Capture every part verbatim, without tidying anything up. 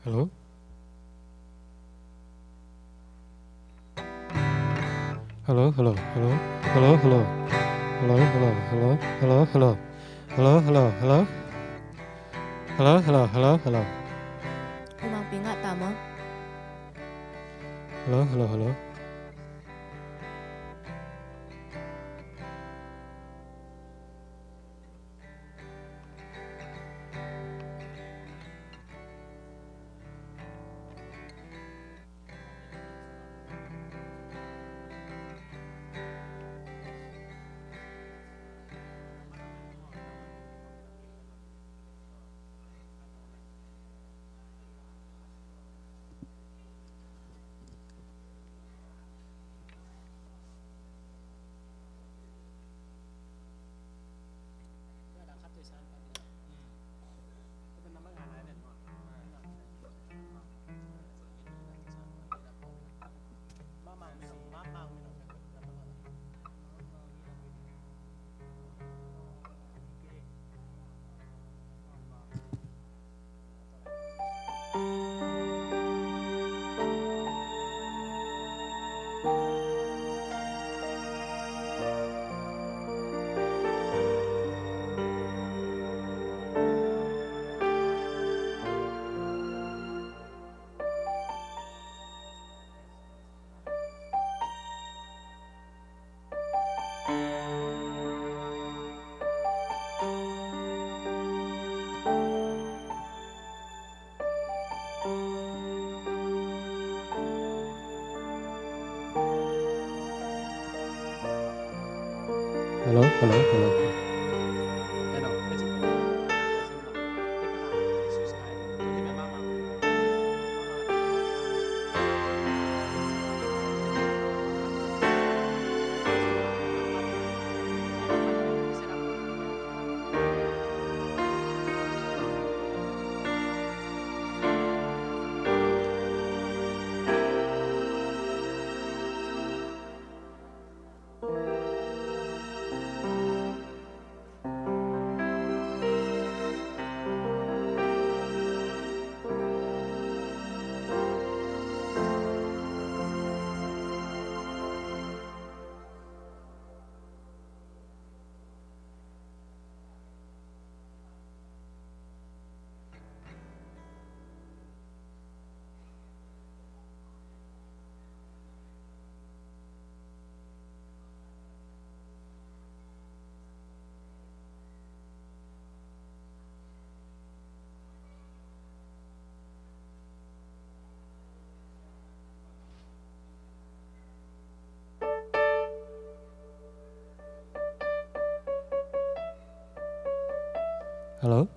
Hello? Hello, hello, hello. Hello, hello. Hello, hello, hello. Hello, hello. Hello, hello, hello. Hello, hello, hello, hello. Hello, hello, hello. Hello, hello, hello. Hello?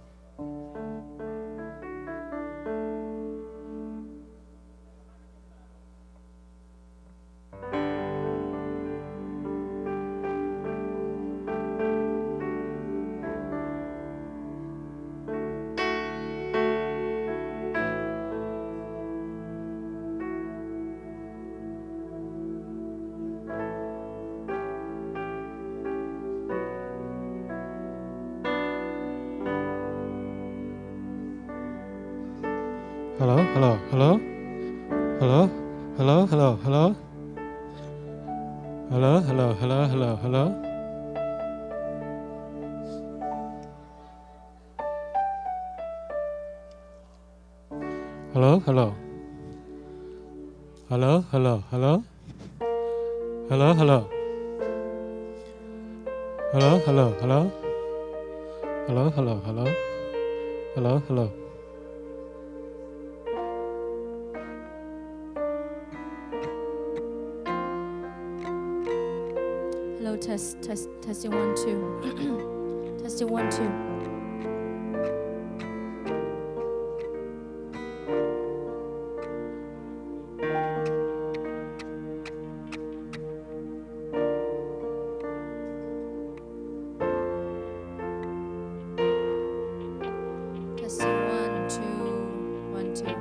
Hello, hello, hello. Hello, hello, hello, hello. Hello, hello, hello, hello, hello. Hello, hello. Hello, hello, hello. Hello, hello. Hello, hello, hello. Hello, hello, hello. Hello, hello. Hello, test, test, testing one, two. Testing one, two. Testing one, two, one, two.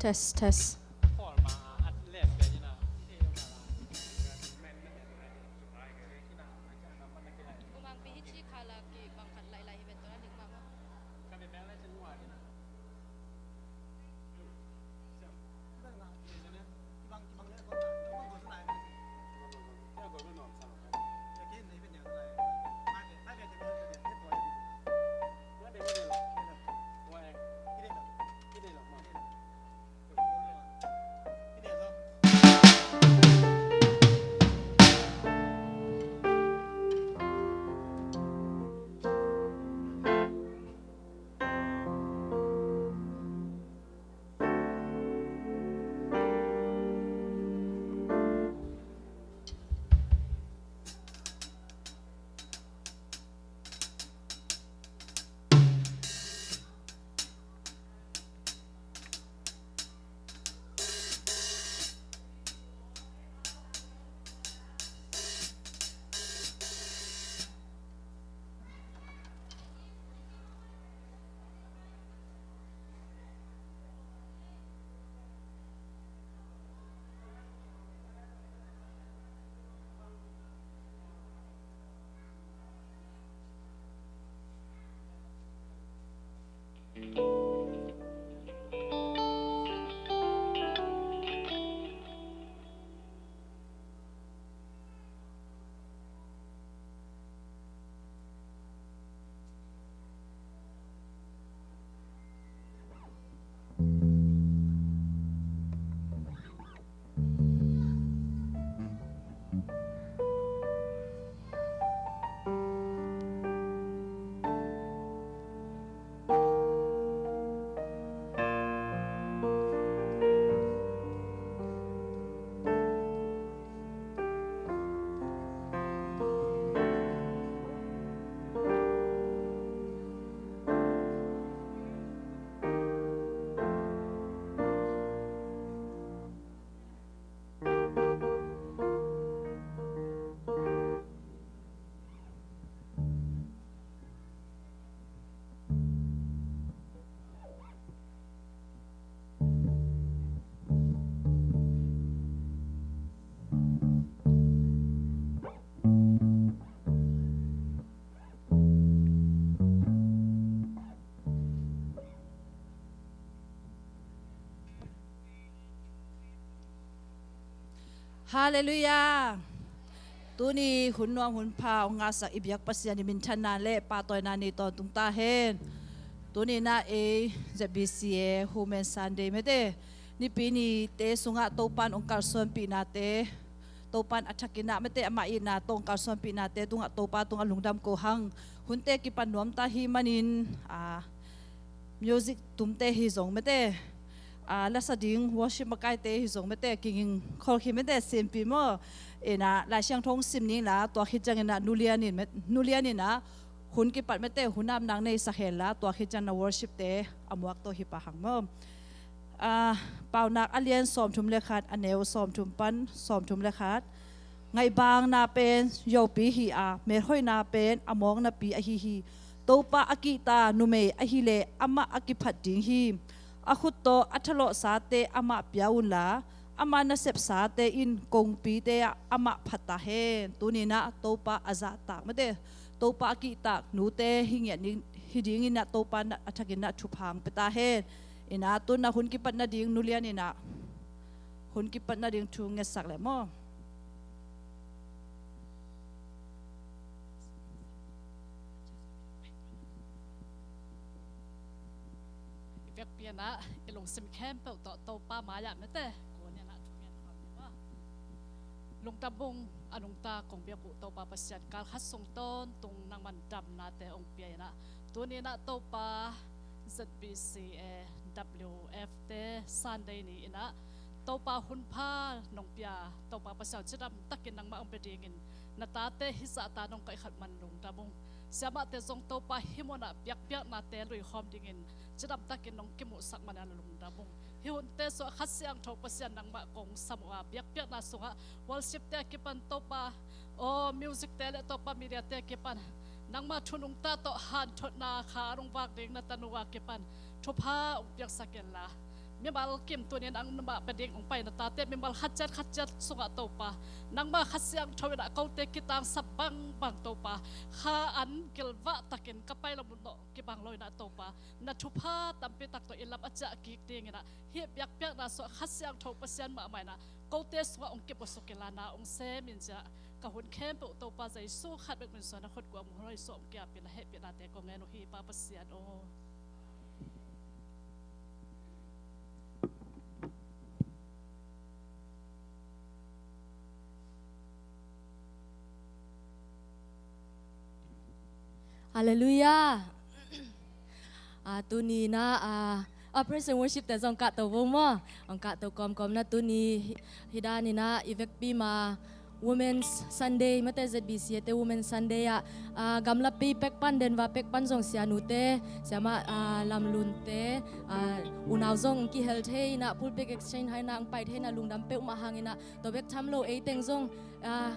Test, test. Halleluiah. Tuni hun nuam hun pha hong ngahsak i biak Pasian i minthanna le pahtawina nei tawntung ta hen. Tuni na ei Z B C A Women Sunday mete, Nipi nite sungah Topan hong kalsuanpihnate, Topan a thakin ah mete amah itna tawh hong kalsuanpihnate tungah Topa tungah lungdam ko hang. Hunte kipan nuamta hi manin, a, music tumte hi zong mete, a, lasa ding worship makaite hi zong mete kinging khol hi mete, simpi maw. Ina Lai Siangtho sim ning la, tua khit ciangin ah nulian in met-, nulian in ah hun kipat mete hun apnak nei sak hen la, tua khit ciangin ah worship te a muak tawh hi pah hang maw. A, Paunak a lian sawmthum le khat, a neu sawmthum pan sawmthum le khat. Ngaihbaangna pen yopi hi a, melhoihna pen a mawknapi ahi hi. Topa a kihta numei ahileh amah a kiphat ding hi. A khut tawh a thalawhsate amah pia unla, ama nasepsate in kongpite ah amah phat ta hen. Tuni-in ah Topa a zahtak mete, Topa a kihtak nute hi ngiat ding, hi dingin ah Topa in ah a thakin ah thupha hong pia ta hen. Ina tun ah hun kipat nading nulian in ah hun kipat nading thu ngetsak leh maw. I vekpi in ah i lungsim khempeuh tawh Topa mai-ah mete kun in ah thungen hang ni maw. Lungdam ung, a nungta kong biak uh Topa Pasian, kal khat sung tawntung nangman damnate hong pia in ah, tuni-in ah Topa Z B C A W F te Sunday ni-in ah Topa hunpha nong pia, Topa Pasian cidam takin nangmah hong bia dingin na tate hih zahta nong kaihkhat man lungdam ung. Siamahte zong Topa hih munah biakpiaknate luikhawm dingin cidam takin nong kimuhsak man a lungdam ung. Hih hunte sungah Kha Siangtho Pasian nangmah kong sam uh a, biakpiakna sungah worship te a kipan Topa, aw music te le Topa media te a kipan nangmah thu nungta tawh hanthotna kha a nong vak ding na tanu a kipan thupha hong piaksak inla, Mimal kim tuni nangmah pia ding hong pai na tate mimal khat ciat khat ciat sungah Topa, nangmah Kha Siangtho in ah kote kitangsap bangbang Topa, kha an gilvah takin ka pai lo mun tawh kibang lo in ah Topa, na thupha tampi tak tawh i lam a ciah kik dingin ah hih biakpiakna sungah Kha Siangtho Pasian mahmah in ah kote sungah hong kipuasuk kilana hong sem in ciah ka hun khempeuh Topa Jesu khat bek min suang na khut kuang muhoi sawm kiapin a hehpihnate kong ngen uh hi Pa Pasian aw. Halleluiah. Ah, tuni na ah, ah, praise and worship te zong kahto vo maw. Hong kahto kawmkawm na tuni hi, hi dan in ah i vekpi ma Women's Sunday, mate Z B C te Women's Sunday ah, ah, gamlapi pek pan, Denver pek pan zong sianute, siamah, ah, Lamlunte, ah, unau zong kihel thei in ah, pulpit exchange hai na ang pai thei in ah, lungdam peuhmah hang in ah, tua bek tham lo ei teng zong, ah,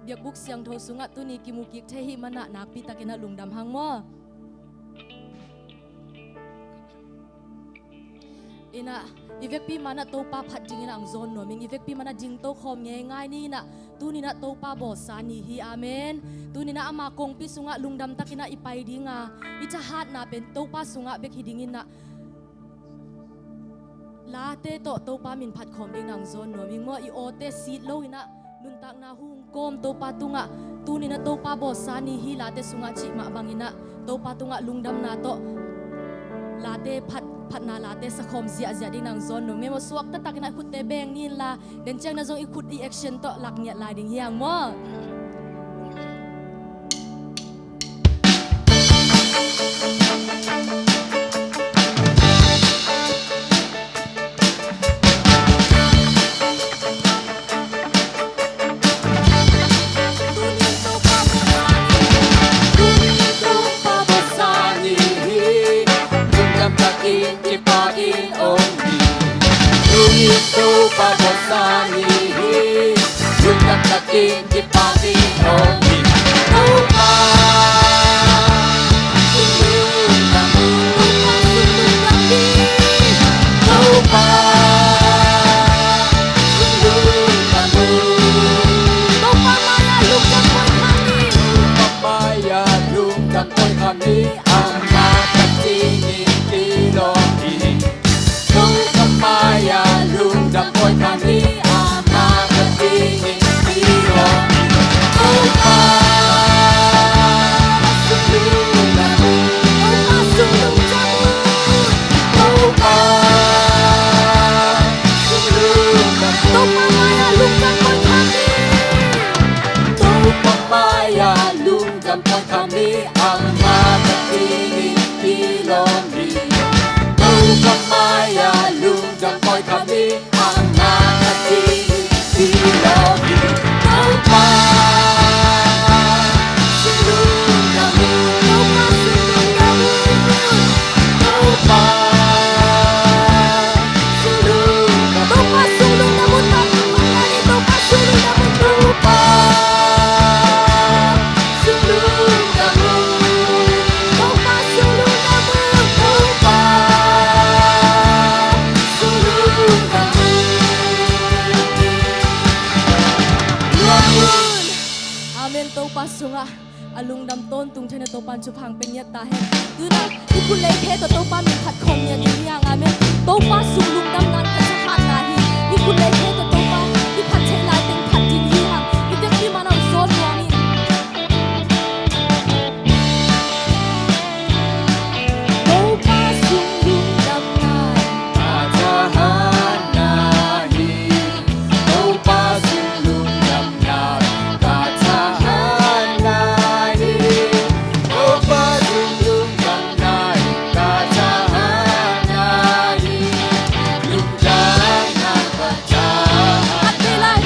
biakbuk siangtho sungah tuni kimu kik thei hi manah nakpi takin ah lungdam hang maw. In ah, i vekpi manah Topa phat dingin ah ang zawn nuam ing, i vekpi manah dingto khawm ngeingai ni in ah, tuni in ah Topa bawlsa ni hi, amen. Tuni in ah ama kongpi sungah lungdam takin ah i pai ding a, i thahatna pen Topa sungah bek hi dingin ah, late tawh Topa min phat khawm dingin ah ang zawn nuam ing maw, i awte sit lo in ah, nuntakna hung kawm Topa tungah, tuni in ah Topa bawlsa ni hi late sungah cih mah bangin ah, Topa tungah lungdamna tawh late phat, phatna late sakhawm ziahziah dingin ah ang zawn nuam ing maw, suakta takin ah khutte beng ni in la, den ciangin ah zong i khut i action tawh lak ngiat lai ding hi hang maw. Tuni Topa bawlsa ni hi. Lungdam takin kipakin hong hi. Topa, sunglungdam. Topa, sunglungdam hi. Topa, sunglungdam. Topa mai-ah lungdam koi khat ni. Topa mai-ah lungdam koi khat ni. Ama Pathian in pilawm hi. Topa mai-ah lungdam koi khat ni, Ama Pathian in pilawm hi. Topa, sunglungdam. Topa, sunglungdam. Topa, sunglungdam. Topa mai-ah lungdam koi khat ni. Topa mai-ah lungdam koi khat ni, Ama Pathian in pilawm hi. Topa mai-ah lungdam koi khat ni, Ama Pathian in pilawm hi. Topa, sunglungdam. Topa, sunglungdam. Topa, sunglungdam. Topa, sunglungdam. Topa, sunglungdam. Topa, sunglungdam. Topa, sunglungdam. Topa, sunglungdam. Amen. Topa sungah a lungdam tawntung theihna Topa in thupha hong pia ngiat ta hen. Tu-in ah i khut le i khe tawh Topa min phat khawm ngiat ding hi hang. Amen. Topa sung lungdamna in ka thahatna hi. I khut le i khe tawh Topa i phat theih lai teng phat ding hi hang. I vekpi manah zawn nuam in. Topa sung lungdamna in ka thahatna hi. Topa sung lungdamna in ka thahatna hi. Topa sung lungdamna in ka thahatna hi. Lungdamna ka thahat. Khat vei lai.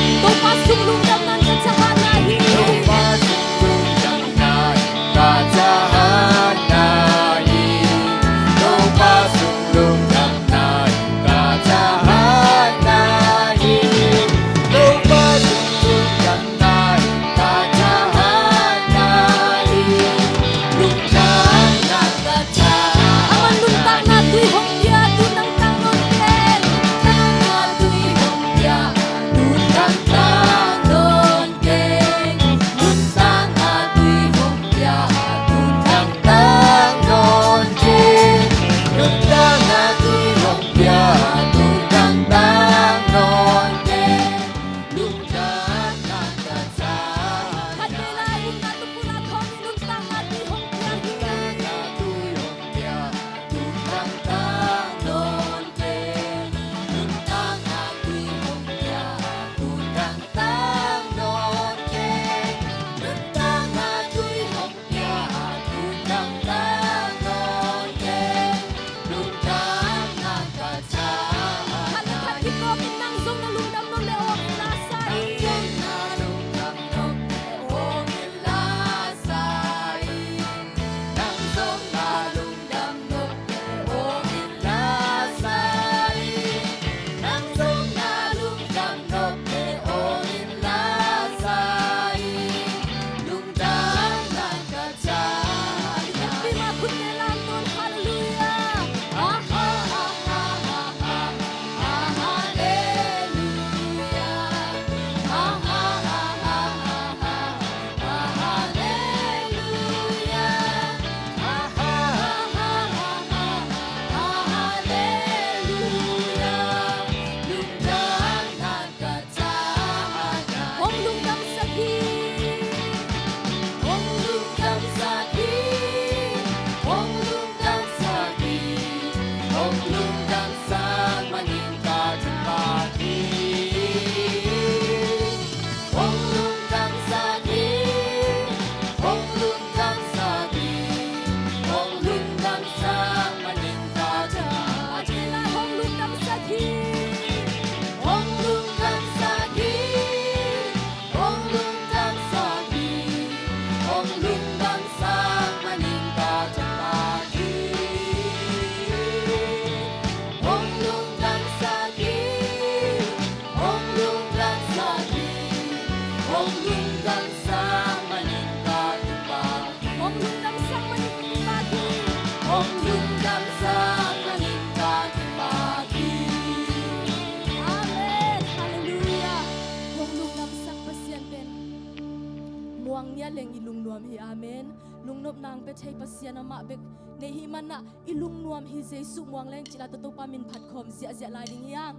Nuam hi, amen. Lungnopna hong pia thei Pasian amah bek nei hi manah i lungnuam hi, Jesuh muang leng cila tawh Topa min phat khawm ziahziah lai ding hi hang.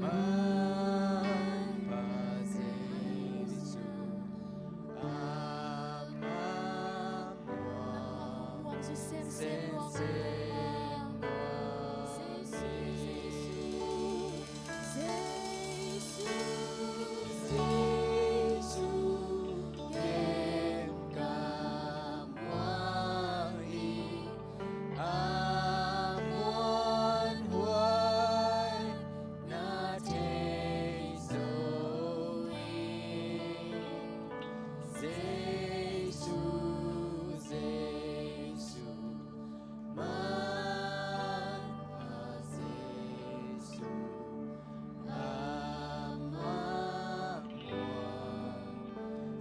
Manpha Jesu, a mamuang semsem nuam. Jesu, Jesu, Jesu, Jesu, ken ka muang hi. A muanhuai na thei zo in, Jesu, Jesu, manpha Jesu, a mamuang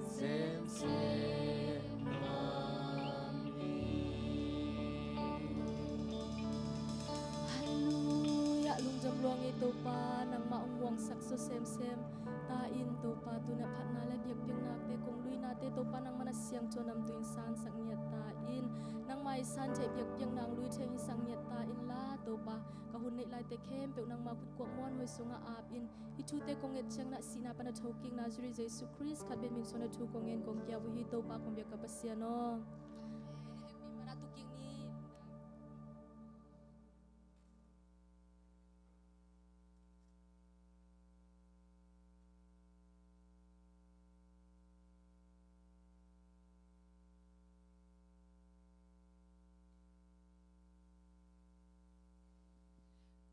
semsem nuam hi. Halleluiah. Lungdam lua ing ei Topa, nangmah hong muangsak zaw semsem ta in Topa, tuna phatna le biakpiaknate kong luinate Topa, nangmah na siangtho namtui in sansak ngiat ta in. Nangmah i san theih biakpiakna hong lui thei hong hisak ngiat ta inla Topa, ka hun neih laite khempeuh nangmah kutkuak muanhuai sungah ap in. Hih thute kong nget ciangin ah sihna pan a thokik Nazareth Jesu Khrist khat bek min suang a thu kong ngen kong kia uh hi Topa kong biak ka Pasian aw. Amen. Hehpihna pan a thokik ni.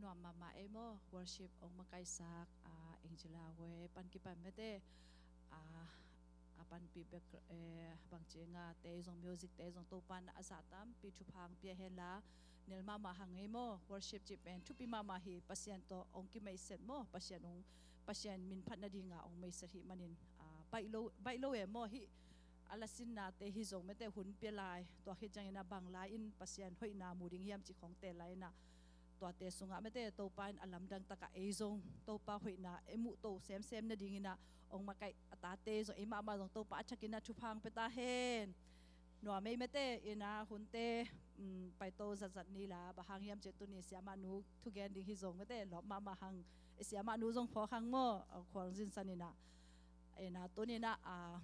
Nuam mahmah ei maw, worship hong makaihsak, ah, Angela Way pan kipan mete, ah, a panpih bek, eh, bangci nga te zong music te zong Topan a zah tampi thupha hong pia henla, nel mahmah hang ei maw, worship cih pen thupi mahmah hi, Pasian tawh hong kimeiset maw, Pasian hong, Pasian min phat nadinga hong meiset hih manin, ah, baih lo, baih lo e maw, hih a lasinnate hi zong mete hun pia lai, tua khit ciangin a bang lai in Pasian hoihna mu ding hiam cih khong tel lai in a, tuate sungah mete Topa in a lamdang takah ei zong Topa hoihna ei muh to semsem nadingin a hong makaih a tate zong ei mahmah zong Topa a thakin a thupha hong pia ta hen. Nuam ei mete in a hunte, um, paito zatzat ni la, bang hang hiam cih tuni siamah nu thugen ding hi zong mete lawp mahmah hang, ei siamah nu zong phawk hang maw, a khuang zinsan in a, in a tuni in a, a,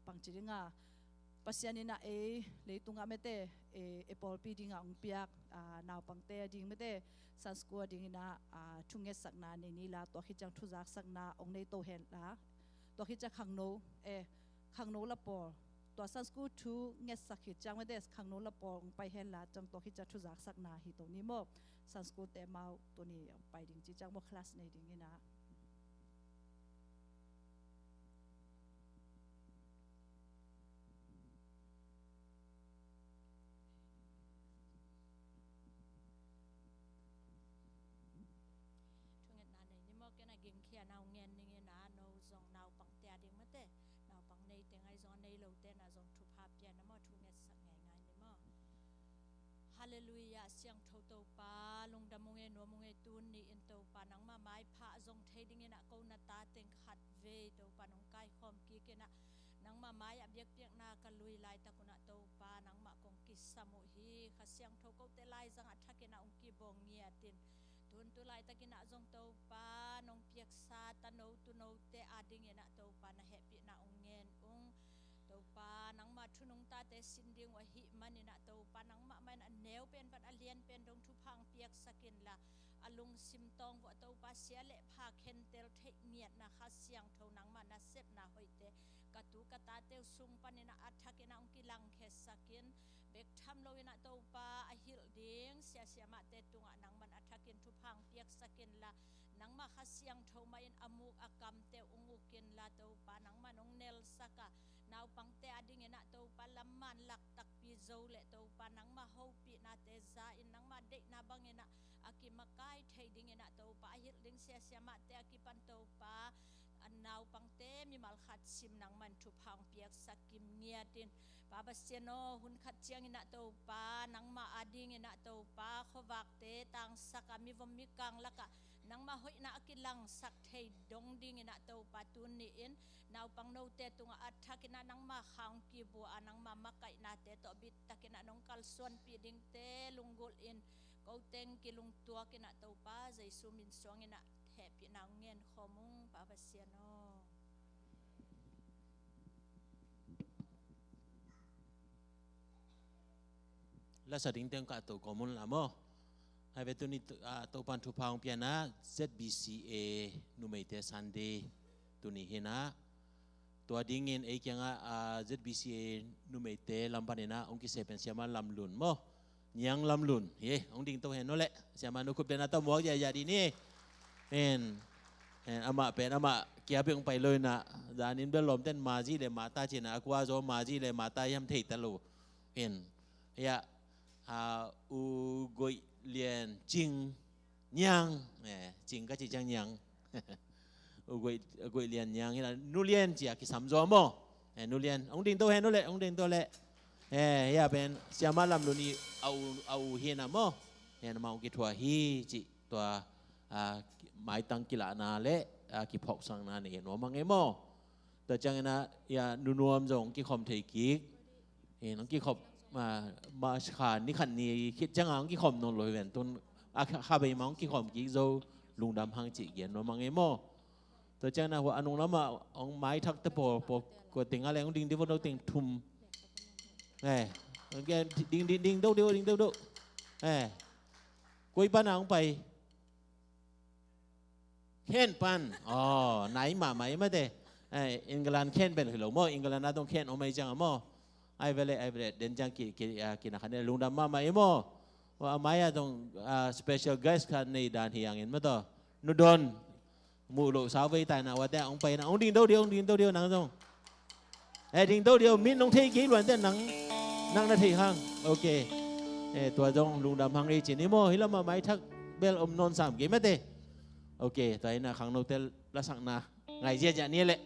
bangci ding a, Pasian in a ei leitungah mete, e, e pawlpi dingah hong piak, a, naupangte a ding mete, Sunday school a dingin a, a, thungetsakna nei ni la, tua khit ciang thuzaksakna hong nei to hen la, tua khit ciang khangno, e, khangno la pawl, tua Sunday school thungetsak khit ciang mete, khangno la pawl hong pai hen la, ciang tua khit ciang thuzaksakna hi to ni maw, Sunday school te mau tuni hong pai ding ci ciang maw, class nei dingin a. Thungetna nei ni maw, ken a gingkhia nau ngen ning in a, no zong naupangte a ding mate, naupang neite ngai zong a nei lote na zong thupha pia na maw, thungetsak ngeingai ni maw. Halleluiah, siangtho Topa, lungdam ung e, nuam ung e, tuni in Topa, nangmah maipha a zong thei dingin ah ko na ta teng khat vei Topa nong kaikhawm kik in ah, nangmah mai-ah biakpiakna ka lui laitak un ah Topa, nangmah kong kisam uh hi. Kha Siangtho kote laizang a thakin ah ong kibawng ngiat in, tun tu laitakin ah zong Topa, nong piaksa tano tunote a dingin ah Topa, na hehpihna ong ngen ung. Topa, nangmah thu nungtate sin ding uh ahih manin ah Topa, nangmah mah in a neu pen pan a lian pen dong thupha ong piaksak inla, a lungsim tawng vuah Topa, sia le pha khentel theih ngiatna Kha Siangtho nangmah nasepna hoihte ka tu ka tate uh sung panin ah a thakin ah ong kilangkhiasak in, bek tham loin ah Topa, a hilh ding sia siamahte tungah nangman a thakin thupha ong piaksak inla, nangmah Kha Siangtho mah in a muk a kamte uh ong uk inla Topa, nangman ong nelsak a, naupangte a dingin ah Topa, lamman lak takpi zo le Topa, nangmah hopihnate za in, nangmah deihna bangin ah a kimakai thei dingin ah Topa, a hilh ding sia siamahte a kipan Topa, a naupangte mimal khat sim nangman thupha ong piaksak kim ngiat in. Pa Pasian aw, hun khat ciangin ah Topa, nangmah a dingin ah Topa, khuavakte tangsak a, mivom mikang lakah nangmah hoihna a kilangsak thei dong dingin ah Topa, tuni in naupang note tungah a thakin ah nangmah kha ong kibua a, nangmah makaihnate tawh bittakin ah nong kalsuanpih dingte lunggulh in Ko teng kilungtuak in ah Topa Jesu min suang in ah hehpihna hong ngen khawm ung, Pa Pasian aw. Lasa ding teng ka to kawm un la maw. Hai ve tuni, ah, Topan thupha hong piana Z B C A numeite Sunday tuni hi na. Tua dingin ei kiangah, ah, Z B C A numeite lam panin ah hong kisei pen Siama Lam Lun maw. Niang Lam Lun. Ye, hong ding to hen no leh. Siama nu khut pen a tau muak ya ya di ni. Pen. Pen amah pen amah kia bek hong pai lo in ah. Zanin bel lawmten mazi le mata cina a kua zo mazi le mata yam thei ta lo. Pen. Ya, ah, U Goih Lian Cing Niang. Eh, Cing ka ci ciang Niang. U Goih, U Goih Lian Niang hi na, Nu Lian ci a kisam zaw maw. Eh, Nu Lian, hong ding to hen no leh, hong ding to leh. Eh, ya pen, Siama Lam Lun i a u, a u hi na maw. Eh, na ma hong kithuah hi ci tua, ah, maitang kilahna le, ah, kiphawksakna nei nuam a ngei maw. Tua ciangin ah, ya, Nu Nuam zong kikhawm thei kik. Hin hong kikhawm, ma, ma kha ni khat ni khit ciangin hong kikhawm nawn lo hi ven tun. A kha, kha bei ma hong kikhawm kik zo lungdam hang cih gen nuam a ngei maw. Tua ciangin ah hua a nung lamah hong maithak te paw, paw, kua teng a leng hong ding ding vo no teng thum. Eh, hong gen ding, ding, ding do, ding, ding do, do. Eh, koi pan a hong pai. Khen pan. Aw, nai mahmah i mate. Ai, England khen pen hi lo maw, England a dong khen om ai ciang a maw. Ai vele, ai vele, den ciang ki, ki, ah, ki na khan lungdam mahmah i maw. Wa, a mai a dong, ah, special guest khan nei dan hi ang in maw to. Nu Don. Muh lo sau vei tai na wa te, ong pai na, ong ding do dio, ong ding do dio nang dong. Eh, ding do dio, min nong thei kei luan te nang, nang na thei hang. Ok. Eh, tua zong lungdam hang ei cin i maw, hi lamah maithak bel om nawn sam kei mate. Ok, tua hi na khangnote lasakna ngai ziazia ni leh.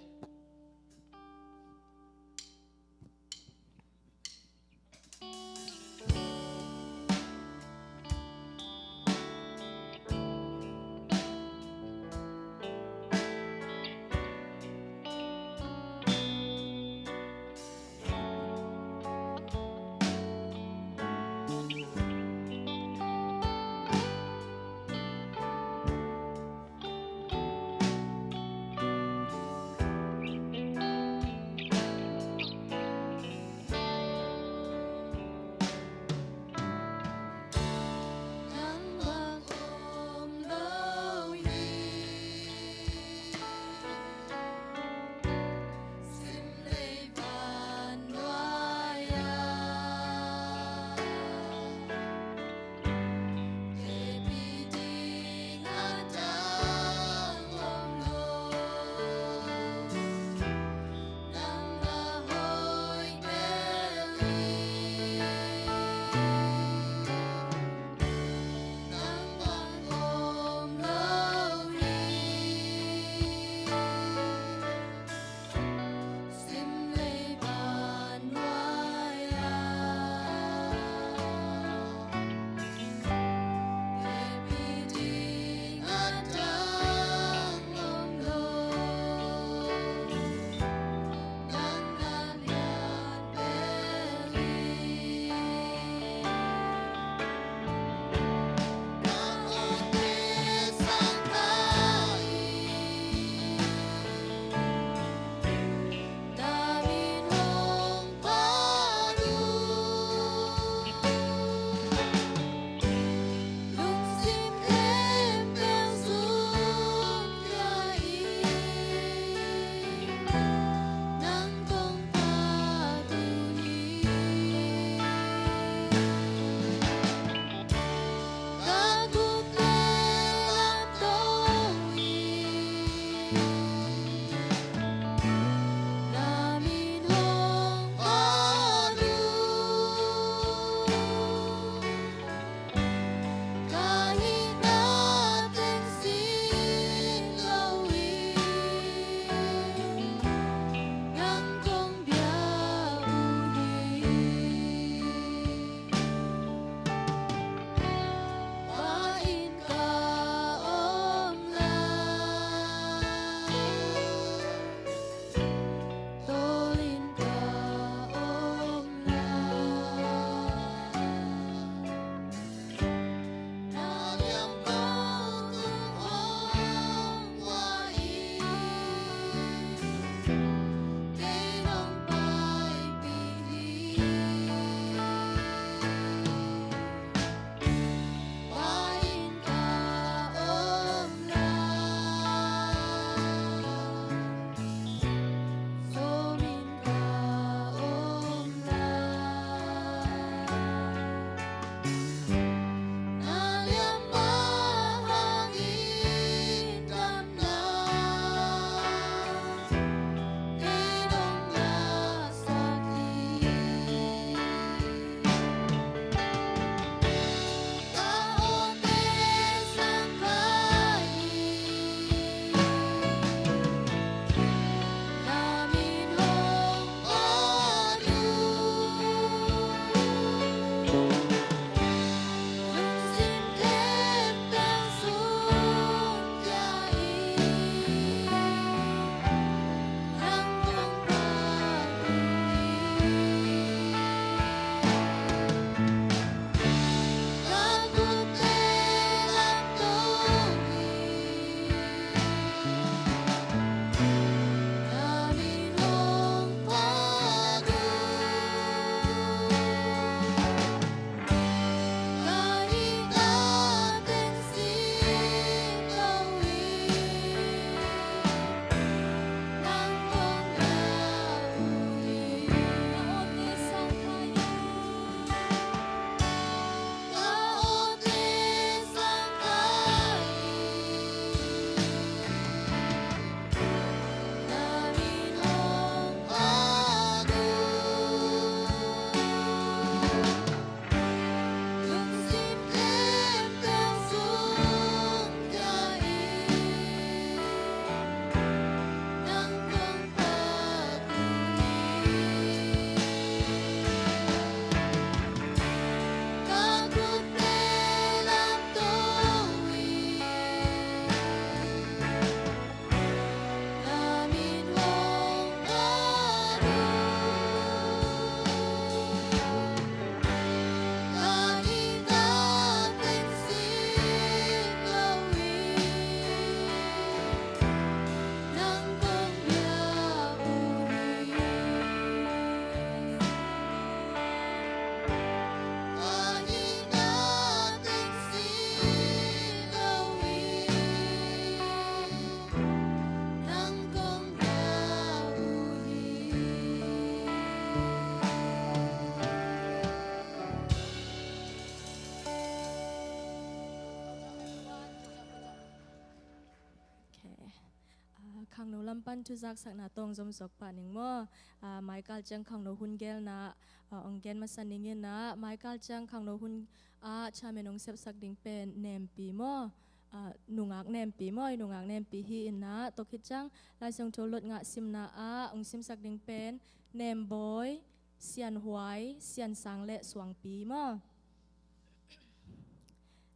Khangno lam pan thuzaksakna tawh zom suak pah ning maw. Ah, maikal ciang khangno hun gelna, ah, ong gen masa ning in ah, maikal ciang khangno hun ah chairman ong sepsak ding pen Nempi maw. Ah, nungak Nempi maw, i nungak Nempi hi in ah, tua khit ciang Lai Siangtho Lot ngah simna ah ong simsak ding pen Nembawi, Sianhuai, Siansang le Suangpi maw.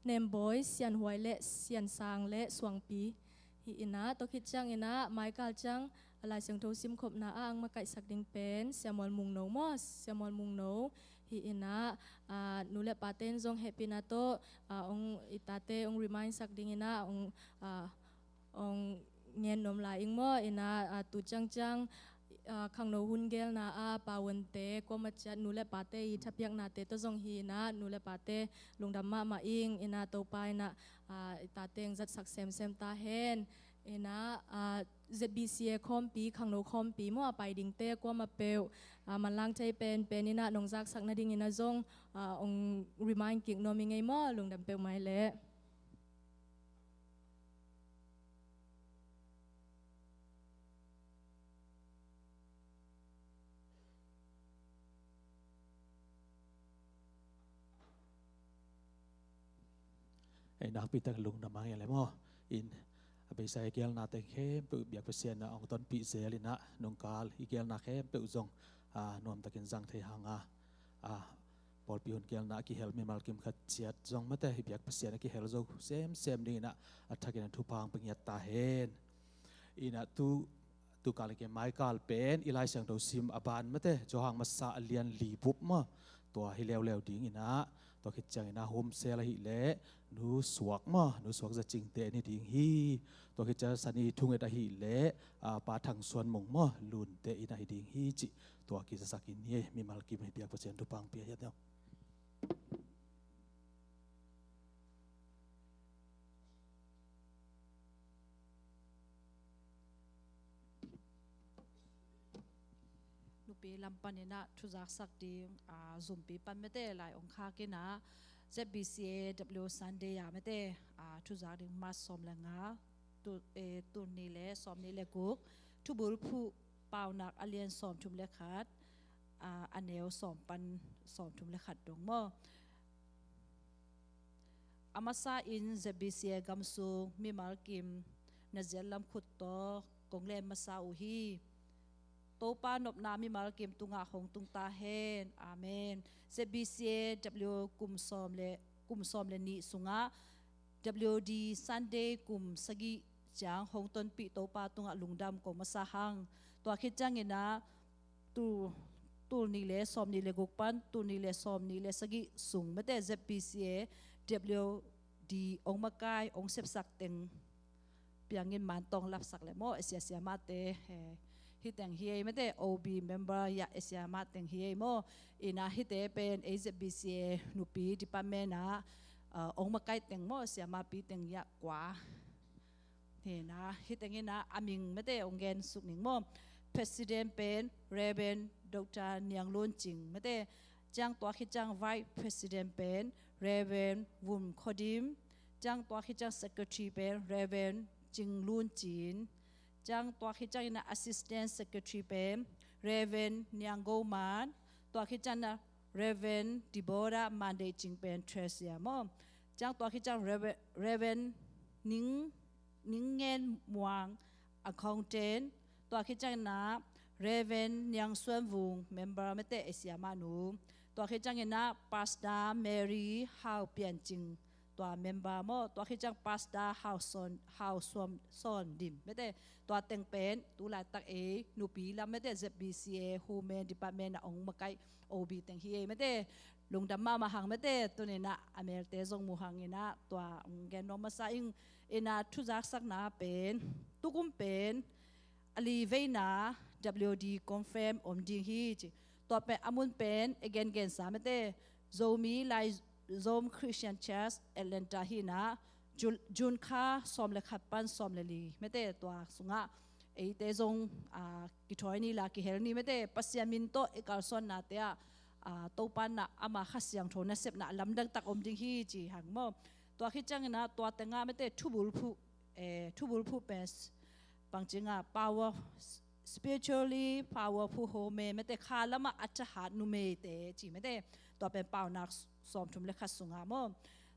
Nembawi, Sianhuai le Siansang le Suangpi hi in ah, tua khit ciang in ah, maikal ciang Lai Siangtho simkhopna ah ong makaihsak ding pen Sia Mual Mungno maw, Sia Mual Mungno hi in ah, ah, nu le pate in zong hehpihna tawh, ah, ong i tate ong remind sak ding in ah, ong, ah, ong ngen nuam lai ing maw. In ah, ah, tu ciangciang, ah, khangno hun gelna ah pavuante, kuamah ciat nu le pate i thapiaknate tawh zong hi in ah, nu le pate lungdam mahmah ing. In ah Topa in ah, ah, i tate ong zatsak semsem ta hen. In ah, ah, Z B C A khawmpi, khangno khawmpi maw, a pai dingte kuamah peuh, ah, manlang thei penpen in ah nong zaksak nading in ah zong, ah, ong remind kik nuam ing ei maw, lungdam peuhmah leh. Ei, nakpi tak lungdam mahmah le maw. In, a beisa i gelna teng khempeuh biak Pasian in ah ong tonpih zel in ah, nungkal i gelna khempeuh zong, ah, nuamtakin zang thei hang a, ah, pawlpi hun gelna a kihel mimal kim khat ciat zong mate, i biak Pasian a kihel zo semsem ding in ah, a thakin a thupha ong pia ngiat ta hen. In ah tu, tu kal i ke maikal pen i Lai Siangtho sim a ban mate, Johan Masa a lian li bup maw, tua hi leuleu ding in ah, tua khit ciang in ah Home Cell ahih leh Nu Suak maw, Nu Suak Za Cingte in hi ding hi. Tua khit ciang Sani Thunget ahih leh, ah, Pa Thang Suan Mung maw, Lunte in ah hi ding hi cih tua kizasak in hi. Mimal kim hi, biak Pasian thupha ong pia hi a teo. Nupi lam pan in ah thuzaksak ding, ah, zumpi pan mate lai ong khak in ah, Z B C A W Sunday a mate, ah, thuzak ding March sawm le nga, tu, eh, tul nih le sawm nih le guk, Thubulphuh Paunak a lian sawmthum le khat, ah, a neu sawm pan sawmthum le khat dong maw. A masa in Z B C A gam sung mimal kim na ziat lam khut tawh kong len masa uh hi. Topa nopna mimal kim tungah hong tung ta hen. Amen. Z B C A W kum sawm le, kum sawm le nih sungah W D Sunday kum sagih ciang hong tonpih Topa tungah lungdam ko masa hang. Tua khit ciang in ah tul, tul nih le sawm nih le guk pan tul nih le sawm nih le sagih sung mate Z B C A W D ong makai, ong sepsak teng piangin man tawh ong lapsak le maw, a sia siamahte, eh, hi teng hi ei mate, O B member ya a sia siamah teng hi ei maw. In ah hihte pen ei Z B C A nupi department ah, ah, ong makai teng maw, siamahpi teng ya kua. Hi in ah, hih teng in ah a ming mate ong gen suk ning maw. President pen Reverend Doctor Niang Lun Cing mate. Ciang tua khit ciang Vice President pen Reverend Vum Kho Dim. Ciang tua khit ciang Secretary pen Reverend Cing Lun Cin. Ciang tua khit ciang in ah Assistant Secretary pen Reverend Niang Go Man. Tua khit ciang in ah Reverend Deborah Mandei Cing pen Treasurer maw. Ciang tua khit ciang Reverend, Reverend Ning Ning Ngen Muang, accountant. Tua khit ciang in ah Reverend Niang Suan Vung, member mate, a sia siamah nu. Tua khit ciang in ah Pastor Mary Hau Pian Cing, tua member maw. Tua khit ciang Pastor Hau Suan, Hau Suan, Suan Dim mate. Tua teng pen tu laitak ei nupi lam mate, Z B C A Women Department ah ong makai O B teng hi ei mate. Lungdam mahmah hang mate, tuni in ah a melte zong mu hang in ah tua ong gen nuam masa ing. In ah thuzaksakna pen, tukum pen a li veina W D conference om ding hi ci. Tua pen a mun pen a gengensa mate, Zomi Lai Zom Christian Church Atlanta hi in ah, June, June kha sawm le khat pan sawm le li mate, tua sungah eite zong, ah, kithawi ni la kihel ni mate, Pasian min tawh i kalsuannate ah, ah, Topa na ama Kha Siangtho nasepna lamdang tak om ding hi ci hang maw. Tua khit ciang in ah tua tengah mate Thubulphuh, eh, Thubulphuh pen bangci nga power, spiritually powerful home, mete kha lama a thahat numeite ci mete. Tua pen Paunak sawmthum le khat sunga maw.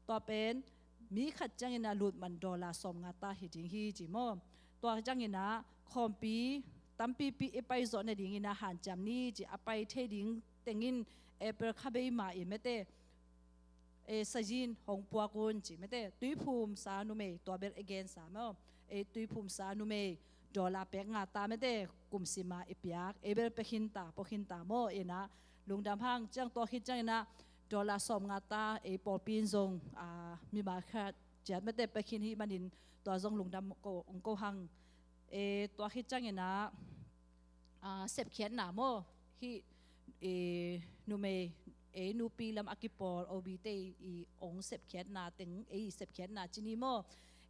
Tua pen mi khat ciangina lut man dollar sawmnga ta hi ding hi ci maw. Tua ciangina khawmpi tampipi i pai zawh nadingina hanciam ni ci, a pai thei ding tengin April kha bei ma i mete, e, sayin hong puak un ci mete. Tuiphumsa numei, tua bel again sa maw. E, tuiphumsa numei dollar pek nga ta mete, kum sima i piak, e, bel pek hinta, pok hinta maw. Ina lungdam hang. Ciang tua khit ciangina dollar sawmnga ta, e, pawlpi in zong, a, mimal khat ciat mete pek hin hi manin tua zong lungdam ko, ong ko hang. E, tua khit ciangina, a, sepkhiatna maw, hih, e, numei, e, nupi lam a kipawl O B te i ong sepkhiatna teng, e, i sepkhiatna ci ni maw.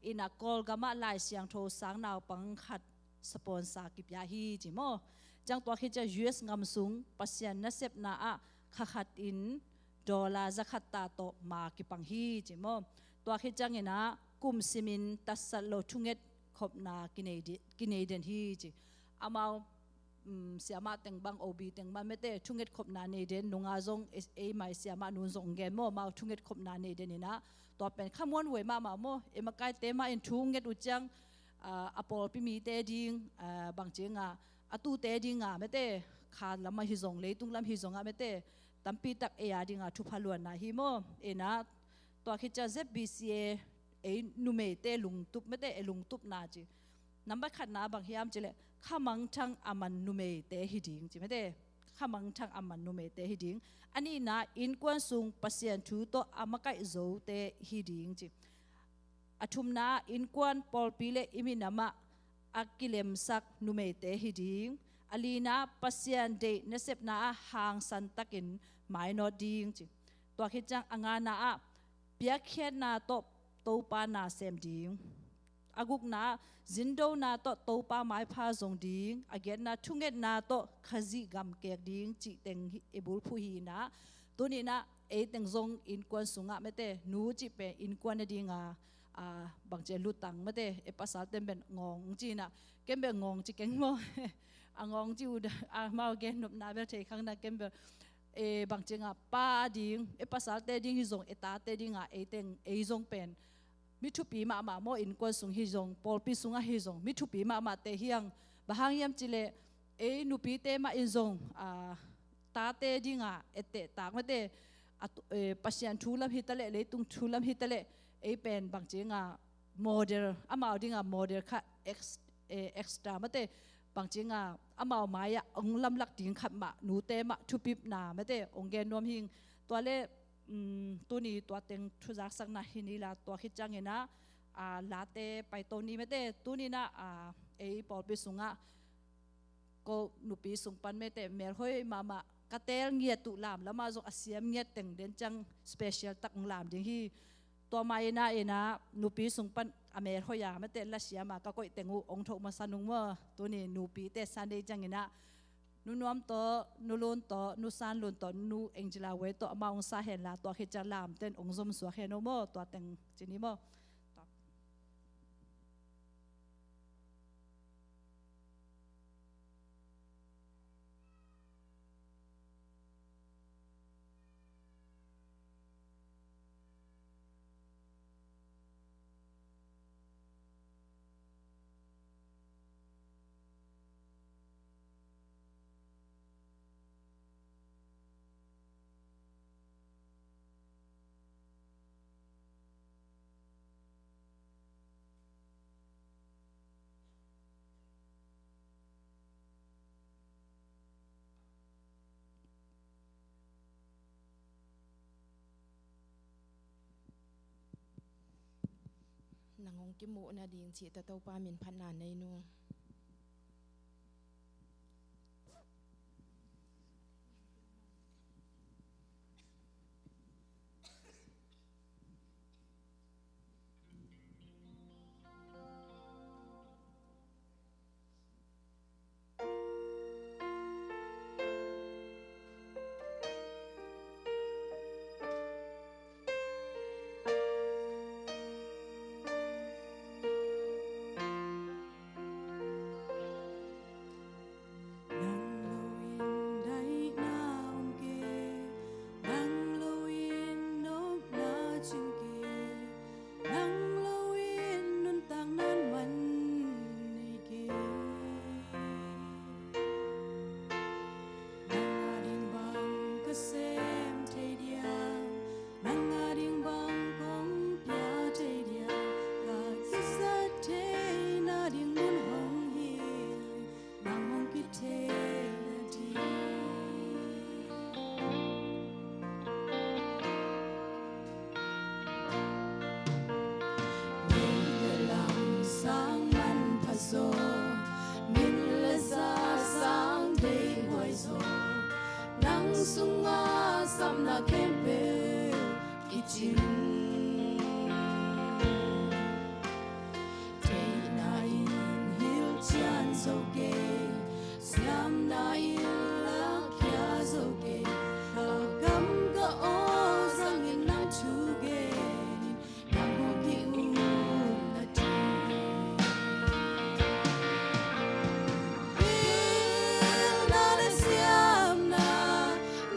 Ina Kawlgamah Lai Siangtho sang naupang khat sponsor kipia hi ci maw. Ciang tua khit ciang U S ngam sung Pasian nasepna ah kha khat in dollar za khat ta tawh ma kipang hi ci maw. Tua khit ciangina kum simin tatsat lo thunget khopna kinei di-, kinei den hi ci. Amau, um, siamah teng bang, O B teng bang mete thunget khopna nei den, nunga zong e-, eimai siamah nun zong gen maw, amau thunget khopna nei den ina. Tua pen khamuan huai mahmah maw, e, makaite mah in thunget uh ciang, a, a pawlpi mite ding, a, bangci nga, a tute dinga mete, kha lama hi zong, leitung lam hi zonga mete, tampi tak e a dinga thupha luanna hi maw. Ina tua khit ciang Z B C A, ei numeite lungtup mete, e lungtupna ci. Nambat khatna bang hiam cileh, khamangthang a man numeite hi ding ci mete. Khamangthang a man numeite hi ding. A nihna, innkuan sung Pasian thu tawh a makaih zote hi ding ci. A thumna, innkuan pawlpi le i minamah a kilemsak numeite hi ding. A lina, Pasian deih nasepna ah hangsan takin mainawt ding ci. Tua khit ciang a ngana ah, piakkhiatna tawh Topa na sem ding. A gukna, zindona tawh Topa maipha zong ding. A giatna, thungetna tawh Khazih gam kek ding cih teng hi, e, bulphuh hi ina. Tunina ei teng zong innkuan sungah mete, nu cih pen innkuan a dinga, a, bangci lutang mete, e, pasal ten pen ngawng ci ina. Ken pen ngawng ci keng maw. A ngawng ci uh da, a, mau gen nopna bel thei khang na ken pen, e, bangci nga pa ding, e, pasalte ding hi zong, e, tate dinga ei teng, ei zong pen mi thupi mahmah maw, innkuan sung hi zong, pawlpi sungah hi zong, mi thupi mahmahte hi ang. Bang hang hiam cileh, ei nupite mah in zong, a, tate dinga etteh tak mete, a, e, Pasian thu lam hi taleh, leitung thu lam hi taleh, ei pen bangci nga model, amau dinga model kha ex-, e, extra mete, bangci nga amau mai-ah ong lamlak ding khat mah, nute mah thupipna mete ong gen nuam hing. Tua le, um, tuni tua teng thuzaksakna hi ni la, tua khit ciangina, a, late paito ni mete, tunina, a, ei pawlpi sungah ko nupi sung pan mete melhoi mahmah, ka teel ngiat uh lam lama zong a siam ngiat teng den ciang special tak ong lam ding hi. Tua maina ina nupi sung pan a melhoi a mete la siama ka koih teng uh ong thoh masa nung maw. Tuni nupite Sunday ciangina Nu Nuam tawh, Nu Lun tawh, Nu San Lun tawh, Nu Angela Wei tawh amau ong sa hen la, tua khit ciang lamten ong zom suak hen uh maw, tua teng ci ni maw. Nang hong kimuh nading cih tawh Topa min phatna nei nung. zo kei, siamna inn la khia zo kei. Ka kam ka aw zangin nang thu gen, nang hong ki-ukna ding. Pilna le siamna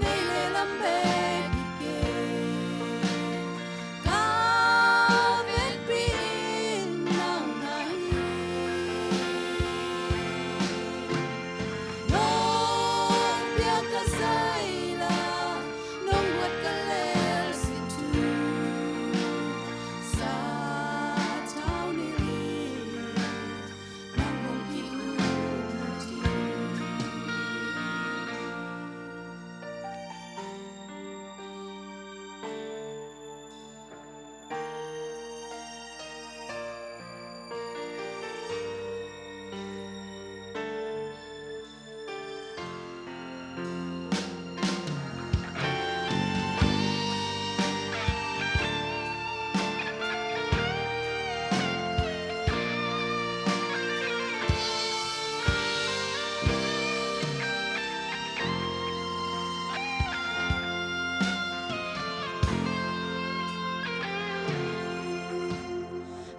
nei le lam bek hi kei. Ka vekpi in nang ahi. Nong piak ka zaila, nong guat ka lel sin thu. Sathau ni li, nang hong ki-ukna ding.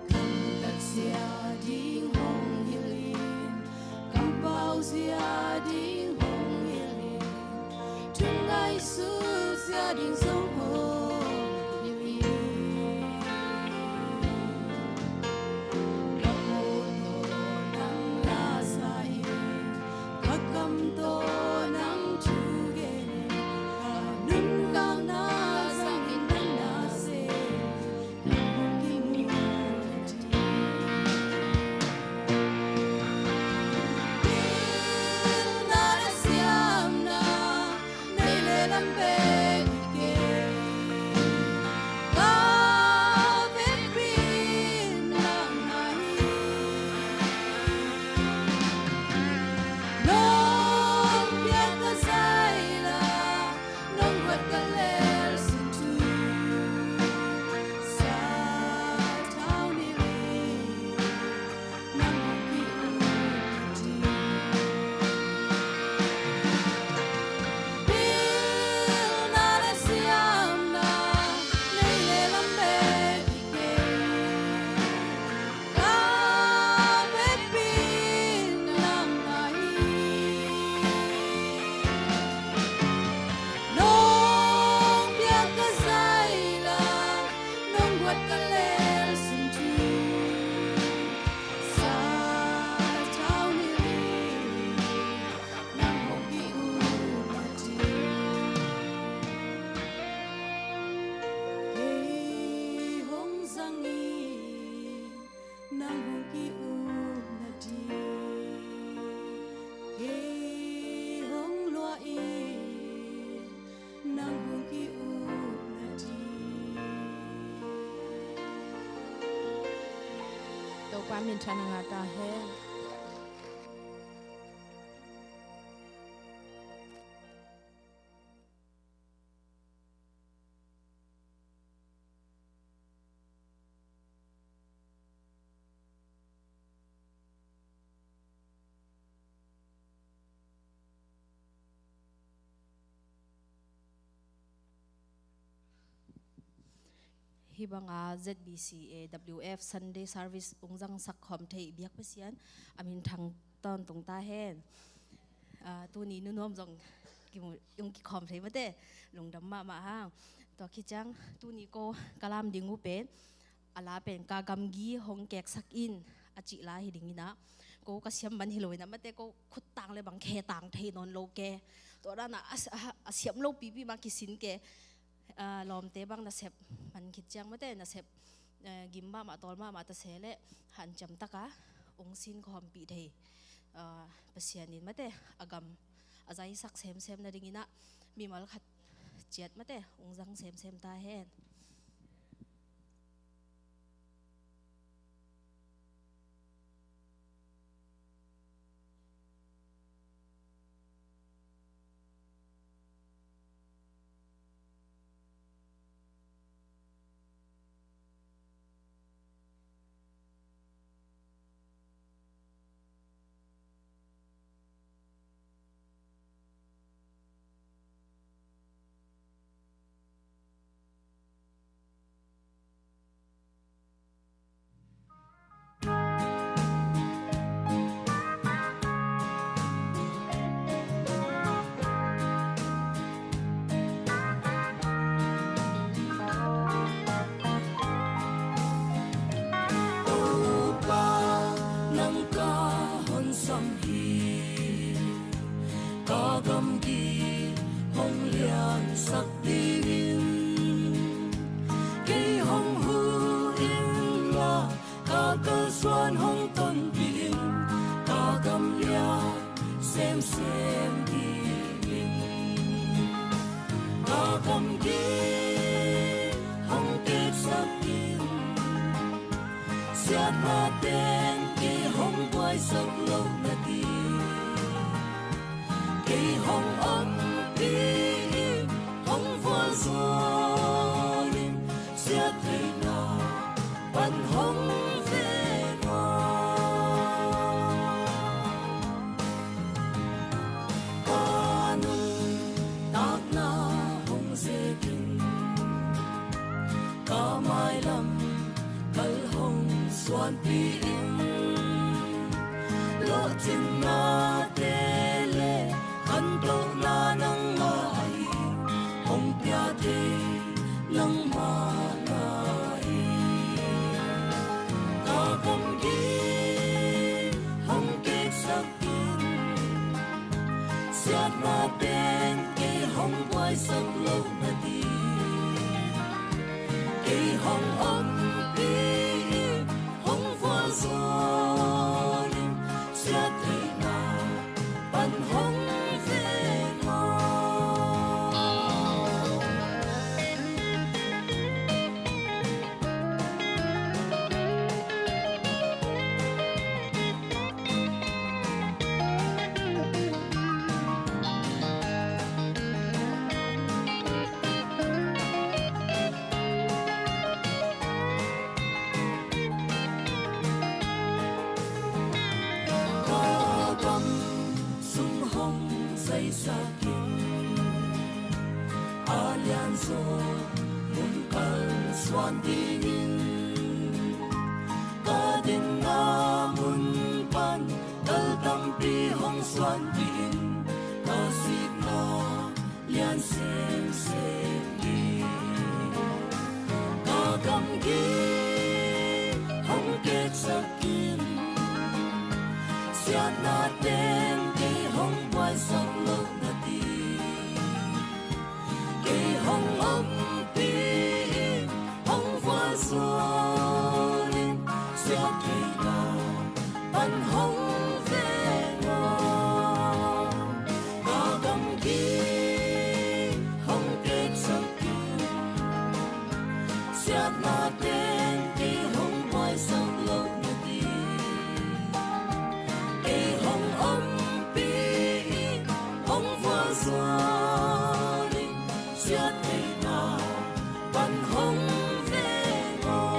Kamtat zia ding hong hilh in, kampau zia ding hong hilh in, thu ngaihsut zia ding zong hong hilh in. Ka aw tawh nang la sa in, ka kam tawh nang thu gen in, ka nuntakna zangin nang na sem. Nong guat ka lel sin thu, sathau ni li, nang hong ki-ukna ding. Pilna le siamna nei le lam bek hi kei. Ka vekpi in nang ahi. Nong piak ka zaila, nong guat ka lel sin thu, sathau ni li, nang hong ki-ukna ding. Kei hong zang in, nang hong ki-ukna ding. Kei hong lua in, nang hong ki-ukna ding. Topa minthanna ngah ta hen. Hih banga Z B C A W F Sunday Service ung zangsak khawm thei biak Pasian a minthang tawntung ta hen. Ah, tuni nunuam zong kimu, ung kikhawm thei mate, lungdam mahmah hang. Tua khit ciang tuni ko ka lam ding uh pen a la pen Ka Gamgi Hong Keksak In a cih la hi ding inah, ko ka siam man hi lo inah mate, ko khuttang le bang khetang thei nawn lo ke. Tua danah a, a, a siam lo pipi mah kisin ke. Ah, lawmte bang nasep man khit ciang mate, nasep, eh, gim mahmah tawl mahmah ta se leh hanciam taka ung sin khawmpih thei, ah, Pasian in mate a gam a zaisak semsem nading inah mimal khat ciat mate ung zang semsem ta hen. Nang ka hong sam hi, ka gamgi hong liansak dingin. Kei hong hu in la, ka kalsuan hong tonpih in, ka gamlian semsem dingin. Ka gamgi hong keksak in, siatna ten kei hong buaisak lo nading. Kei hong ompih in, hong vualzawl in, siattheihna pan hong veng aw. Ka nuntakna hong zekin, ka mailam kal hong suanpih in. Lawhcinna te le khantohna nangmah ahi, hong pia thei nangmah na hi. Ka gamgi hong keksak in, siatna ten kei hong buaisak lo nading. Kei hong ompih in, hong vualzawl in, siattheihna pan hong veng aw. Ka gam sung hong zaisak in, a lianzaw mun kalsuan dingin. Ka dinna mun pan kal tampi hong suanpih in, ka sihna lian semsem ding. Ka gamgi hong keksak in, siatna ten kei hong buaisak lo nading. Kei hong ompih in, hong vualzawl in, siattheihna pan hong veng aw. Ka gamgi hong keksak in, siatna ten kei hong buaisak lo nading. Kei hong ompih in, hong vualzawl in, siattheihna pan hong veng aw.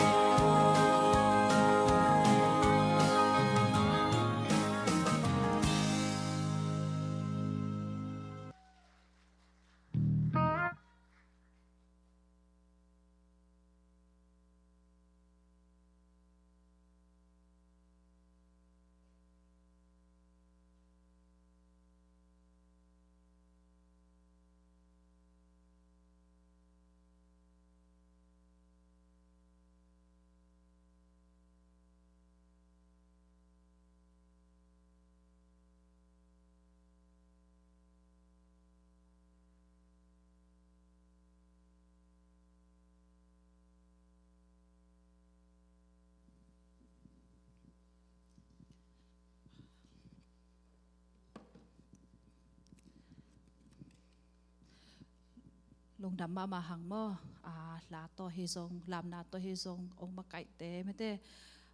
Lungdam mahmah hang maw. A, la tawh hi zong, lamna tawh hi zong, ong makaihte mete,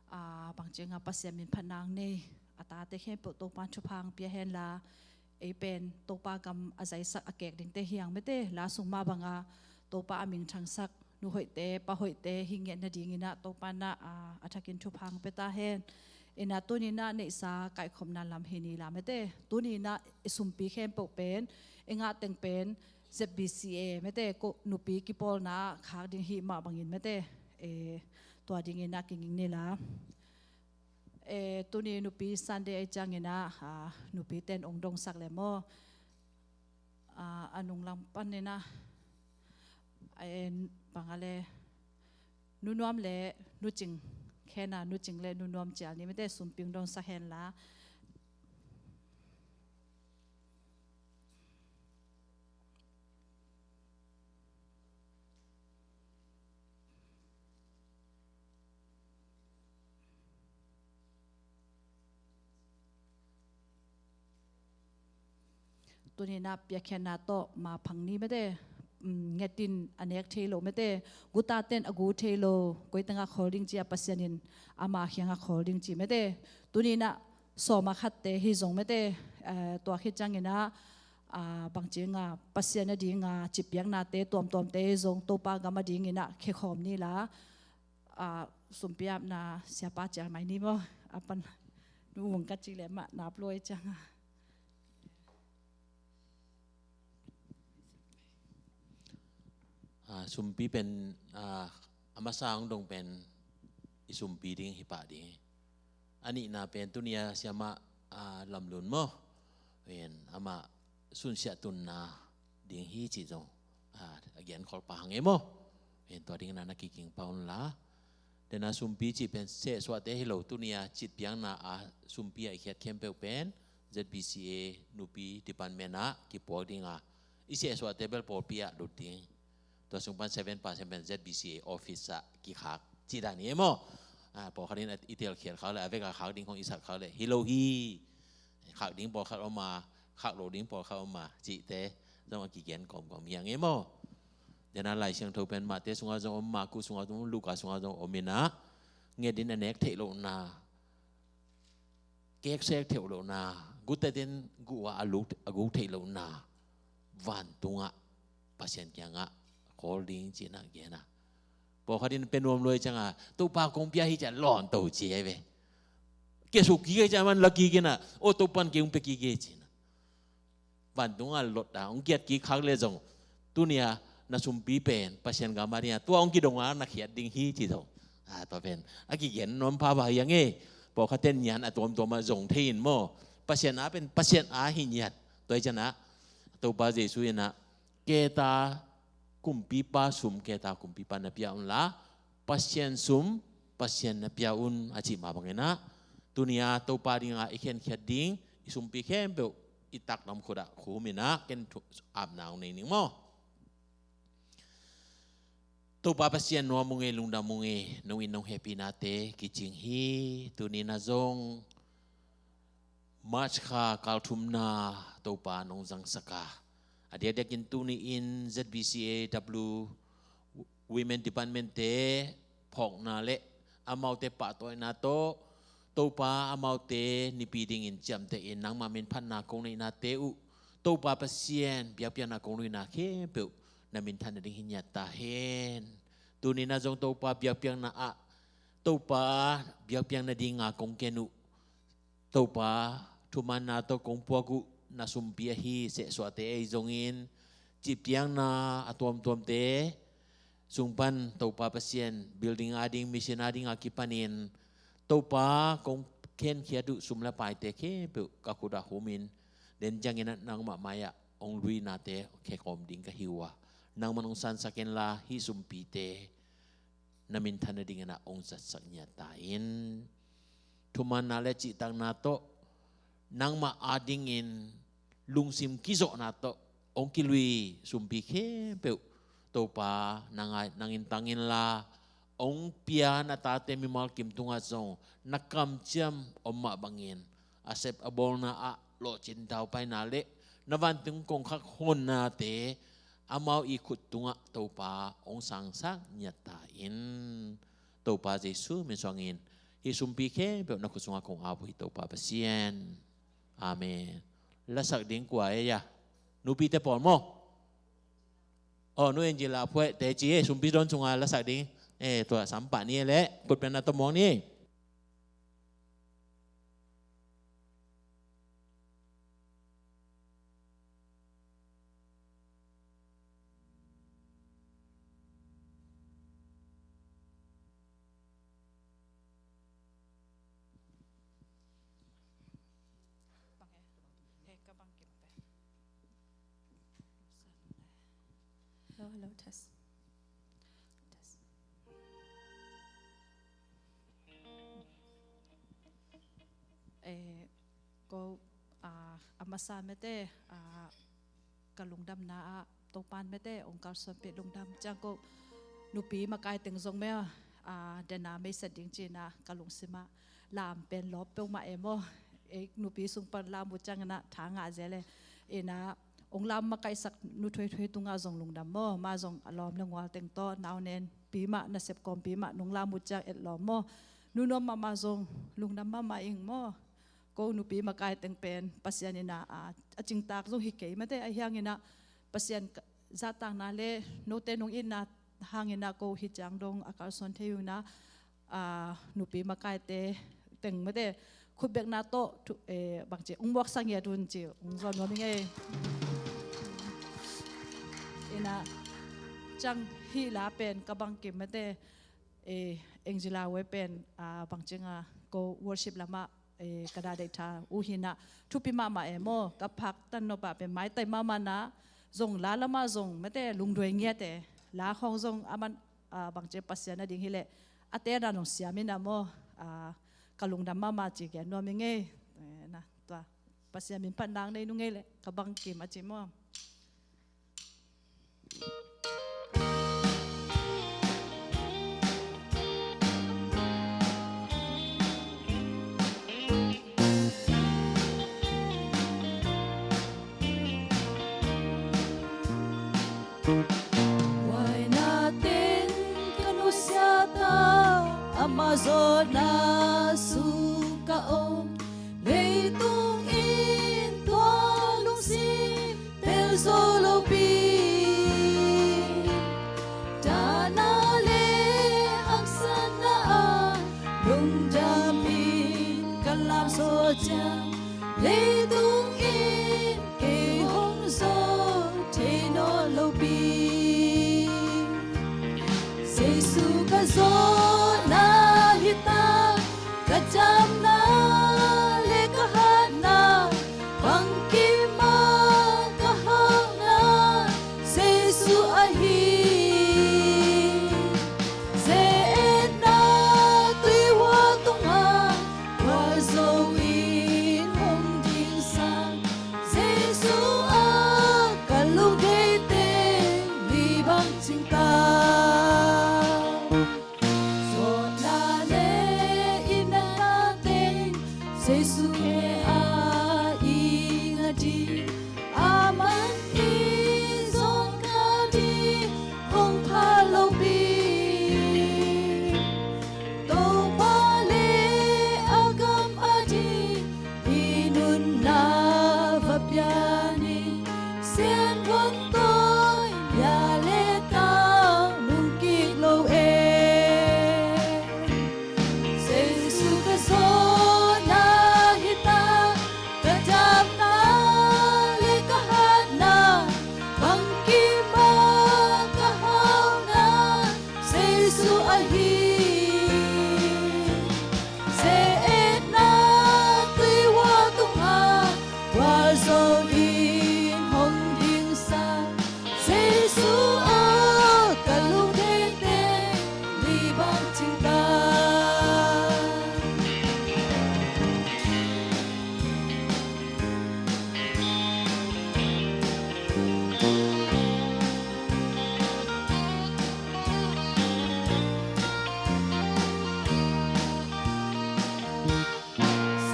a, bangcianga Pasian min phatna nei, a tate khempeuh Topan thupha pia henla, ei pen Topa gam a zaisak a kek dingte hi hang mete, la sung mah banga Topa a mingthangsak nu hoihte, pa hoihte hi ngiat nadingin ah Topa in ah, a, a thakin thupha pia ta hen. Ina tuni in ah neihsa kaikhopna lam hi ni la mete. Tuni in ah i sumpi khempeuh pen, i ngah teng pen Z B C A mete, ko nupi kipawlna khak ding hi mah bangin mete. E, tua dingin ah kinging ni la. E, tuni nupi Sunday ahi ciangin ah, a, nupi ten ong dongsak le maw. A, a nunglam panin ah, a, en, bang a le, Nu Nuam le Nu Cing Khena Nu Cing le Nu Nuam Cial ni mate, sumping dong sak henla. Tuninah piakkhiatna tawh maphang ni mate, um, ngetin a nek thei lo mate, gutaten a gu thei lo, koitengah khawl ding cia Pasian in ama khiangah khawl ding ci mate. Tuninah sawma khatte hi zong mate, eh, tua khit cianginah, ah, bangcinga Pasian a dinga cipbiaknate tuamtuamte hi zong Topa gam a dinginah khekhawm nila, ah, sumpi apna siapa cial mai ni maw? A pan nu ung ka ci le mah nap luai cianga. Ah, sumpi pen, ah, a masa hong dong pen i sumpi ding hi pah ding. A nihna pen tunia siamah, ah, Lamlun maw? Pen amah sunsiah tunna ding hi cih zong, ah, a gen khol pah hang e maw? Pen tua dingin na kiging pah unla. Dena sumpi cih pen sehsuahte hi lo, tunia citpiakna a sumpi a i khiat khempeuh pen Z B C A nupi department ah kipuak dinga, i sehsuahte bel pawlpi ah lut ding. Tua sung pan seven percent pen Z B C A office ah kikhak cih dan hi e maw? Ah, pawlkhat in i telkhiat khak le, a vek a khak ding khong i sat khak le, hi lo hi. Khak ding pawlkhat om a, khak lo ding pawlkhat om a, cihte zong a kigen kawmkawm hi hang e maw? Dena Lai Siangtho pen Mate sungah zong om, Marku sungah zong om, Luka sungah zong om inah, ngetin a nek theih lohna, keksek theih lohna, gutaten guh ah a luk, a guk theih lohna, vantungah Pasian kiangah khawl ding cinah gen a. Pawlkhat in pia nuam luai cianga, Topa kong pia hi cia lawn to ci ai ve. Kiasuk kik ai cia man la kik inah, o Topan kei hong pia kik e cinah. Vantung a lot a hong kiat kik khak le zong, tunia na sumpi pen Pasian gam a dinga tua hong kidong a na khiat ding hi ci zong. A, tua pen a kigen nuam pha pha hi hang e. Pawlkhatte nian a tuamtuam a zong thei in maw? Pasian a pen Pasian a hi niat. Tua hi cianah Topa Jesu inah, Keta kumpipa sum keta kumpipa na pia unla, Pasian sum Pasian na pia un, a cih mah banginah, tunia Topa dinga i khenkhiat ding i sumpi khempeuh i taklam khutah khum inah ken thu-, apna hong nei ning maw? Topa Pasian, nuam ung e, lungdam ung e, nong it nong hehpihnate kicing hi. Tuni na zong March kha kal thumna Topa nong zangsak a, a diakdiakin tuni-in Z B C A W Women Department-te phawkna le amaute pahtawina tawh, Topa, amaute nipi dingin ciamteh in nangmah min phatna kong neihnate uh, Topa Pasian, biakpiakna kong luina khempeuh na minthan nading hi ngiat ta hen. Tuni na zong Topa biakpiakna ah, Topa biakpiakna dinga kong ken uh, Topa, thumanna tawh kong puak uh na sumpi ahi sehsuahte ahi zongin, cihpiakna a tuamtuamte sung pan Topa Pasian, building a ding, mission a ding a kipanin, Topa, kong khenkhiat uh sum le paite khempeuh ka khut ah humin, den ciangin ah nangmah mai-ah hong luinate khekhawm ding ka hi uh a, nangman hong sansak inla, hih sumpite na minthan nadingin ah hong zatsak ngiat ta in. Thumanna le cihtakna tawh nangmah adingin lungsim kizawhna tawh hong kilui sumpi khempeuh, Topa, nang a, nang in tang inla, hong pia na tate mimal kim tungah zong na kamciam om mah bangin, a sep a bawlna ah lawhcin daupaina le na vantung kongkhak honnate amau i khut tungah, Topa, hong sangsak ngiat ta in. Topa Jesu min suangin hih sumpi khempeuh na khut sungah kong ap uh hi, Topa Pasian. Amen. Lasak ding kua e ya? Nupite pawl maw? Aw, Nu Angela phuaih teci e, sumpi dawn sunga lasak ding. E, tua sam pah ni e leh, khut pen na tawh muang ni. Hello, hello, test. Test. Ko, ah, a masa mete, ah, ka lungdamna ah Topan mete ong kalsuanpih lungdam ciang ko nupi makai teng zong meh, ah, dena meiset ding cina ka lungsim ah lam pen lawp peuhmah e maw. Ei nupi sung pan lam uh ciang ina tha ngah zel e. Ina ong lam makaihsak nu Thuai Thuai tungah zong lungdam maw. Ma zong a lawm le ngual teng tawh nau nen pi mah nasep kawm pi mah nong lam uh ciang et lawm maw. Nu Nuam mahmah zong lungdam mahmah ing maw. Ko nupi makai teng pen Pasian ina, a, a cingtak zong hi kei mate, ahi hangina Pasian ka, zahtakna le note nong itna hangina ko hi ciang dong a kalsuan thei uh ina, a, nupi makaite teng mate khutbekna tawh thu, eh, bangci ong muaksak ngiat un ci ong zawn nuam ing ei. Ina ciang hih la pen ka bangkim mate, eh, Angela we pen, ah, bangcinga ko worship lama, eh, ka dah deih tha uh hina thupi mahmah e maw. Ka phak tan nopah pen maitai mahmah na zong la lama zong mate lungduai ngiat e. La khawng zong aman, ah, bangci Pasian a ding hileh a tena nong siam ina maw. Ah, ka lungdam mahmah ci gen nuam ing ei. Eh, na tua Pasian min phat nang nei nung ei leh ka bangkim a ci maw. Huaina teng ka nusia ta, ama zawhna sung ka om. Leitung in tua lungsim pel zo lopi, dahna le haksatna a lungdam in ka lam zo ciang, leitung in kei hong zo thei nawn lopi. Jesu ka zawhna hi ta, ka damna le ka hatna, bangkim a ka hauhna, Jesu ahi. Ze-etna tuihua tunga, gualzo in hong dingsak, Jesu a ka lungdei teng mi bang cingta. Zawhna le i natna teng Jesu khe a i nga ding, aman i zong ka ding hong pha lopi. Topa le a gam a ding i nunna va pia ni, sian guan tawi bia le tang lungkik lo e. Jesu ka zawhna hi ta, ka damna le ka hatna, bangkim a ka hauhna, Jesu ahi. Ze-etna tuihua tunga, gualzo in hong dingsak, Jesu a ka lungdei teng mi bang cingta.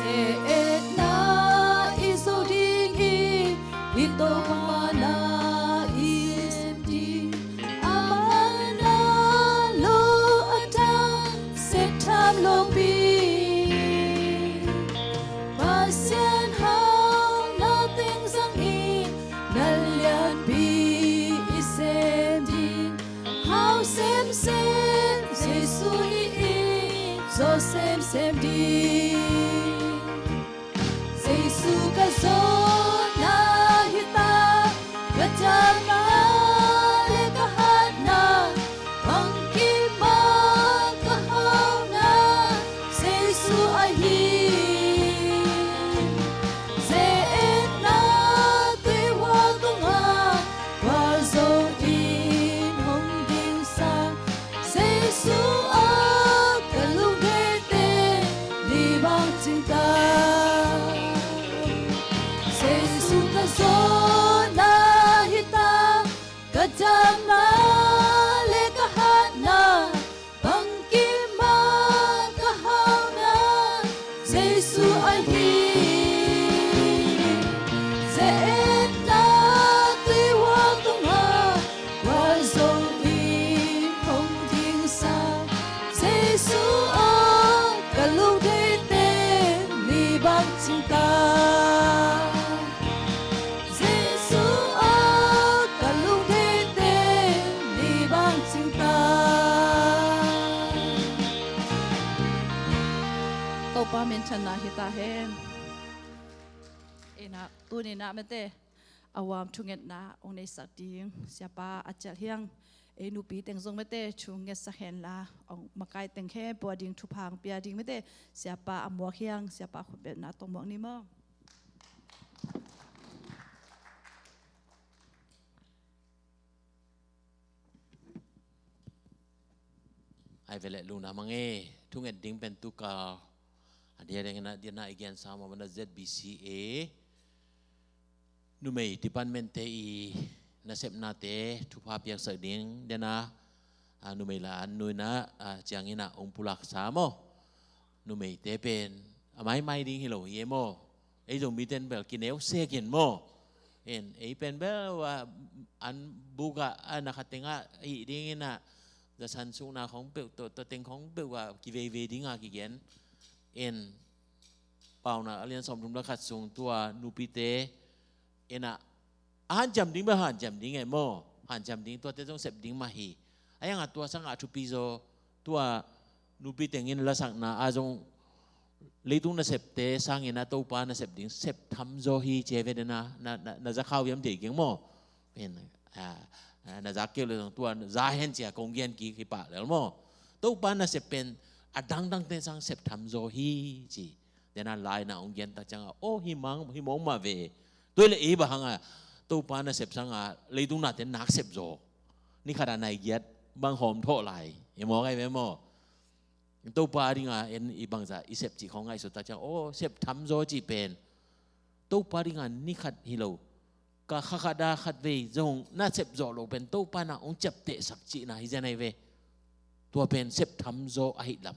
Ze-etna i zo ding hi, i Topa na i sem ding, a manna lo a dang sep tham lopi. Pasian hauhna teng zangin na lianpi i sem ding, hau semsem Jesu hi in, zo semsem ding. Jesu ka zawhna hi ta, ka damna le ka hatna, bangkim a ka hauhna, Jesu ahi. Ze-etna tuihua tunga, gualzo in hong dingsak, Jesu a ka lungdei teng mi Jesu ahi, ze-etna tui huang tungah, kua zo in hong dingsa. Jesu aw, ka lungthei teng ni bang cingta. Jesu aw, ka lungthei teng ni bang cingta. Topa minthanna hi ta hen. Ina, tuni-in ah mate, a huam thungetna hong neisak ding siapa a cial hiang. Ei nupi teng zong mate, thungetsak hen la, hong makai teng khempeuh a ding thupha hong pia ding mate, siapa a muak hiang, siapa khutbetna tawh muak ni maw. Ai ve le lungdam a ngei, thunget ding pen tu ka a dia ding na, dia na i gen sa ma bana Z B C A numei department te i nasepnate thupha piaksak ding dia na, a, numei la an nuina, a, ciangin ah hong pulak sa maw. Numeite pen a maimai ding hi lo hi e maw. Ei Zomite in bel kineu sek in maw. En, ei pen bel, a, an buk ah, a, na khat teng ah hih dingin ah, za san sukna khong peuh, to, to teng khong peuh ah kiveivei ding a kigen. En, Paunak a lian sawmthum le khat sung tua nupite, en ah, a hanciam ding bel hanciam ding e maw. Hanciam ding, tuate zong sep ding mah hi. A iang a tua sang a thupi zaw, tua nupi tengin lasakna a zong leitung nasepte sangin a Topa nasep ding sep tham zaw hi ci e ve dia na, na, na, na za khau hiam thei keng maw. Pen, a, a, na za keu le zong tua za hen ci a kong gen kik hi pah lel maw. Topa nasep pen a dangdangte sang sep tham zaw hi ci. Dia na lai na hong gen tak ciang a, aw, hi mang, hi mawng mah ve. Tua le ei bang hang a, Topa nasep sang a leitung nate nak sep zaw. Ni khat a nai giat bang hawm thawh lai. I mawk ai ve maw. Topa a ding a en i bangza i sep cih khong ngaihsut tak ciang, aw, sep tham zaw cih pen Topa a ding a ni khat hi lo. Ka kha khat a khat vei zong na sep zawh lo pen Topa na hong ciaptehsak cihna hi zen ai ve. Tua pen sep tham zaw ahi lam.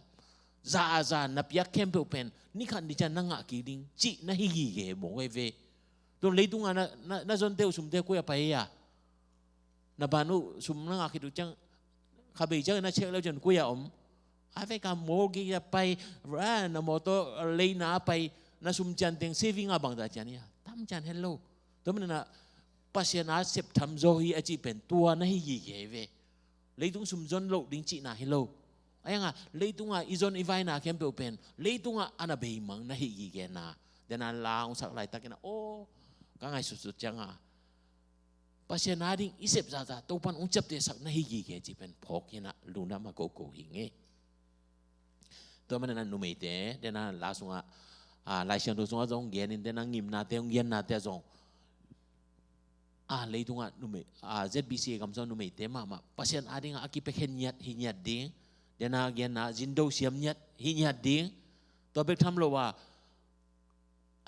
Za a za na piak khempeuh pen ni khat ni ciang na ngah kik ding cih na hi gige mawk ai ve. Tua leitung a na, na, na zonte uh sumte koi a pai a. Na ban uh sum na ngah khit uh ciang, kha bei ciang na check leu ciang koi a om. A ve ka mortgage a pai, ra na motor leina a pai, na sum cian teng saving a bangza cian ia. Tam cian hello. Tua manin ah Pasian a sep tham zaw hi a cih pen tua na hi gige ai ve. Leitung sum zon loh ding cihna hi lo. A iang a leitung a i zon i vaina khempeuh pen leitung a a na beimang na hi gige na. Dia na la hong sak laitakin ah, aw, ka ngaihsutsut ciang a Pasian a ding i sep zahzah Topan hong ciaptehsak na hi gige cih pen phawk hi na lungdam a koko hi ngei. Tua manin ah numeite, dia na la sungah, a, Lai Siangtho sungah zong genin, dia na ngimnate hong gennate ah zong, a, leitungah numei, a, Z B C A gam sungah numeite mahmah Pasian a dingah a kipia khen ngiat hi ngiat ding. Dia na genna zindo siam ngiat hi ngiat ding. Tua bek tham lo a,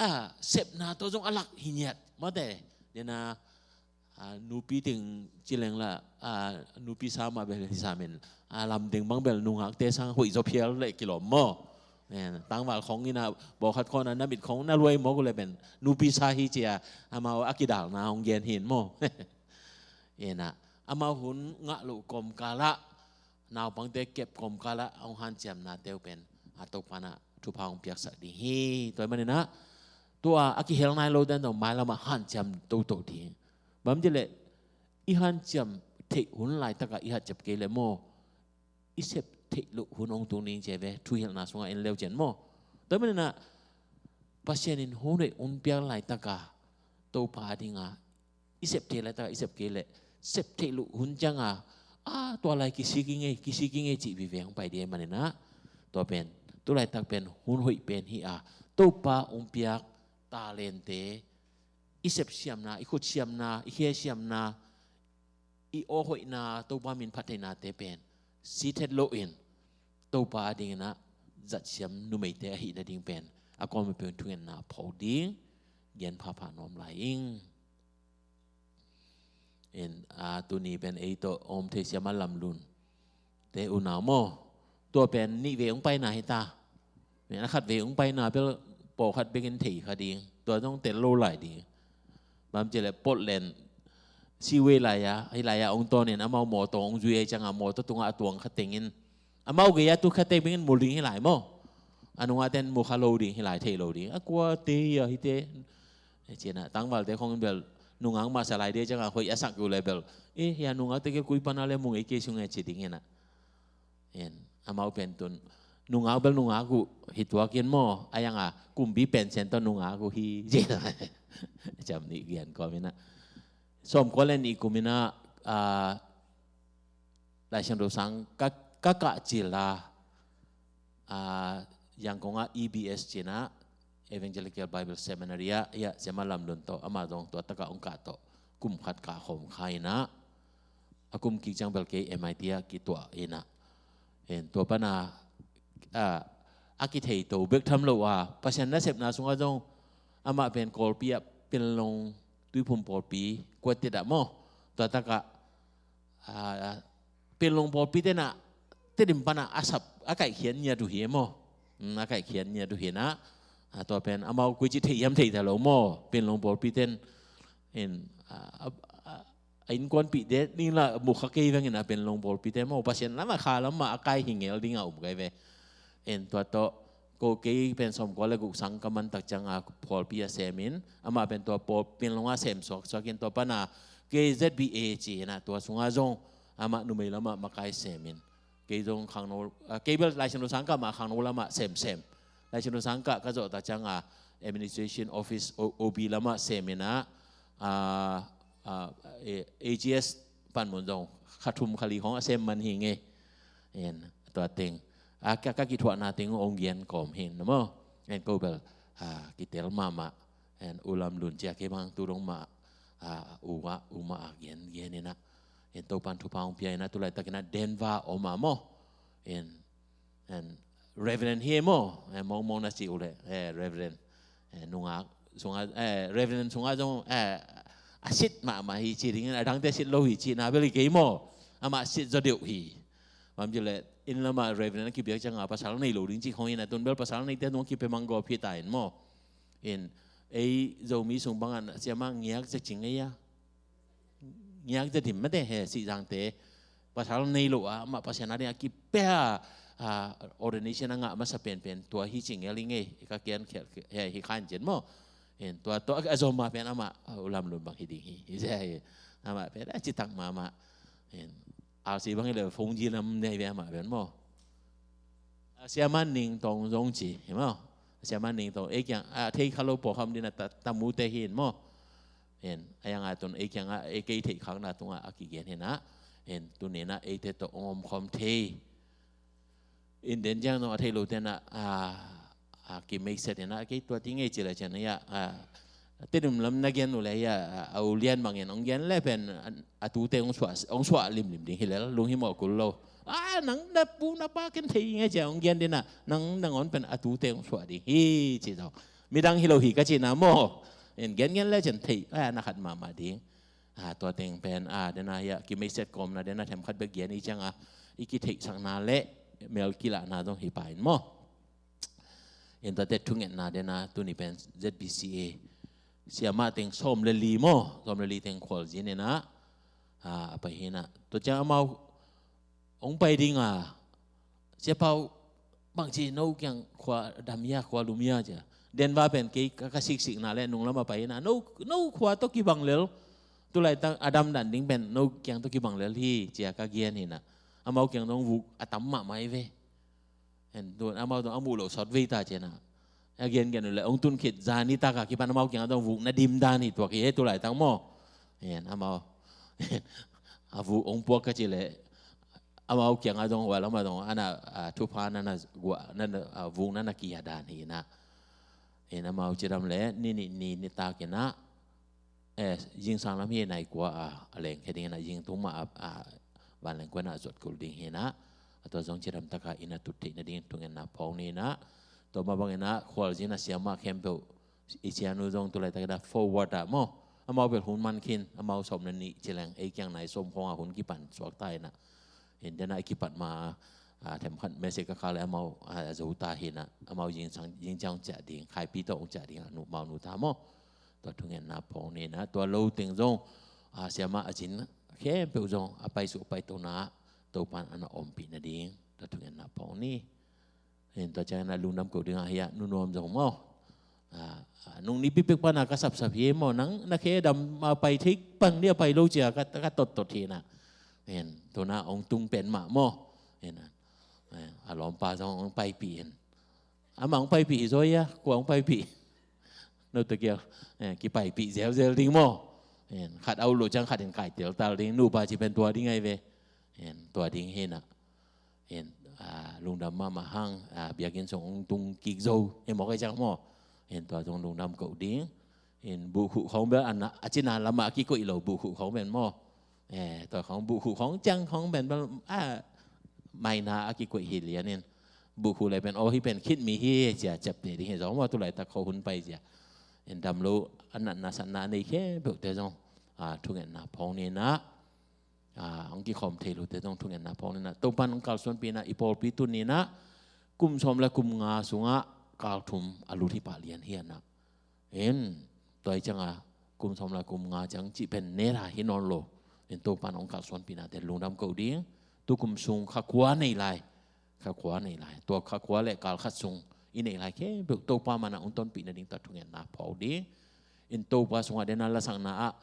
a, sepna tawh zong a lak hi ngiat. Mate, dia na, a, nupi teng ci leng la, a, nupi sa mah bel hi sa men, a, lam teng bang bel nungakte sang hoih zaw phial le kilawm maw. Nen, tangval khong in a, bawkhat khong a na mit khong na luai mawk uh le pen nupi sa hi ci a, amau a kidalna hong gen hi in maw. Ena, amau hun ngah loh kawmkal ah, naupangte kep kawmkal ah hong hanciamnate uh pen a Topa na thupha hong piaksak ding hi. Tua ahih manin ah tua a kihel nai lo dan zong mailam ah hanciam toto ding. Bang ci leh i hanciam theih hun laitak ah i hanciam kei leh maw, i sep theih loh hun hong tung ding ci ve, thuhilhna sungah en leu cian maw. Tua ahih manin ah Pasian in hun hoih hong piak laitak ah Topa a ding ah i sep theih laitak ah i sep kei leh, sep theih loh hun ciang a, a, tua lai kisik i ngei, kisik i ngei cih vive hong pai ding ahih manin ah, tua pen tu laitak pen hun hoih pen hi a, Topa hong piak talente, i sep siamna, i khut siamna, i khe siamna, i aw hoihna, Topa min phat theihnate pen sit het loin Topa a dingin ah zatsiam numeite ahih nading pen a kuamah pen thungetna phawk ding gen phapha nuam lai ing. In, a, tuni pen ei tawh om thei siam a Lam Lun te unau maw, tua pen nih vei hong paina hi ta. Pen a khat vei hong paina bel pawlkhat bekin thei kha ding, tua zong tel lo lai ding. Bang ci leh Portland Seaway lai-a, hih lai-a hong tawnin amau mawtaw hong zui ahih ciangin mawtaw tungah a tuang kha tengin amau gei-a tu kha teng bekin mu ding hi lai maw. A nungakten mu kha lo ding hi lai, thei lo ding. A kuate hi a hihte. Cinah tangvalte khong in bel nungak mah sa lai ding ciangin hoih a sak uh leh bel, eh, hih a nungakte gel kui pana leh mu ngei kei sung e ci ding hinah. En, amau pen tun nungak bel nungak uh hi tuak in maw, a yanga kumpi pension tawh nungak uh hi. Cam nih gen kawm hinah. Sawmkua leh nih kum hinah, ah, Laisiangtho sang ka, ka kah cil a, ah, Yangon ah E B S cinah, Evangelical Bible Seminary ah, hiah Siamah Lam Lun tawh, amah zong tua takah hong kah tawh, kum khat kah khawm kha hinah, a kum kik ciang bel kei M I T ah kituah hinah. En, tua pana, ah, a kithei to bek tham lo a, Pasian nasepna sungah zong, amah pen Kawlpi ah Panglong Tuiphum pawlpi kuatet ah maw. Tua takah, ah, Panglong pawlpi tenah Tedim pana a sap, a kaihkhiat ngiat uh hi maw. Hmm, a kaihkhiat ngiat uh hinah. Ah, tua pen amau koici thei hiam thei ta lo maw. Panglong pawlpi ten, en, ah, ah, ah, a innkuanpih det ding lah mu kha kei veng hinah Panglong pawlpi ten maw. Pasian lamah kha lamah a kai hi ngel dingah um kei ve. En, tua tawh, ko kei pen sawmkua leh guk sang ka man tak ciangin pawlpi ah semin, amah pen tua pawl Panglong ah sem suaksuak in tua pana K Z B A ci hinah, tua sungah zong amah numei lamah makai semin. Kei zong khangno, ah, kei bel Laisiangtho sang kah mah khangno lamah semsem. Laisiangtho sang kah ka zawh tak ciangin administration office, O-, O B lamah sem hinah, ah, ah, eh, A G S panmun zong kha thum kha li khong a sem man hi ngei. En, tua teng, ah, ka, ka kithuahna teng hong gen kawm hi na maw. En, ko bel, ah, kitel mahmah. En, U Lam Lun ci a, kei bang tu dong mah, ah, u ah, u mah a gen, gen hinah. En, Topan thupha hong pia hinah, tu laitak hinah Denver om a maw. En, en, Reverend hi maw, eh, mawngmawng na cih uh leh, eh, Reverend, eh, nungak sungah, eh, Reverend sungah zong, eh, a sit mahmah hi ci dingin, a dangte sit lo hi cihna bel hi kei maw. Amah sit zaw deuh hi. Bang ci leh inn lamah Reverend a kipiak ciangin pasal nei lo ding cih khong hinah, tun bel pasal neite zong kipia mang gawp hi ta in maw. In, ei Zomi sung bangin siamah ngiak zia cing ei a. Ngiak zia dim mate he, Sihzangte. Pasal nei lo a, amah Pasian a ding a kipia, ah, ordination a ngah masa penpen tua hi cing el i ngei, ka kian khial he hi khan cin maw. En, tua, tua a zom a pen amah, ah, U Lam Lun bang hi ding hi. Hi zia hi. Amah pen a citak mahmah. En, R C bang hi leh phone ci lam nei ve amah pen maw. A Siamah Ning Tawng zong ci hi maw. A Siamah Ning Tawng, ei kiang, ah, thei kha lo pawlkham ding a ta, tamute hi in maw. En, a yanga tun ei kiangah, ei kei theihkhakna tungah a kigen hinah. En, tuninah eite tawh hong omkhawm thei. In den ciang zong a thei lo tenah, ah, ah, kimeikset hinah, kei tua ti ngei ci leh cian hiah, ah, Tedim lam na gen uh leh hiah, ah, a ulian bangin hong gen leh pen, ah, a tute hong suah, hong suah limlim ding hi lel, lunghimawh kul lo. Ah, nang na pu na pa ken thei ngei ci a hong gen dinah, nang nangawn pen a tute hong suah ding hi ci zong. Midang hi lo hi ka cihna maw. En, gen gen leh cian thei, ah, na khat mahmah ding. Ah, tua teng pen, ah, dena hiah kimeikset kawmna dena themkhat bek gen i ciangin, i kitheihsakna leh mel kilahna zong hi pah in maw. En, tuate thungetna dena tuni pen Z B C A siamah teng sawm le li maw, sawm le li teng khualzin hinah, ah, a pai hinah. Tua ciang amau hong pai ding a, Sia Pau, bangci no kiang khua dam hia, khua lum hia cia. Denver pen kei ka, ka siksikna leh nunglam a pai hinah, no, no khua tawh kibang lel. Tu laitak a damdan ding pen no kiang tawh kibang lel hi cia ka gen hinah. Amau kiang dong vuk a tam mahmah hi ve. En, tun amau dong a muh loh sawt vei ta cianah. A gengen uh leh hong tun khit zani taka kipan amau kiangah dong vukna dimdan hi tuak hi, he tu laitak maw. En, amau a vuk hong puak ka cih leh amau kiangah dong, huai lamah dong ana, a, thupha nana guah, nana, a, vukna na kia dan hi na. En, amau cidam leh ni nih ni nitak inah, eh, zingsang lam hi nai kua a, a lengkhia ding inah, zing tung mah a, a, vanleng kua inah a zuat kul ding hi inah. A tua zong cidam taka inn a tut theih nading thungetna phawk ni inah. Tua mah bang inah khualzin a siamah khempeuh i cianu zong tu laitak inah forward ah maw, amau bel hun man khin, amau sawm le nih ci leng ei kiang nai sawm khawng a hun kipan suak ta inah. En, den a i kipat ma A, themkhat message ka khak leh amau a zo ta hi na, amau zingciang, zingciang hong ciah ding, Khaipi tawh hong ciah ding, a nu, amau nu ta maw. Tua thungetna phawk ni na, tua lo teng zong a siamah a zin khempeuh zong a paisuk a paitona Topan a na ompih nading tua thungetna phawk ni. Hin tua ciangin a lungdam ko ding a hi a, Nu Nuam zong maw. A, a, nung nipi pek pana ka sapsap hi maw, nang na khe dam a pai thei pang dia pai lo cia ka, ka tottot hi na. Hin tuna hong tung pen mah maw. Hin a, a lawmpa zong hong paipih hin. Amah hong paipih hi zaw ia, kua hong paipih. No ta kia, eh, kipaipih zelzel ding maw. Hin khat a ut lo ciang khat in kai teltal ding, nupa ci pen tua ding ahi ve. Hin tua ding hi na. Hin, a, lungdam mahmah hang, a, biakinn sung hong tung kik zo hi mawk ahi ciang maw. Hin tua zong lungdam ko ding. Hin buhkhuh khawng bel a na, a cina lamah a kikoih lo buhkhuh khawng pen maw. Eh, tua khawng buhkhuh khawng ciang khawng pen bel, a, maina a kikoih hi lian in. Buhkhuh le pen aw hi pen khitmi hi cia ciapte ding hi zaw maw, tu laitak kho hun pai cia. Hin dam lo a natna satna a nei khempeuhte zong, a, thungetna phawk ni na. A, hong kikhawm thei lote zong thungetna phawk ni na. Topan hong kalsuanpih na, i pawlpi tun ni na, kum sawm le kum nga sungah kal thum a lut hi pah lian hi a na. Hin, tua hi cianga kum sawm le kum nga ciang cih pen neta hi nawn lo. Hin Topan hong kalsuanpih nate lungdam ko ding. Tu kum sung kha kua nei lai. Kha kua nei lai. Tua kha kua le kal khat sung i neih lai khempeuh Topa mana hong tonpih nading tua thungetna phawk ding. Hin Topa sungah dena lasakna ah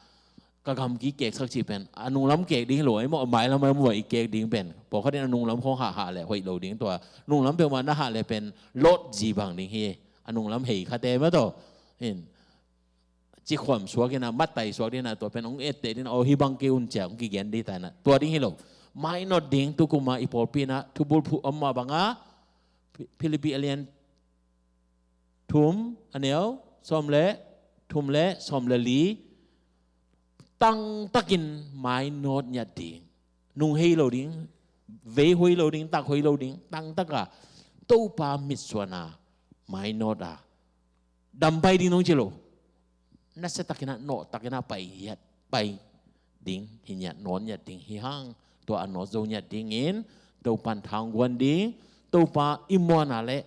ka gam kikeksak cih pen a nunglam kek ding hi lo, ei maw, a mailam a maw i kek ding pen. Pawlkhat in a nunglam khawng hahhah le hoih lo ding tua. Nunglam peuhmah na hah le pen lawt zi bang ding hi. A nunglam hei khate mah tawh. Hin, cikhuam suak ina, mattai suak dina, tua pen hong etteh dina, aw hi bang kei un cia hong kigen dih ta ina. Tua ding hi lo. Mainawt ding tukuma i pawlpi ina thubulphuh om mah banga, Philippi a lian thum, a neu sawm le thum le sawm le li, tangtakin mainawt ngiat ding. Nung hei lo ding, vei hoi lo ding, tak hoi lo ding, tangtaka Topa mitsuana mainawta dam pai ding nong ci lo. Nasia takina, nawh takina pai ngiat, pai ding hi ngiat, nawt ngiat ding hi hang. Tua a nawt zo ngiat dingin Topan thangguan ding, Topa i muana le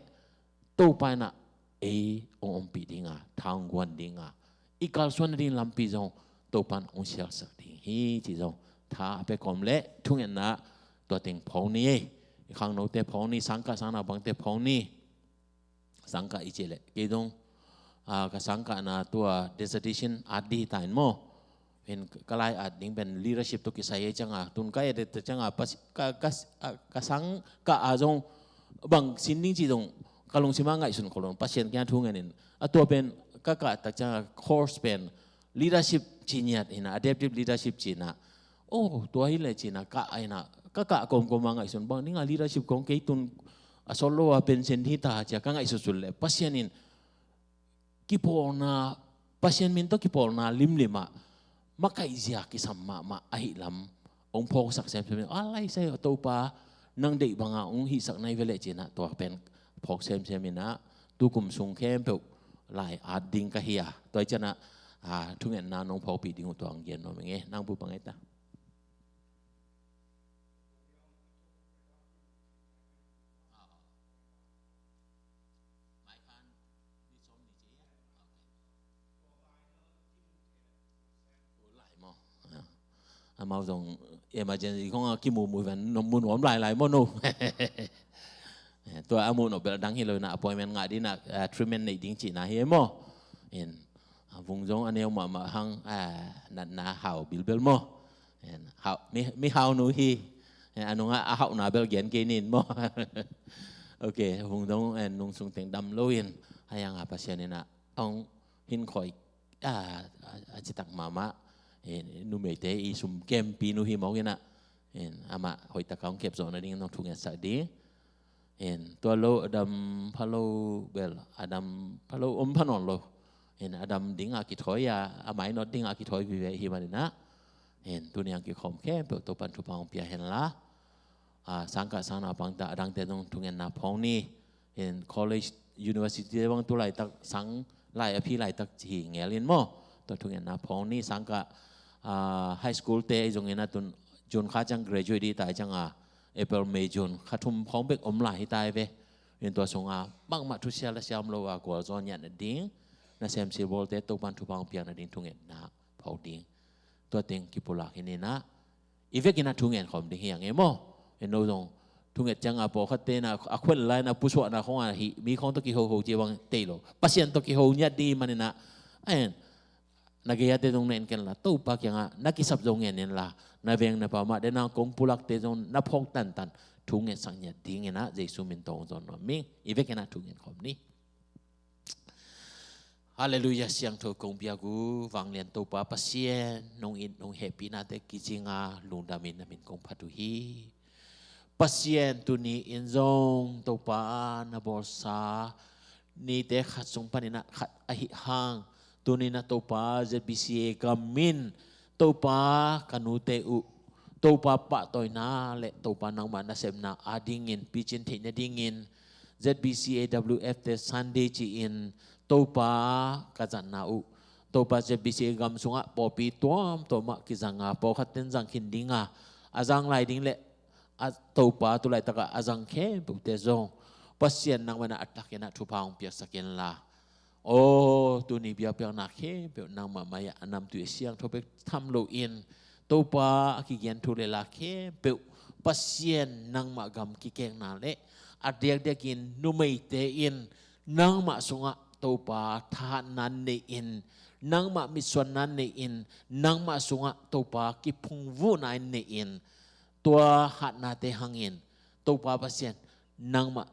Topa ina ei hong ompih dinga, thangguan dinga, i kalsuan ding lampi zong Topan hong sialsak ding hi ci zong tha a pia kawm le thungetna tua teng phawk ni ei. I khangnote phawk ni, sangkah sangnaupangte phawk ni. Sangkah i cih leh kei zong, a, ka sangkahna tua dissertation at dih ta in maw. Hin ka lai at ding pen leadership tawh kisai ei cianga, tun ka et cianga, ka, ka, a, ka sangkah a zong bang sin ding ci zong ka lungsim a ngaihsun ko lo, Pasian kiang thu ngenin. A tua pen ka kah tak cianga course pen leadership ci ngiat hina, adaptive leadership cina. Oh, tua hi le cina, kah a hina, ka kah kawmkawm a ngaihsun bang dinga leadership kong kei tun a solo a pension hi ta cia ka ngaihsutsut le Pasian in kipawlna, Pasian min tawh kipawlna limlim ah makaih zia kisam mahmah ahih lam hong phawksak semsem in, a lai sai Topa nang deih banga hong hihsak nai ve leh cina tua pen phawk semsem ina, tukum sung khempeuh lai at ding ka hi a, tua hi ciana, a, thungetna nong phawkpih ding uh tua hong gen nuam ing e, nang bu bang ei ta. Amau zong emergency khong a kimu mu ven, nong mu nuam lai lai maw no. Tua a mu nop bel dang hi lo ina, appointment ngah dina, a, treatment neih ding cihna hi maw. In, a vung zong a neu mahmah hang, a, natna hau bilbel maw. En, hau, mi, mi hau nu hi. En, a nungah a hauhna bel gen kei nin maw. Ok, hung dong, en, nung sung teng dam lo in, a yang a Pasian ina hong hin khoi, a, a, a citak mahmah. En, numeite i sum kempi nu hi mawk ina. En, amah hoih taka hong kep zawh nading nong thungetsak ding. En, tua lo a dam pha lo bel, a dam pha lo om pha nawn lo. En, a dam dingah kithawi a, a mainawt dingah kithawi vive hi manina. En, tuni ang kikhawm khempeuh Topan thupha hong pia henla. A, sangkah sangnaupang ta, a dangte zong thungetna phawng ni. En, college, university te bang tu laitak sang lai a phi laitak hi ngel in maw. Tua thungetna phawng ni, sangkah, a, high school te zong ina tun June kha ciang graduate dih ta cianga. April, May, June, kha thum khawng bek om lai hi ta hi ve. In tua sungah bangmah thusia la siam lo a gualzo ngiat nading, nasem silbawlte Topan thupha hong piak nading thungetna phawk ding. Tua teng kipulak hi ni in ah, i vekin ah thungen khawm ding hi hang e maw. En lo zong thunget ciangah pawlkhatte in ah a khuan lai in ah pusuahna khawng ah hih mi khawng tawh kihoho ci bang tei lo. Pasian tawh kiho ngiat ding hi manin ah, en, na gei-ate zong na en ken la, Topa kiangah na kisap zo ngen in la, na veng na pam ah, den ang kong pulakte zong na phawk tantan thungetsak ngiat dingin ah Jesu min tawh hong zawn nuam ing. I vekin ah thungen khawm ni. Halleluiah, siangtho kong biak uh vanglian Topa Pasian, nong it nong hehpihnate kizinga lungdamin na min kong phat uh hi. Pasian, tuni in zong Topa na bawlsa nite khat sung panin ah khat ahi hang, tuni in ah Topa Z B C A gam in Topa ka nute uh Topa pahtawina le Topa nangmah nasepna adingin picin theih nadingin Z B C A W F te Sunday ci-in Topa ka zatna uh, Topa Z B C A gam sungah pawlpi tuamtuam ah kizanga, pawlkhat ten zang khin dinga, a zang lai ding le a Topa tulaitakah a zang khempeuhte zong Pasian nangmah in ah a takin ah thupha hong piaksak in la. Aw, tuni biakpiakna khempeuh nangmah mai-ah a namtui a siangtho bek tham loin, Topa a kigen thu le la khempeuh Pasian nangmah gam kikekna le a diakdiakin numeite in nangmah sungah Topa thahatna nei-in, nangmah mitsuanna nei-in, nangmah sungah Topa kiphungvuhna in nei-in, tua hatnate hangin Topa Pasian nangmah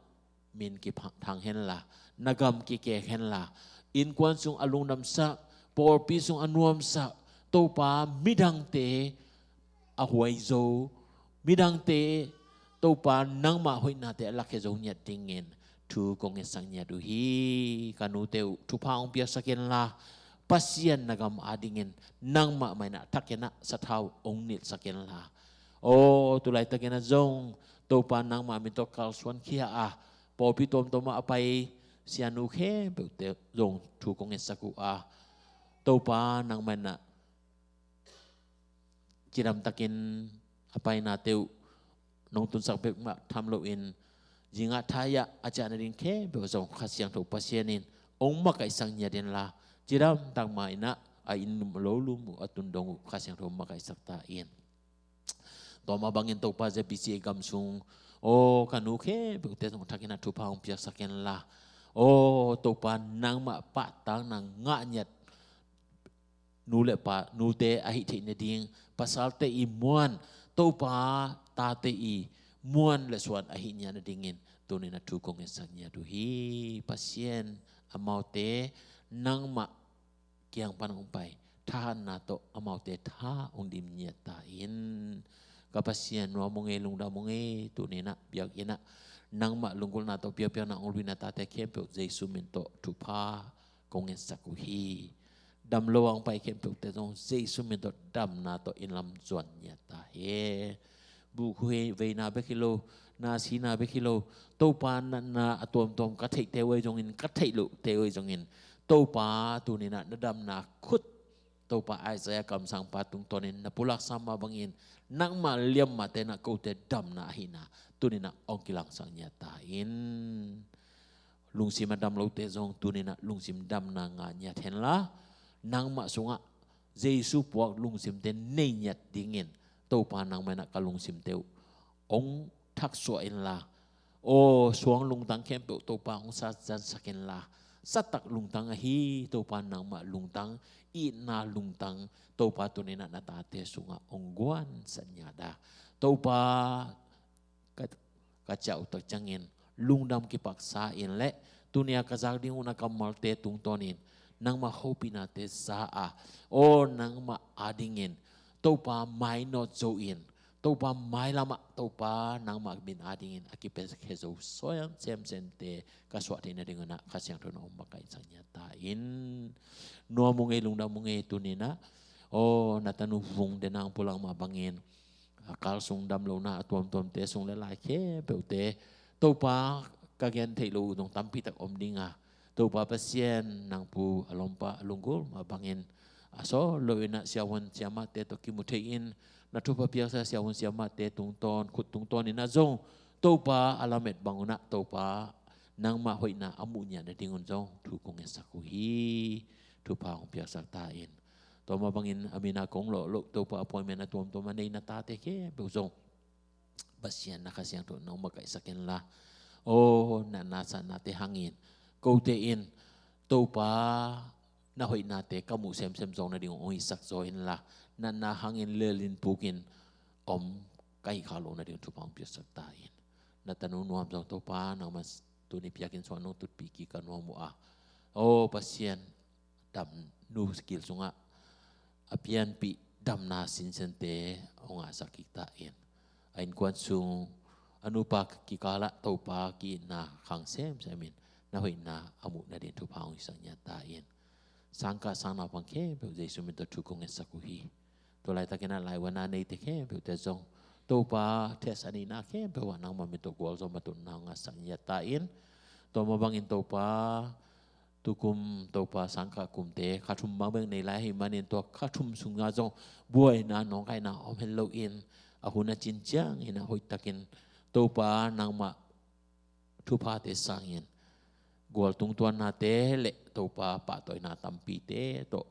min kithang henla, na gam kikek henla, innkuan sung a lungdamsak, pawlpi sung a nuamsak Topa, midangte a huaizo, midangte Topa nangmah hoihnate a lakhia zo ngiat dingin thu kong ngetsak ngiat uh hi. Ka nute uh thupha hong piaksak inla, Pasian na gam adingin nangmah mai-in ah thakin ah sathau hong nilhsak inla. Aw, tulaitakin ah zong Topa nangmah min tawh kalsuan khia a, pawlpi tuamtuam ah a pai sianu khempeuhte zong thu kong ngetsak uh a, Topa nangmah in ah cidamtakin a painate uh nong tunsak bek mah tham loin, zingah thai-ah a ciah nading khempeuh zong Kha Siangtho Pasian in hong makaihsak ngiat inla, cidamtak mah in ah a inn lum a lolum uh, a tundong uh Kha Siangtho makaihsak ta in. Tua mah bangin Topa Z B C A gam sung, aw, ka nu khempeuhte zong thakin ah thupha hong piaksak inla, aw, Topa nangmah pahtakna ngah ngiat nu le pa, nute ahih theih nading, pasalte i muan, Topa tate i muan le suan ahih ngiat nadingin tuni-in ah thu kong ngetsak ngiat uh hi. Pasian, amaute nangmah kiang pan hong pai thahatna tawh amaute tha hong dim ngiat ta in. Ka Pasian, nuam ung ei, lungdam ung ei, tuni-in ah biakinn ah nangmah lunggulhna tawh biakpiakna hong luina tate khempeuh Jesu min tawh thupha kong ngetsak uh hi. Dam lo a hong pai khempeuhte zong Jesu min tawh damna tawh inn lam zuan ngiat ta hen. Buh veina bek hi lo, na sina bek hi lo, Topa natna a tuamtuam ka theihte uh ahi zongin, ka theih lohte uh ahi zongin, Topa tuni-in ah na damna khut, Topa Isaiah kamsangpa tungtawnin na pulaksa mah bangin, nangmah liammate in ah kote damna ahihna tuni-in ah hong kilangsak ngiat ta in. Lungsim a dam lote zong tuni-in ah lungsim damna ngah ngiat henla, nangmah sungah Jesu puak lungsimte nei ngiat dingin Topa nangmah in ah ka lungsimte uh hong thaksuah inla, aw, suang lungtang khempeuh Topa hong sazansak inla, satak lungtang ahi Topa nangmah lungtang, itna lungtang Topa tuni-in ah na tate sungah hong guansak ngiat a, Topa ka, ka ciah uh tak ciangin lungdam kipaksa in le, tuni-a ka zak ding uh na kammalte tungtawnin nangmah hopihnate za a, aw, nangmah adingin Topa mainawt zo in, Topa mailam ah Topa nangmah min adingin a kipiakhia zo semsemte ka suah theih nadingun ah Kha Siangtho in hong makaihsak ngiat ta in. Nuam ung ei, lungdam ung ei, tuni-in ah, aw, na tanu Vung, den ang pulak mah bangin a kal sung damlohna a tuamtuamte sung le lai khempeuhte, Topa, ka gen theih loh uh zong tampitak om ding a, Topa Pasian, nang pu a lawmpa a lunggulh mah bangin a sawt loin ah siavuan siamahte tawh kimu thei-in, na thupha piaksa siavuan siamahte tungtawn, khut tungtawn in ah zong Topa a lamet bang un ah Topa nangmah hoihna a muh ngiat nadingun zong thu kong ngetsak uh hi. Thupha hong piaksak ta in. Tua mah bangin a min a kong lawh loh Topa appointment a tuamtuam a nei na tate khempeuh zong Pasian na Kha Siangtho nong makaihsak inla, aw, na nasahnate hangin kote in Topa na hoihnate ka muh semsem zawng nading hong hisak zaw inla, na na hangin lelin pukin om ka hih kha loh nading thupha hong piaksak ta in. Na tanu Nuam zong Topa nangman tuni piakin suan nong tutpih kik ka nuam uh a, aw Pasian, damnu gil sungah a pianpih damna sinsente hong ngahsak kik ta in. A innkuan sung a nupa kikalah Topa ki-itna khang semsem in na hoihna a muh nading thupha hong hisak ngiat ta in. Sangkah sangnaupang khempeuh Jesu min tawh thu kong ngetsak uh hi. Tua laitakin ah laivuanna neite khempeuhte zong Topa test a neihna khempeuh ah nangma min tawh gualzo matutna hong ngahsak ngiat ta in. Tua mah bangin Topa tukum Topa sangkah kumte kha thum bang bek nei lai ahih manin tua kha thum sungah zong buaina nawngkaina om het loin a hun a cin ciangin a hoihtakin Topa nangmah thuphate sangin gual tungtuannate le Topa pahtawina tampite tawh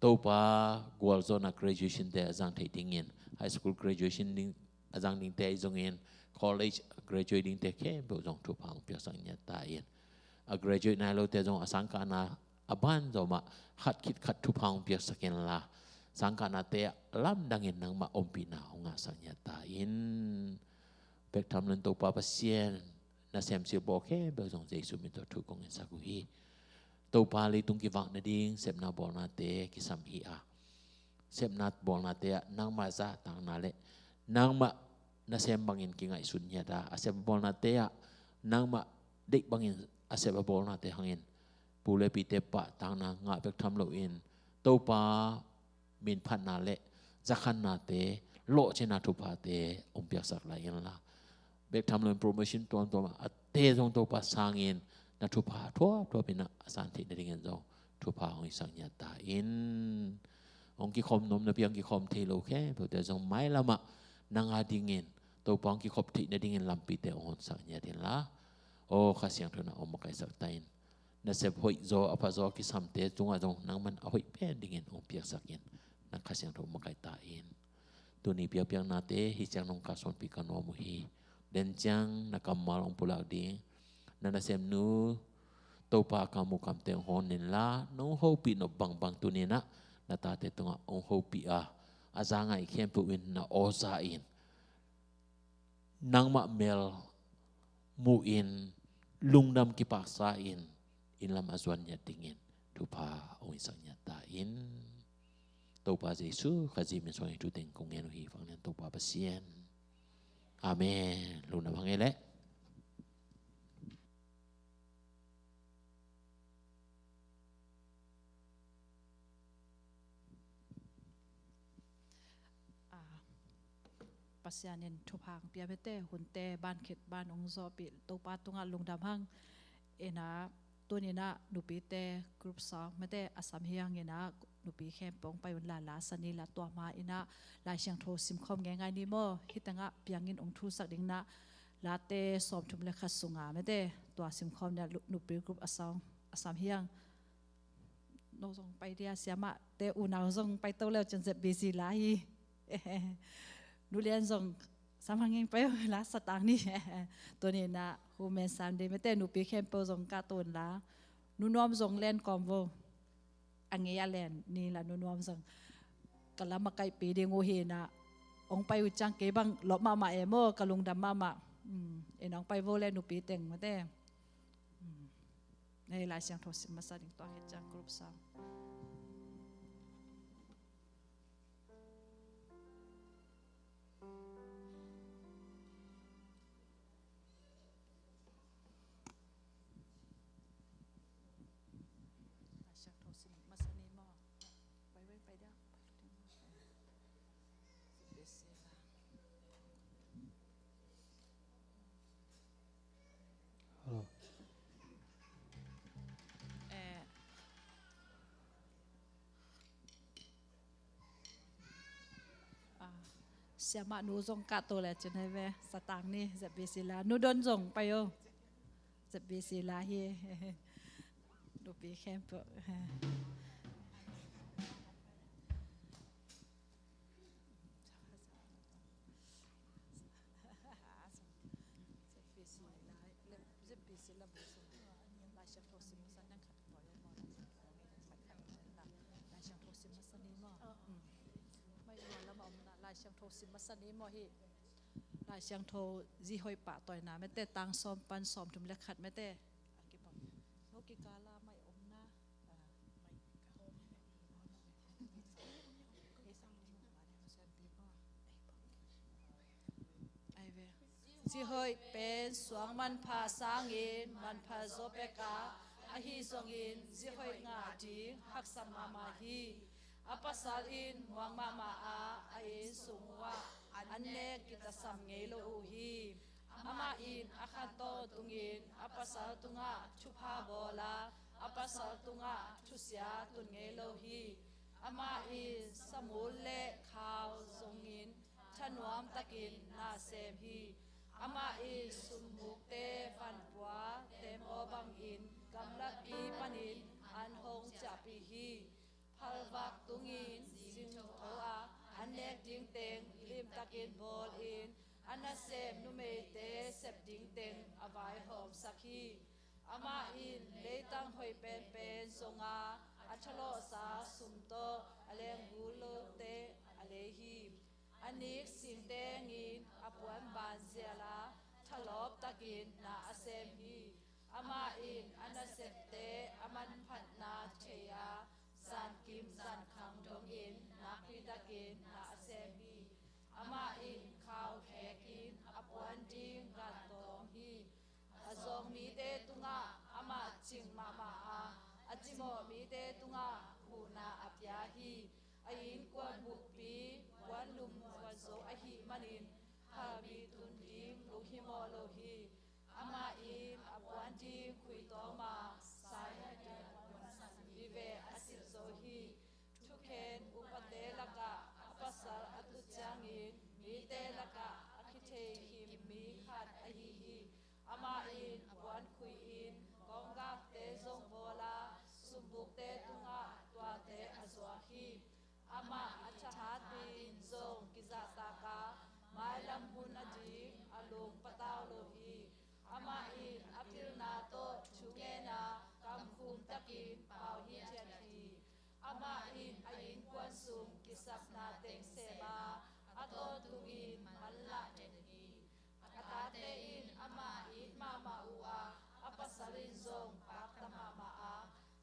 Topa gualzawhna graduation te a zang theih dingin, high school graduation ding a zang dingte ahi zongin, college graduate dingte khempeuh zong thupha hong piaksak ngiat ta in. A graduate nai lote zong a sangkahna a ban zomah khat khit khat thupha hong piaksak inla, sangkahnate ah lamdangin nangmah ompihna hong ngahsak ngiat ta in. Bek tham loin Topa Pasian, na sem silbawl khempeuh zong Jesu min tawh thu kong ngetsak uh hi. Topa leitung kivak nading sepna bawlnate kisam hi a, sepna bawlnate ah nangmah zahtakna le nangmah nasem bangin kingaihsun ngiat a, a sep a bawlnate ah nangmah deih bangin a sep a bawlnate hangin pu le pite pahtakna ngah bek tham loin Topa minphatna le zakhannate, lawhcinna thuphate hong piaksak lai inla, bek tham loin promotion tuamtuam a te zong Topa sangin na thupha thuapthuap in ah a san theih nadingin zong thupha hong hisak ngiat ta in. Hong kikhawm nuam napi hong kikhawm thei lo khempeuhte zong mailamah nang a dingin Topa hong kikhop theih nadingin lampite hong honsak ngiat inla, aw Kha Siangtho in ah hong makaihsak ta in. Nasep hoih zaw a pha zaw a kisamte tungah zong nangman a hoih pen dingin hong piaksak in, na Kha Siangtho makaih ta in. Tuni piakpiaknate hih ciang nong kalsuanpih ka nuam uh hi. Den ciang na kammal hong pulak ding, na nasemnu Topa a kam uh kamte hong hon inla, nong hopih nop bangbang tuni in ah na tate tungah hong hopih a, a za ngaih khempeuh in na aw za in, nangmah mel mu-in lungdam kipaksa in, inn lam a zuan ngiat dingin thupha hong hisak ngiat ta in. Topa Jesu Khazih min suangin thu teng kong ngen uh hi. Vanglian Topa Pasian, amen. Lungdam hang ei leh. Ah, Pasian in thupha hong pia mete, hunte ban khit ban hong zawhpih Topa tungah lungdam hang. Ina, tuni in ah nupite group song mete a sam hi hang ina, nupi khempeuh hong pai un la, la sa ni la, tua ma ina Lai Siangtho simkhawm ngeingai ni maw. Hih tengah piangin hong thusak ding ina, Late sawmthum le khat sunga mete tua simkhawm ina, nupi group a song a sam hi hang. No zong pai dia, siamahte unau zong pai to leu cin zep busy la hi. Nu Lian zong sam hang ing pai la sa tang ni. Tuni ina Women Sunday mete nupi khempeuh zong ka tun la. Nu Nuam zong len kawm vo. A ngei a len ni la, Nu Nuam zong ka la makaihpih ding uh hi ina. Hong pai uh ciang kei bang lawp mahmah e maw, ka lungdam mahmah. Ina hong pai vo le nupi teng mete. Ei, Lai Siangtho sim masa ding tua khit ciang group song. Lai Siangtho sim masa ni maw. Pai, pai, pai dia. Hello. Eh, Siamah nu zong kah to le cin hai ve. Satang ni Z B C la. Nu Don zong pai o. Z B C la hi. Nupi khempeuh. Lai Siangtho sim masa ni maw? Mai lua lam a om na, Lai Siangtho sim masa ni maw hi? Lai Siangtho Zi Hoih Pahtawina mete, tang sawm pan sawmthum le khat mete. A kipam. No kikala mai om na. Ai ve. Zi hoih pen suang manpha sangin manpha zaw pek a, ahi zongin zi hoih ngah ding haksa mahmah hi. A pasal in muang mahmah a, a inn sung uh ah an nek kitasam ngei lo uh hi. Amah in a khantawn tungin a pasal tungah thupha bawl a, a pasal tungah thusia tun ngei lo hi. Amah in samul le khau zongin thanuam takin na sem hi. Amah in sumbukte vanpua teemaw bangin gamlatpi panin an hong ciahpih hi. Phalvak tungin zingtho a, an nek ding teng limtakin bawlin, a nasem numeite sep ding teng a vaihawmsak hi. Amah in leitang hoih penpen zong a, a thalawhsa sum tawh a lenggul lote a lei hi. A nik singtengin a puan banzial a, thalawp takin na a sem hi. Amah in a nasepte a manphatna thei a, zankim zankhang dongin nakpi takin na a sem hi. Amah in khau khekin a puan ding gan tawm hi. A zawng mite tungah amah cing mahmah a, a cimawh mite tungah huhna a pia hi. A innkuan bukpi puan lum puan zo ahih manin phalbi tun ding lunghimawh lo hi. Amah in a puan ding khui tawm a, sai hatian puan san vive a silh zo hi. Thukhen upate lakah a pasal a tut ciangin mite lakah a kithei him mi khat ahi hi. Amah in puan khui-in kawnggakte zong bawl a, sumbukte tungah tuate a zuak hi. Amah a thahat in zong kizahtak a, mailam hun a ding a lung patau lo hi. Amah in a pilna tawh thu ngen a, kamkhum takin pau hithiat hi. Amah in a innkuan sung kisapna teng sem a, a tawntungin manlah den hi. A tate in amah it mahmah uh a, a pasal in zong pakta mahmah a,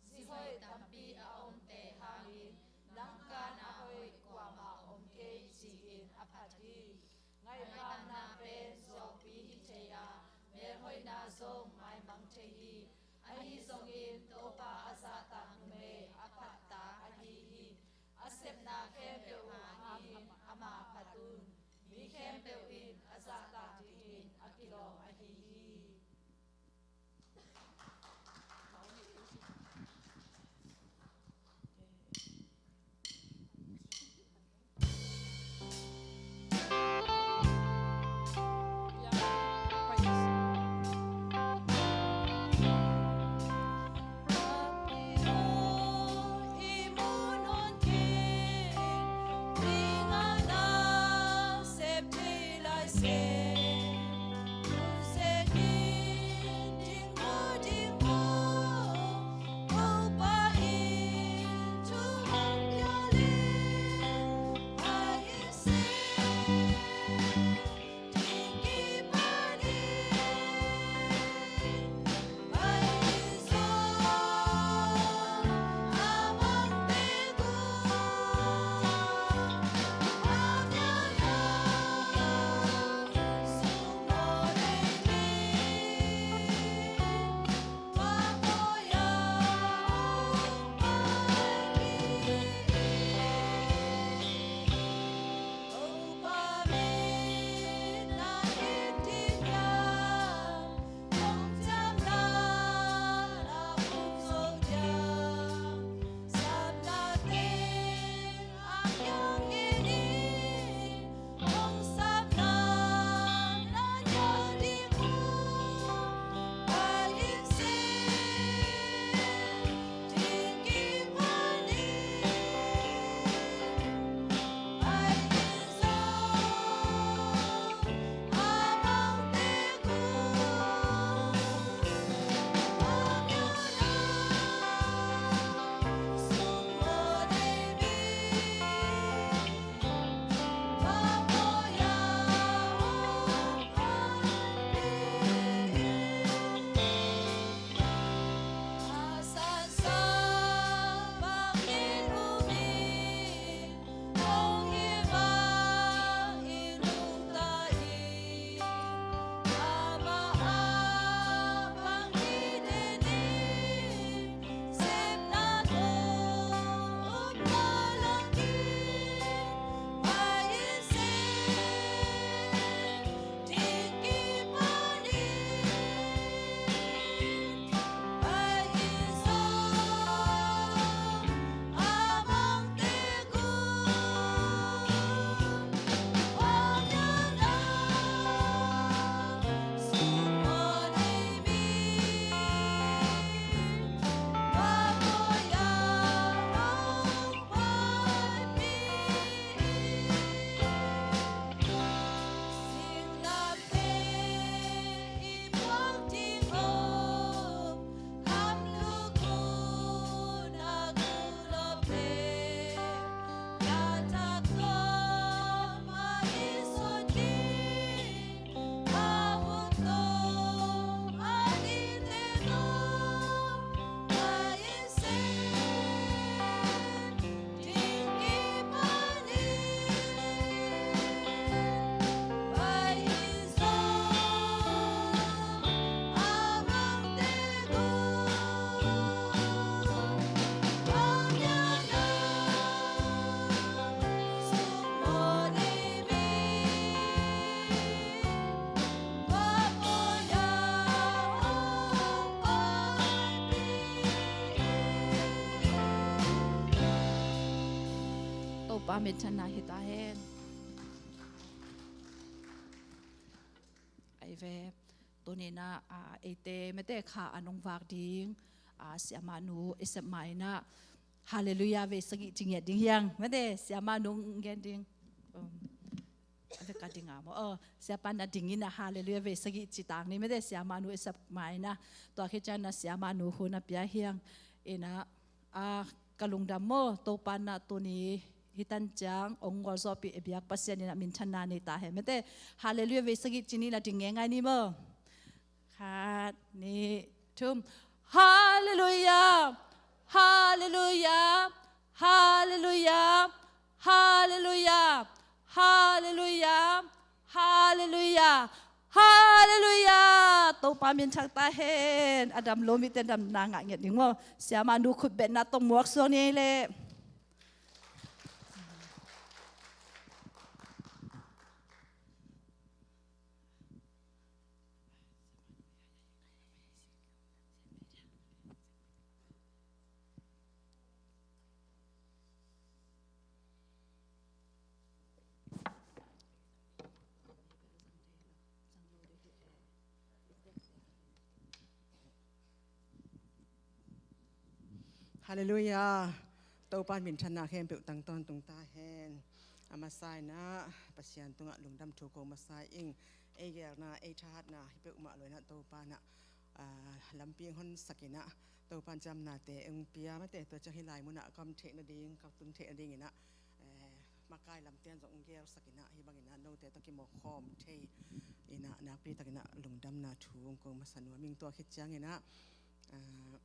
zi hoih tampi a omte hangin nang kan a hoih kuamah om kei ci-in a phat hi. Ngaihbamna pen zuaupi hi thei a, melhoihna zong maimang thei hi. Ahi zongin Topa a zahtak numei a phat ta ahi hi. A sepna khempeuh hangin ama phat un. Mi khempeuh in a zahtak dingin a kilawm ahi hi. Pa minthanna hi ta hen. Ai ve, tuni-in ah, ah, eite mate kha a nung vak ding, ah, siamah nu i sep ma-in ah, Hallelujah vei sagih ci ngiat ding hi hang. Mate, siamah nu gen ding. Um, a vek a ding a maw. Oh, siapa na dingin ah Hallelujah vei sagih ci tang ni. Mate, siamah nu i sep ma-in ah. Tua khit ciang ah siamah nu hun a pia hi hang. In ah, ah, ka lungdam maw, Topa in ah tuni hi tan ciang, ong gualzawhpih i biak Pasian in ah minthanna nei ta hen. Mate, Hallelujah vei sagih ci ni, la ding ngeingai ni maw. Khat, nih, thum. Hallelujah! Hallelujah! Hallelujah! Hallelujah! Hallelujah! Hallelujah! Hallelujah! Topa min thang ta hen. A dam lo mite damna ngah ngiat ding maw. Siamah nu khut betna tawh muak suak ni leh. Hallelujah. Topa minthanna khempeuh tang tawntung ta hen. A masa-in ah Pasian tungah lungdam thu ko masa ing. Ei geelna, ei thahatna hi peuhmah lo-in ah Topa in ah, ah, lampi hong honsak-in ah, Topa in ciamnate ong pia, mate, tua ciang hih lai munah ka om theih nading, ka tun theih nadingin ah, eh, makai lamte zong ong geelsak-in ah, hih bangin ah note tawh kimawk khawm thei in ah nakpi takin ah lungdamna thu ong ko masa nuam ing. Tua khit ciangin ah, ah,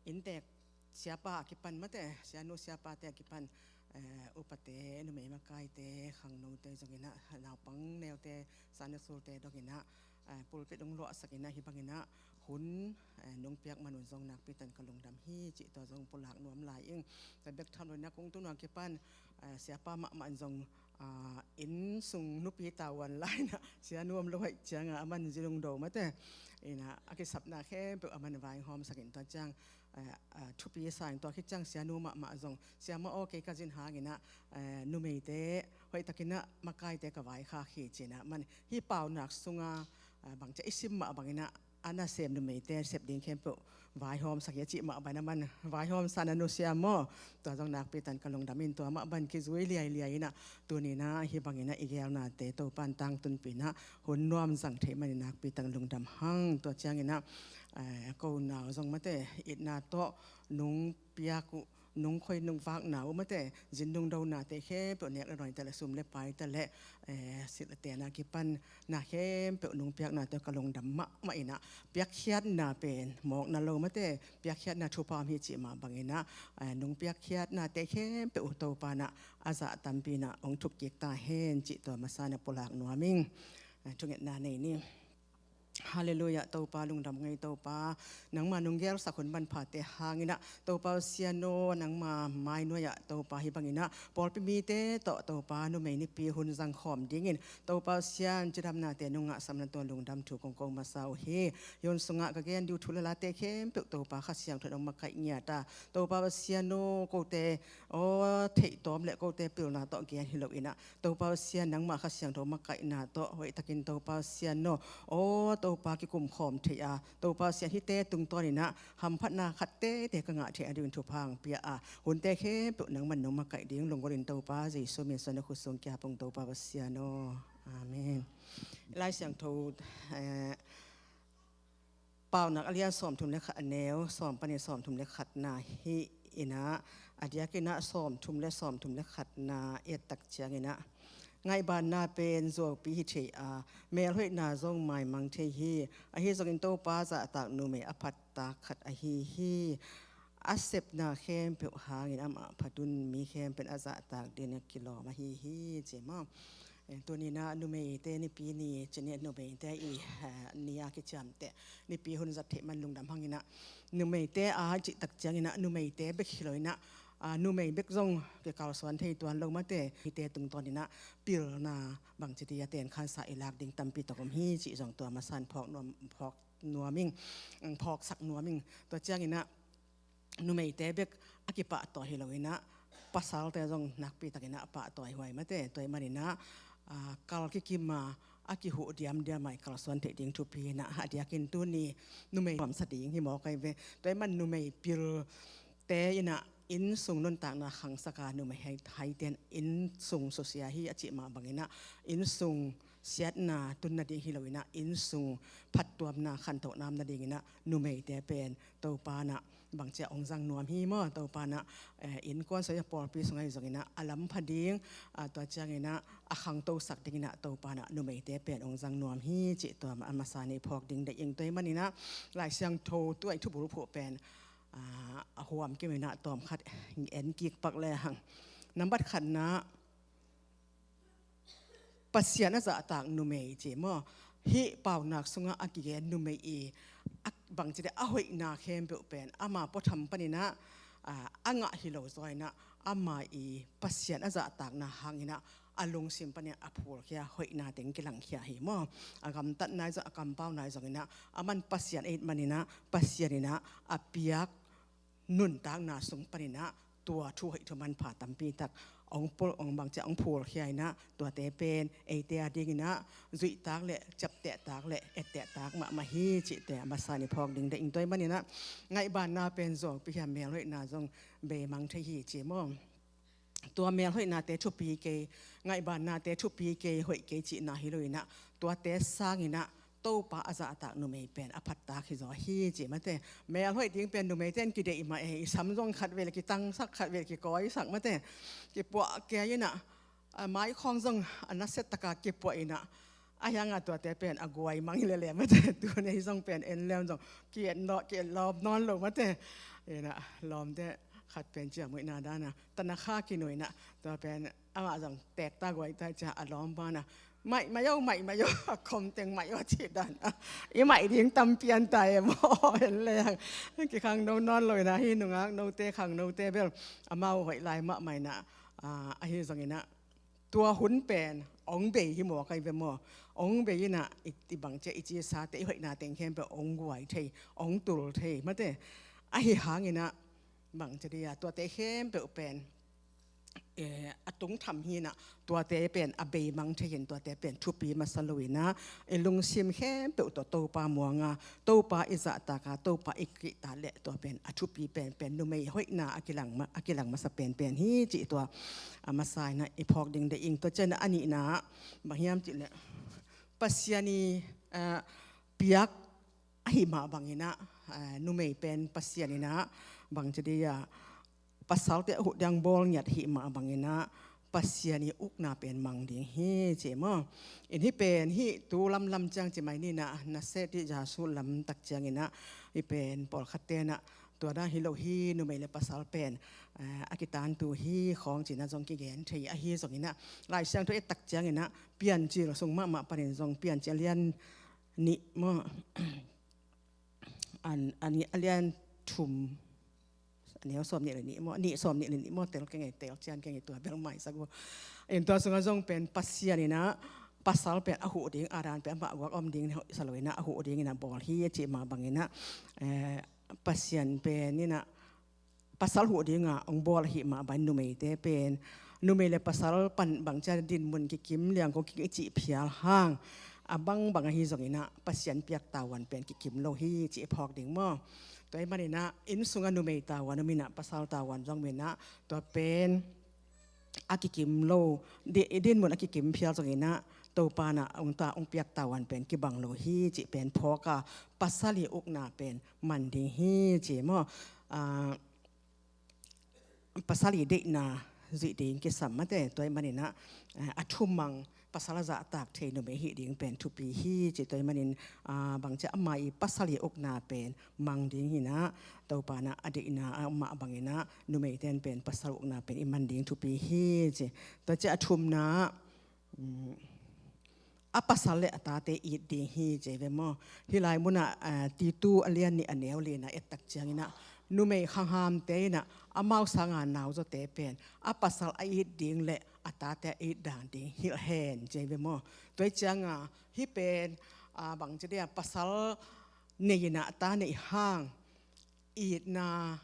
inntek siapa a kipan, mate, sianu siapate a kipan, eh, upate, numei makaite, khangnote zongin ah, naupang neute, Sunday school-te dongin ah, eh, pulpit ong luahsak-in ah, hih bangin ah hun, eh, nong piak man un zong nakpi takin ka lungdam hi cih tua zong pulak nuam lai ing. Tua bek tham lo-in ah kong tun a kipan, eh, siapa mahmah in zong, ah, inn sung nupi tavuan lai-in ah, sianu om lo ahih ciangin ah, aman zin ong do, mate. In ah, a kisapna khempeuh aman vaihawmsak-in, tua ciang, eh, eh, thupi sa-in, tua khit ciang sianu mahmah zong, siamah aw, kei ka zin hangin ah, eh, numeite hoih takin ah makaite ka vaikhak hi ci-in ah, aman hih paunak sungah, eh, bangci a i sim mah bangin ah, a nasem numeite sep ding khempeuh vaihawmsak hi a cih mah bangin ah, aman vaihawmsa-in ah nusia maw. Tua zong nakpi takin ka lungdam ing. Tua mah bangin kizui liailiai-in ah, tuni-in ah hih bangin ah i geelnate Topa in tangtunpih-in ah hun nuam zang thei manin nakpi takin lungdam hang. Tua ciangin ah, eh, ko nau zong, mate, itna tawh nong piak uh, nong khoi, nong vakna uh, mate, zin nong donate khempeuh, nek le noi ta leh, sum le pai ta leh, eh, silh le tenna a kipan na khempeuh nong piaknate ka lungdam mahmah in ah, piakkhiatna pen mawkna lo, mate, piakkhiatna thupha om hi cih mah bangin ah, eh, nong piakkhiatnate khempeuh Topa in ah a zah tampi-in ah ong thuk kik ta hen cih tua masa-in ah pulak nuam ing. Eh, thungetna nei ni. Hallelujah, Topa lungdam ngei Topa. Nangma nong geelsak hun manphate hangin ah, Topa Pasian aw, nangma mainuai-ah Topa hih bangin ah pawlpi mite tawh Topa numei nipi hun zangkhawm dingin, Topa Pasian, cidamnate nong ngahsapna tungah lungdam thu kong ko masa uh hi. Hih hun sungah ka gen ding uh thu le late khempeuh Topa Kha Siangtho in ong makaih ngiat a, Topa Pasian aw, kote aw theihtawm le kote pilna tawh gen hi lo-in ah, Topa Pasian, nangma Kha Siangtho makaihna tawh, hoih takin Topa Pasian aw, aw Topa, kikum khawm thei a, Topa Pasian, hihte tungtawnin ah hamphatna khat teitei ka ngah theih nadingin thupha hong pia a, hunte khempeuh nangman nong makaih ding lunggulhin Topa Jesu min suangin na khut sung kiap ung Topa Pasian aw. Amen. Lai Siangtho, eh, Paunak a lian sawmthum le khat, a neu sawm panin sawmthum le khatna hi-in ah, a diakin ah sawmthum le sawmthum le khatna i et tak ciangin ah, ngaihbaanna pen zuaupi hi thei a, melhoihna zong maimang thei hi. Ahi zongin Topa zahtak numei a phattak khat ahi hi. A sepna khempeuh hangin amah phat un, mi khempeuh in a zahtak dingin a kilawm ahi hi, ci maw. Eh, tuni-in ah numeite nipi ni, ci-in ah numeite i, eh, ni a kiciamteh nipi hun zat theih man lungdam hangin ah, numeite a cih tak ciangin ah numeite bek hi lo-in ah, ah, numei bek zong kikalsuan thei tuan lo mate, hihte tungtawnin ah pilna bangci ti a tenkhansa i lak ding tampi tak om hi cih zong tua masa-in phawk nuam, phawk nuam ing, phawksak nuam ing. Tua ciangin ah numeite bek a kipahtawh hi lo-in ah, pasalte zong nakpi takin ah pahtawi huai mate. Tua ahih manin ah, ah, kal kikim a, a kihuh diamdiam a i kalsuan theih ding thupi in ah, a diakin tuni numei nuamsa ding hi mawk ahi ve. Tua ahih man numei pilte in ah innsung nuntakna khangsak a, numei hai, haite in innsung susia hi a cih mah bangin ah, innsung siatna tun nading hi lo in ah, innsung phattuamna, khantohna om nadingin ah numeite pen Topa in ah bangci a hong zang nuam hi maw. Topa in ah, eh, innkuan sung a, pawlpi sung ahi zongin ah a lampha ding, ah, tua ciangin ah a khangtosak dingin ah Topa in ah numeite pen hong zang nuam hi cih tua a masa in i phawk ding deih ing. Tua ahih manin ah Lai Siangtho tua i thubulphuh pen, ah, a huam kim in ah tawm khat en kik pak le hang. Nambat khatna, Pasian a zahtak numei ci maw. Hih paunak sungah a kigen numei i, a bangci deh, a hoihna khempeuh pen ama puatham panin ah, ah, a ngah hi lo zaw in ah, ama i Pasian a zahtakna hangin ah a lungsim panin ah a phulkhia hoihna teng kilangkhia hi maw. A gamtatna ahi zong, a kampau na ahi zongin ah, aman Pasian a it manin ah, Pasian in ah a piak nuntakna sung panin ah tua thu hoih thu manpha tampi tak hong pul, hong bangci a hong phulkhia in ah, tuate pen eite a dingin ah zuihtak le ciaptehtak le ettehtak mahmah hi cihte a masa in i phawk ding deih ing. Tua ahih manin ah ngaihbanna pen zuangpi hiam, melhoihna zong beimang thei hi ci maw. Tua melhoihnate thupi kei, ngaihbannate thupi kei, hoih kei cihna hi lo in ah, tuate sangin ah Topa a zahtak numei pen a phattak hi zaw hi ci mate. Melhoih ding pen numeite in kideih mah e, i sam zong khat vei le kitangsak, khat vei le kikawisak mate. Kipuah kei in ah, a mai khawng zong a nasia taka kipuah in ah, a hiang a tuate pen a guai mang hi lele mate. Tuni zong pen en lem zong ki-et nawn, ki-et lawm nawn lo mate. In ah lawmte khat pen ciamnuihna dan a, tanakha kinuih in ah, tua pen amah zong teek ta guai ta cia, a lawm pan a, "Maih, maih o, maih, maih o," a khom teng "Maih o," cih dan a, i maih ding tam pian ta e maw. En le hang, kikhangno nawn lo in ah, hih nungak note, khangnote bel amau hoih lai mahmah in ah, ah, ahi zongin ah tua hun pen hong bei hi mawk ahi ve maw. Hong bei in ah i, i bangci a i cisate, i hoihna teng khempeuh hong guai thei, hong tul thei mate. Ahi hangin ah bangci dih a, tuate khempeuh pen, eh, a tungtham hi in ah, tuate pen a beimang thei hi in, tuate pen thupi masa lo in ah, i lungsim khempeuh tawh Topa muang a, Topa i zahtak a, Topa i kihtak leh tua pen a thupi penpen, numei hoihna a kilang ma-, a kilang masa penpen hi cih tua a masa in ah i phawk ding deih ing. Tua ciang a nihna bang hiam cih leh, Pasian i, eh, piak ahih mah bangin ah, eh, numei pen Pasian in ah bangci dih a, pasalte a huh ding bawl ngiat ahih mah bangin ah, Pasian i ukna pen mang ding hi ci maw. In hih pen, hih tu lamlam ciang ci mai ni in ah, nasia dih Jesu lam tak ciangin ah, hih pen pawlkhatte in ah, tua dan hi lo hi, numei le pasal pen, eh, a kitantu hi khawng ci in ah zong kigen thei ahi zongin ah, Lai Siangtho et tak ciangin ah Piancil sung mahmah panin zong, Piancil a lian nih maw, an, a nih, a lian thum, a neu sawm nih le nih maw, nih sawm nih le nih maw, tel kei ngei, tel cian kei ngei, tua bel maisak uh. In tua sungah zong pen Pasian in ah pasal pen a huh ding, a dan pen amah guak om ding sa lo in ah, a huh dingin ah bawl hi a cih mah bangin ah, eh, Pasian pen in ah pasal huh ding a hong bawl ahih mah bangin numeite pen, numei le pasal pan bangci a dinmun kikim, liangko kikim i cih phial hang, a bangbang ahi zongin ah Pasian piak tavuan pen kikim lo hi cih i phawk ding maw. Tua ahih manin ah inn sungah numei tavuan om in ah, pasal tavuan zong om in ah, tua pen a kikim lo, di-, dinmun a kikim phial zongin ah Topa in ah hong ta, hong piak tavuan pen kibang lo hi cih pen phawk a, pasal i ukna pen man ding hi ci maw. Ah, pasal i deihna zuih ding kisam mate. Tua ahih manin ah, eh, a thumang pasal a zahtak thei numei hih ding pen thupi hi ci. Tua ahih manin, ah, bangci a, ama i pasal i ukna pen mang ding hi in ah, Topa in ah a deihna a mah bangin ah numeite in pen pasal ukna pen i man ding thupi hi ci. Tua ciang a thumna, um, a pasal le a tate it ding hi ci ve maw. Hih lai munah, ah, Titu a lian nih a neu li in ah et tak ciangin ah, numei khanghamte in ah amau sanga nauzawte pen a pasal a it ding le a tate a it dan ding hilh hen ci ve maw. Tua ciang a, hih pen, ah, bangci dih a, pasal nei in ah ta neih hang itna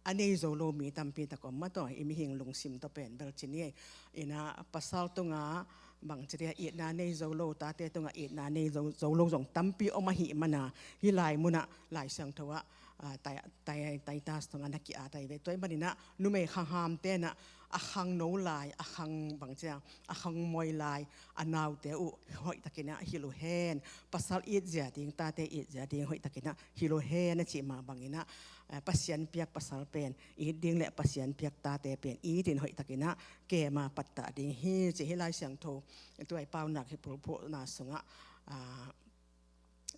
a nei zo lo mi tampi tak om mah tawh, i mihing lungsim tawh pen bel ci ni. Inah pasal tungah bangci dia itna nei zo lo, tate tungah itna nei zo, zo lo zong tampi om ahih mana, hih lai munah Lai Siangtho ah, ah, Tai-, Tai-, Titus tungah na ki-at ahi ve. Tua ahih maninah numei khanghamte inah a khangno lai, a khang bangci a, a khangmoi lai a naute uh hoihtakinah hilh uh hen. Pasal itzia ding, tate itzia ding hoihtakinah hilh uh hen a cih mah banginah, eh, Pasian piak pasal pen it ding le Pasian piak tate pen it in hoihtakinah kema pattah ding hi ci. Hih Lai Siangtho tua i paunak hi pulpulhna sungah, ah,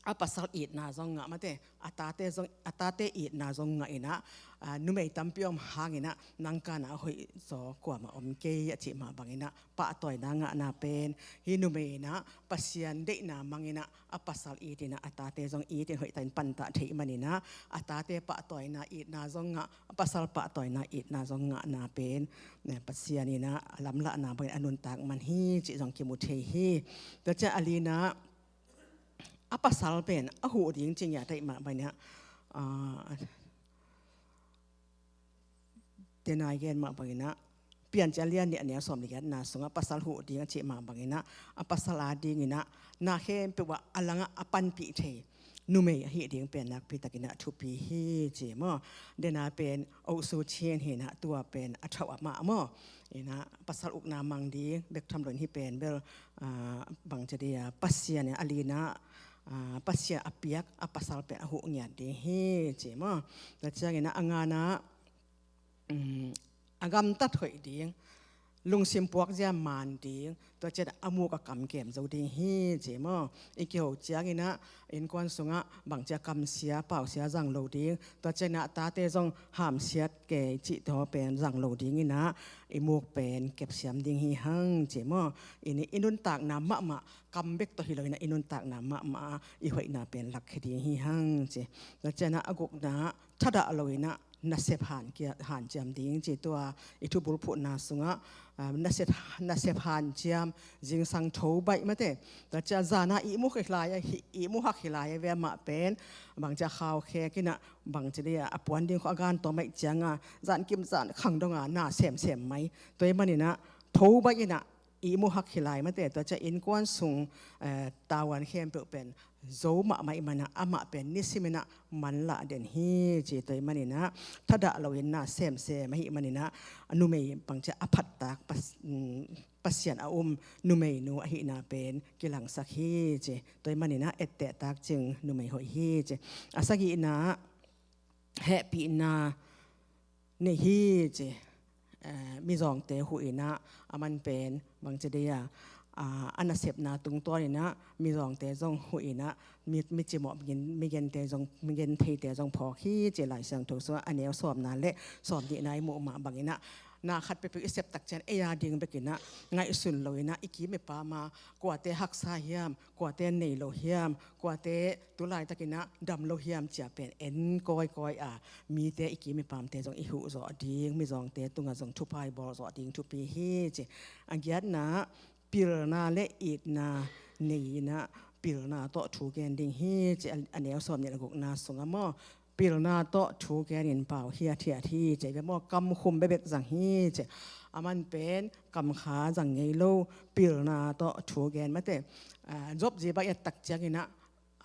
a pasal itna zong ngah mate, a tate zong, a tate itna zong ngah inah, ah, numei tampi om hanginah nangkanah a hoih zaw kuamah om kei a cih mah banginah pahtawina ngahna pen hih numei inah Pasian deihna manginah a pasal it inah a tate zong it in hoihtakin pantah theih maninah a tate pahtawina itna zong ngah, a pasal pahtawina itna zong ngahna pen, eh, Pasian inah a lamlahna bangin a nuntak man hi cih zong kimu thei hi. Tua ciah a lina a pasal pen a huh ding ci ngiat ahih mah banginah, ah, denai gen mah banginah Piancil a lian nih a neu sawm le giatna sungah pasal huh ding a cih mah banginah a pasal a dinginah na khempeuh ah a langah a panpih thei numei ahih ding pen nakpitakinah thupi hi ci maw. Dena pen Osu Chin hinah tua pen a thauh a mah maw. Inah pasal ukna mang ding bek tham loin hih pen bel, ah, bangci dia Pasian a lina, ah, Pasian a piak a pasal pen a huh ngiat ding hi ci maw. Tua cianginah a ngana, um, a gamtat hoih ding, lungsim puakzia man ding, tua cianah a muk a kam kem zo ding hi ci maw. I kiho cianginah innkuan sungah bangci a kamsia pausia zang lo ding, tua cianah tate zong hamsiat kei cih tawh pen zang lo dinginah i muk pen kepsiam ding hi hang ci maw. I nuntakna mahmah kam bek tawh hi loinah i nuntakna mahmah i hoihna pen lakkhia ding hi hang ci. Tua cianah a gukna thadah loinah nasep han kia, hanciam ding ci tua i thubulphuhna sungah, ah, nasep, nasep hanciam zingsang tho baih mate. Tua ciah zana ihmu hak hi lai a, hi, ihmu hak hi lai a ve amah pen bangci a khau khek inah bangci dia a puan ding khawh a gan tawm aih cianga zan kim zan khang donga na semsem mai. Tua ahih maninah tho baih inah ihmu hak hi lai mate. Tua ciah innkuan sung, eh, tavuan khempeuh pen zo mahmah ahih manah amah pen nisiminah manlah den hi ci. Tua ahih maninah thadah loin na semsem ahih maninah numei bangci a phattak pas-, um, Pasian a um numeinu ahihna pen kilangsak hi ci. Tua ahih maninah ettehtak cing numei hoih hi ci. A sagihna hehpihna nei hi ci. Eh, mizawngte huh inah a man pen bangci dia, ah, a nasepna tungtawninah mizawngte zong huh inah mi, mi cimawh, mi gen, mi gente zong, mi gentheite zong phawk hi ci. Lai Siangtho sungah a neu sawmna le sawmnihna i muh mah banginah na khat peuhpeuh i septak ciang ei a ding bekinah ngaihsun loinah i kim i pam a kuate haksa hiam, kuate nei lo hiam, kuate tulaitakinah dam lo hiam cia pen en kawikawi a mite i kim i pamte zong i huh zawh ding, mizawngte tungah zong thupha i bawl zawh ding thupi hi ci. A giatna pilna le itna nei inah pilna tawh thu gen ding hi ci. A, a neu sawmnih le gukna sungah maw pilna tawh thu genin pau hiathiat hi ci ve maw. Kamkhum bekbek zang hi ci. A man pen kamkha zang ngei lo, pilna tawh thu gen mate. Ah, Job zi bang i ettak cianginah,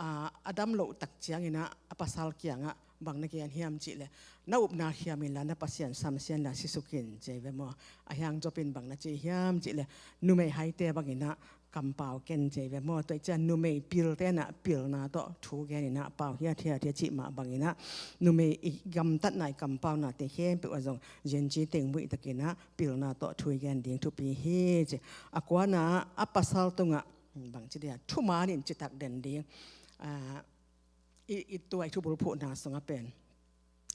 ah, a dam lohtak cianginah a pasal kiangah bang na gen hiam cihleh na upna khiam inla na Pasian samsia inla sisuk in ci ve maw. A hiang Job in bang na ci hiam cihleh numei haite banginah kampau ken ci ve maw. Tua i cian numei pilte inah pilna tawh thu gen inah pau hiathiat hi a cih mah banginah numei i gamtatna i kampaunate khempeuh ah zong zenci teng muihtakinah pilna tawh thu i gen ding thupi hi ci. A kuana a pasal tungah bangci dia thuman in citak den ding. Ah, i, i tua i thubulphuhna sungah pen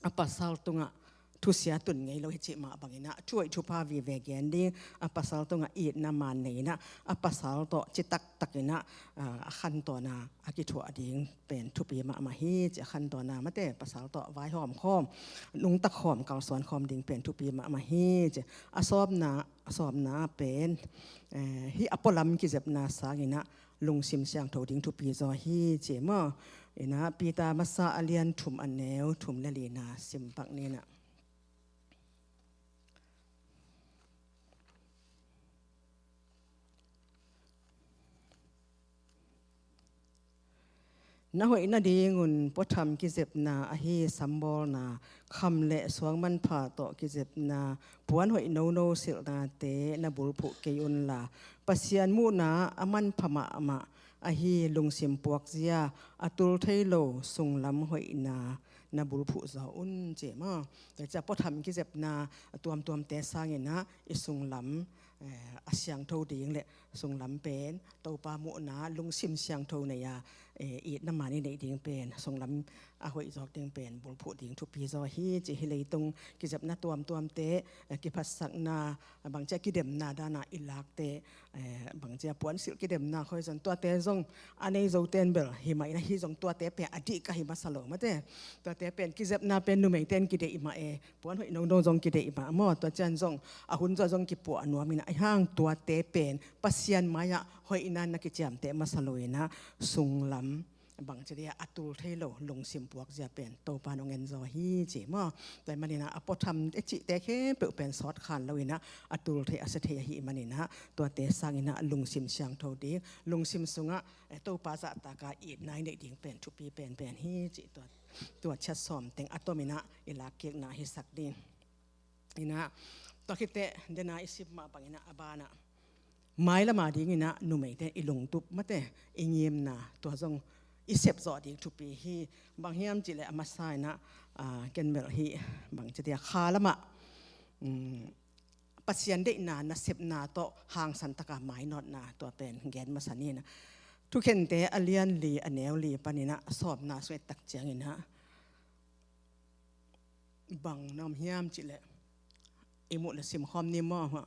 a pasal tungah thusia tun ngei lo hi cih mah banginah thu hoih thupha vive gen ding. A pasal tungah itna man nei inah a pasal tawh citaktakinah, ah, a khantawn a a kithuah ding pen thupi mahmah hi ci. A khantawn a mate pasal tawh vaihawm khawm, nungtak khawm, kalsuan khawm ding pen thupi mahmah hi ci. A sawmna, a sawmna pen, eh, hih a pualam kizepna sanginah lungsim siangtho ding thupi zaw hi ci maw. Inah Peter masa a lian thum a neu thum le lina simpak ninah. Na hoih nadingun puatham kizepna ahi sambawlna, kham le suang manpha tawh kizepna, puan hoih nono silhnate na bulphuh kei unla, Pasian muhna a manpha mahmah ahi lungsim puakzia, a tul thei lo sunglam hoihna na bulphuh zaw un, ci maw. Tua ciang puatham kizepna a tuamtuamte sanginah i sunglam, eh, a siangtho ding le sunglam pen Topa muhna lungsim siangtho nei a, eh, itna man i neih ding pen, sunglam a hoih zawk ding pen bulphuh ding thupi zaw hi, ci hi. Leitung kizepna tuamtuamte, eh, kiphatsakna, bangcia kidemna dana i lakte, eh, bangcia puansilh kidemna khoi zong, tuate zong a nei zoten bel hi mah inah, hi zong tuate pen a dih ka hi masa lo mate. Tuate pen kizepna pen numeiten kideih mah e, puan hoih nono zong kideih mah maw. Tua ciang zong a hun zaw zong kipuah nuam inah, ahi hang tuate pen Pasian mai-ah hoihna na kiciamteh masa lo inah, sunglam bangci dia a tul thei lo lungsim puakzia pen Topa nong en zaw hi, ci maw. Tua maninah a puatham e cihte khempeuh pen sawt khan lo inah, a tul thei a sia thei ahi maninah, tuate sanginah lungsim siangtho ding, lungsim sungah, eh, Topa zahtaka itna i neih ding pen thupi penpen hi, ci. Tua, tua ciat sawm teng a tominah i lakkikna hisak ding. Inah, tua khiteh dena i sim mah banginah a banah mailama dinginah numeite i lungtup mate, i ngimna tua zong i sepzawh ding thupi hi. Bang hiam cihleh a masa inah, ah, ken bel hi, bangci dia kha lamah, um, Pasian deihna nasepna tawh hangsan taka mainawtna tua pen gen masa ni inah. Thukhente a lian li a neu li paninah sawmna sung et tak cianginah bang na om hiam cihleh i muh le simkhawm ni maw.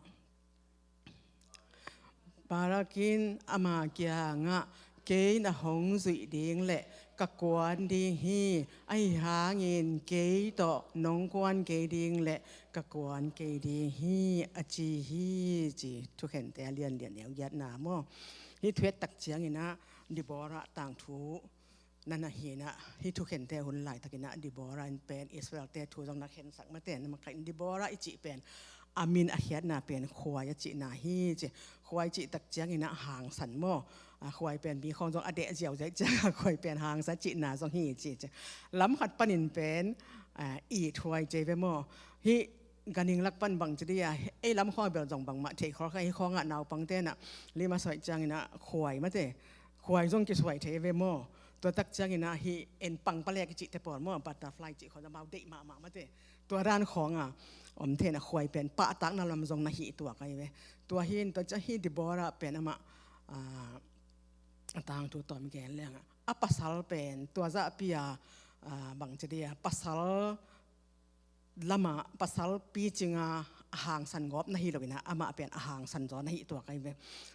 Barak in ama kiangah, kei na hong zuih ding le ka kuan ding hi, ahi hangin kei tawh nong kuan kei ding le ka kuan kei ding hi, a ci hi, ci. Thukhente a lian li a neu giatna maw. Hih thu et tak cianginah Deborah tangthu na na hi inah, hih thukhente hun laitakinah Deborah in pen Israelte thu zong na khensak mate. Na makaih in Deborah i cih pen a min a khiatna pen khuai a cihna hi, ci. Khuai cih tak cianginah hangsan maw. A, khuai pen mi khawng zong a deh ziauziau ciangah khuai pen hangsan cihna zong hi, ci, ci. Lam khat panin pen, a, it huai ci ve maw. Hih ganhing lak pan bangci dia, ei lam khawng bel zong bangmah thei khol kha, hih khawngah naupangte inah lim a suaih cianginah khuai mate. Khuai zong kisuai thei ve maw. Tua tak cianginah hih en pangpalek i cihte pawl maw, butterfly cih khawng amau deih mahmah mate. Tua dan khawnga om thei inah khuai pen pahtakna lam zong na hih tuak ahi ve. Tua hi in tua ciang hih Deborah pen amah, ah, a tangthu tawm gen lengah a pasal pen tua zahpi a, ah, bangci dia pasal lama pasal picinga a hangsan gawp na hi lo inah amah pen a hangsan zaw na hi tuak ahi ve.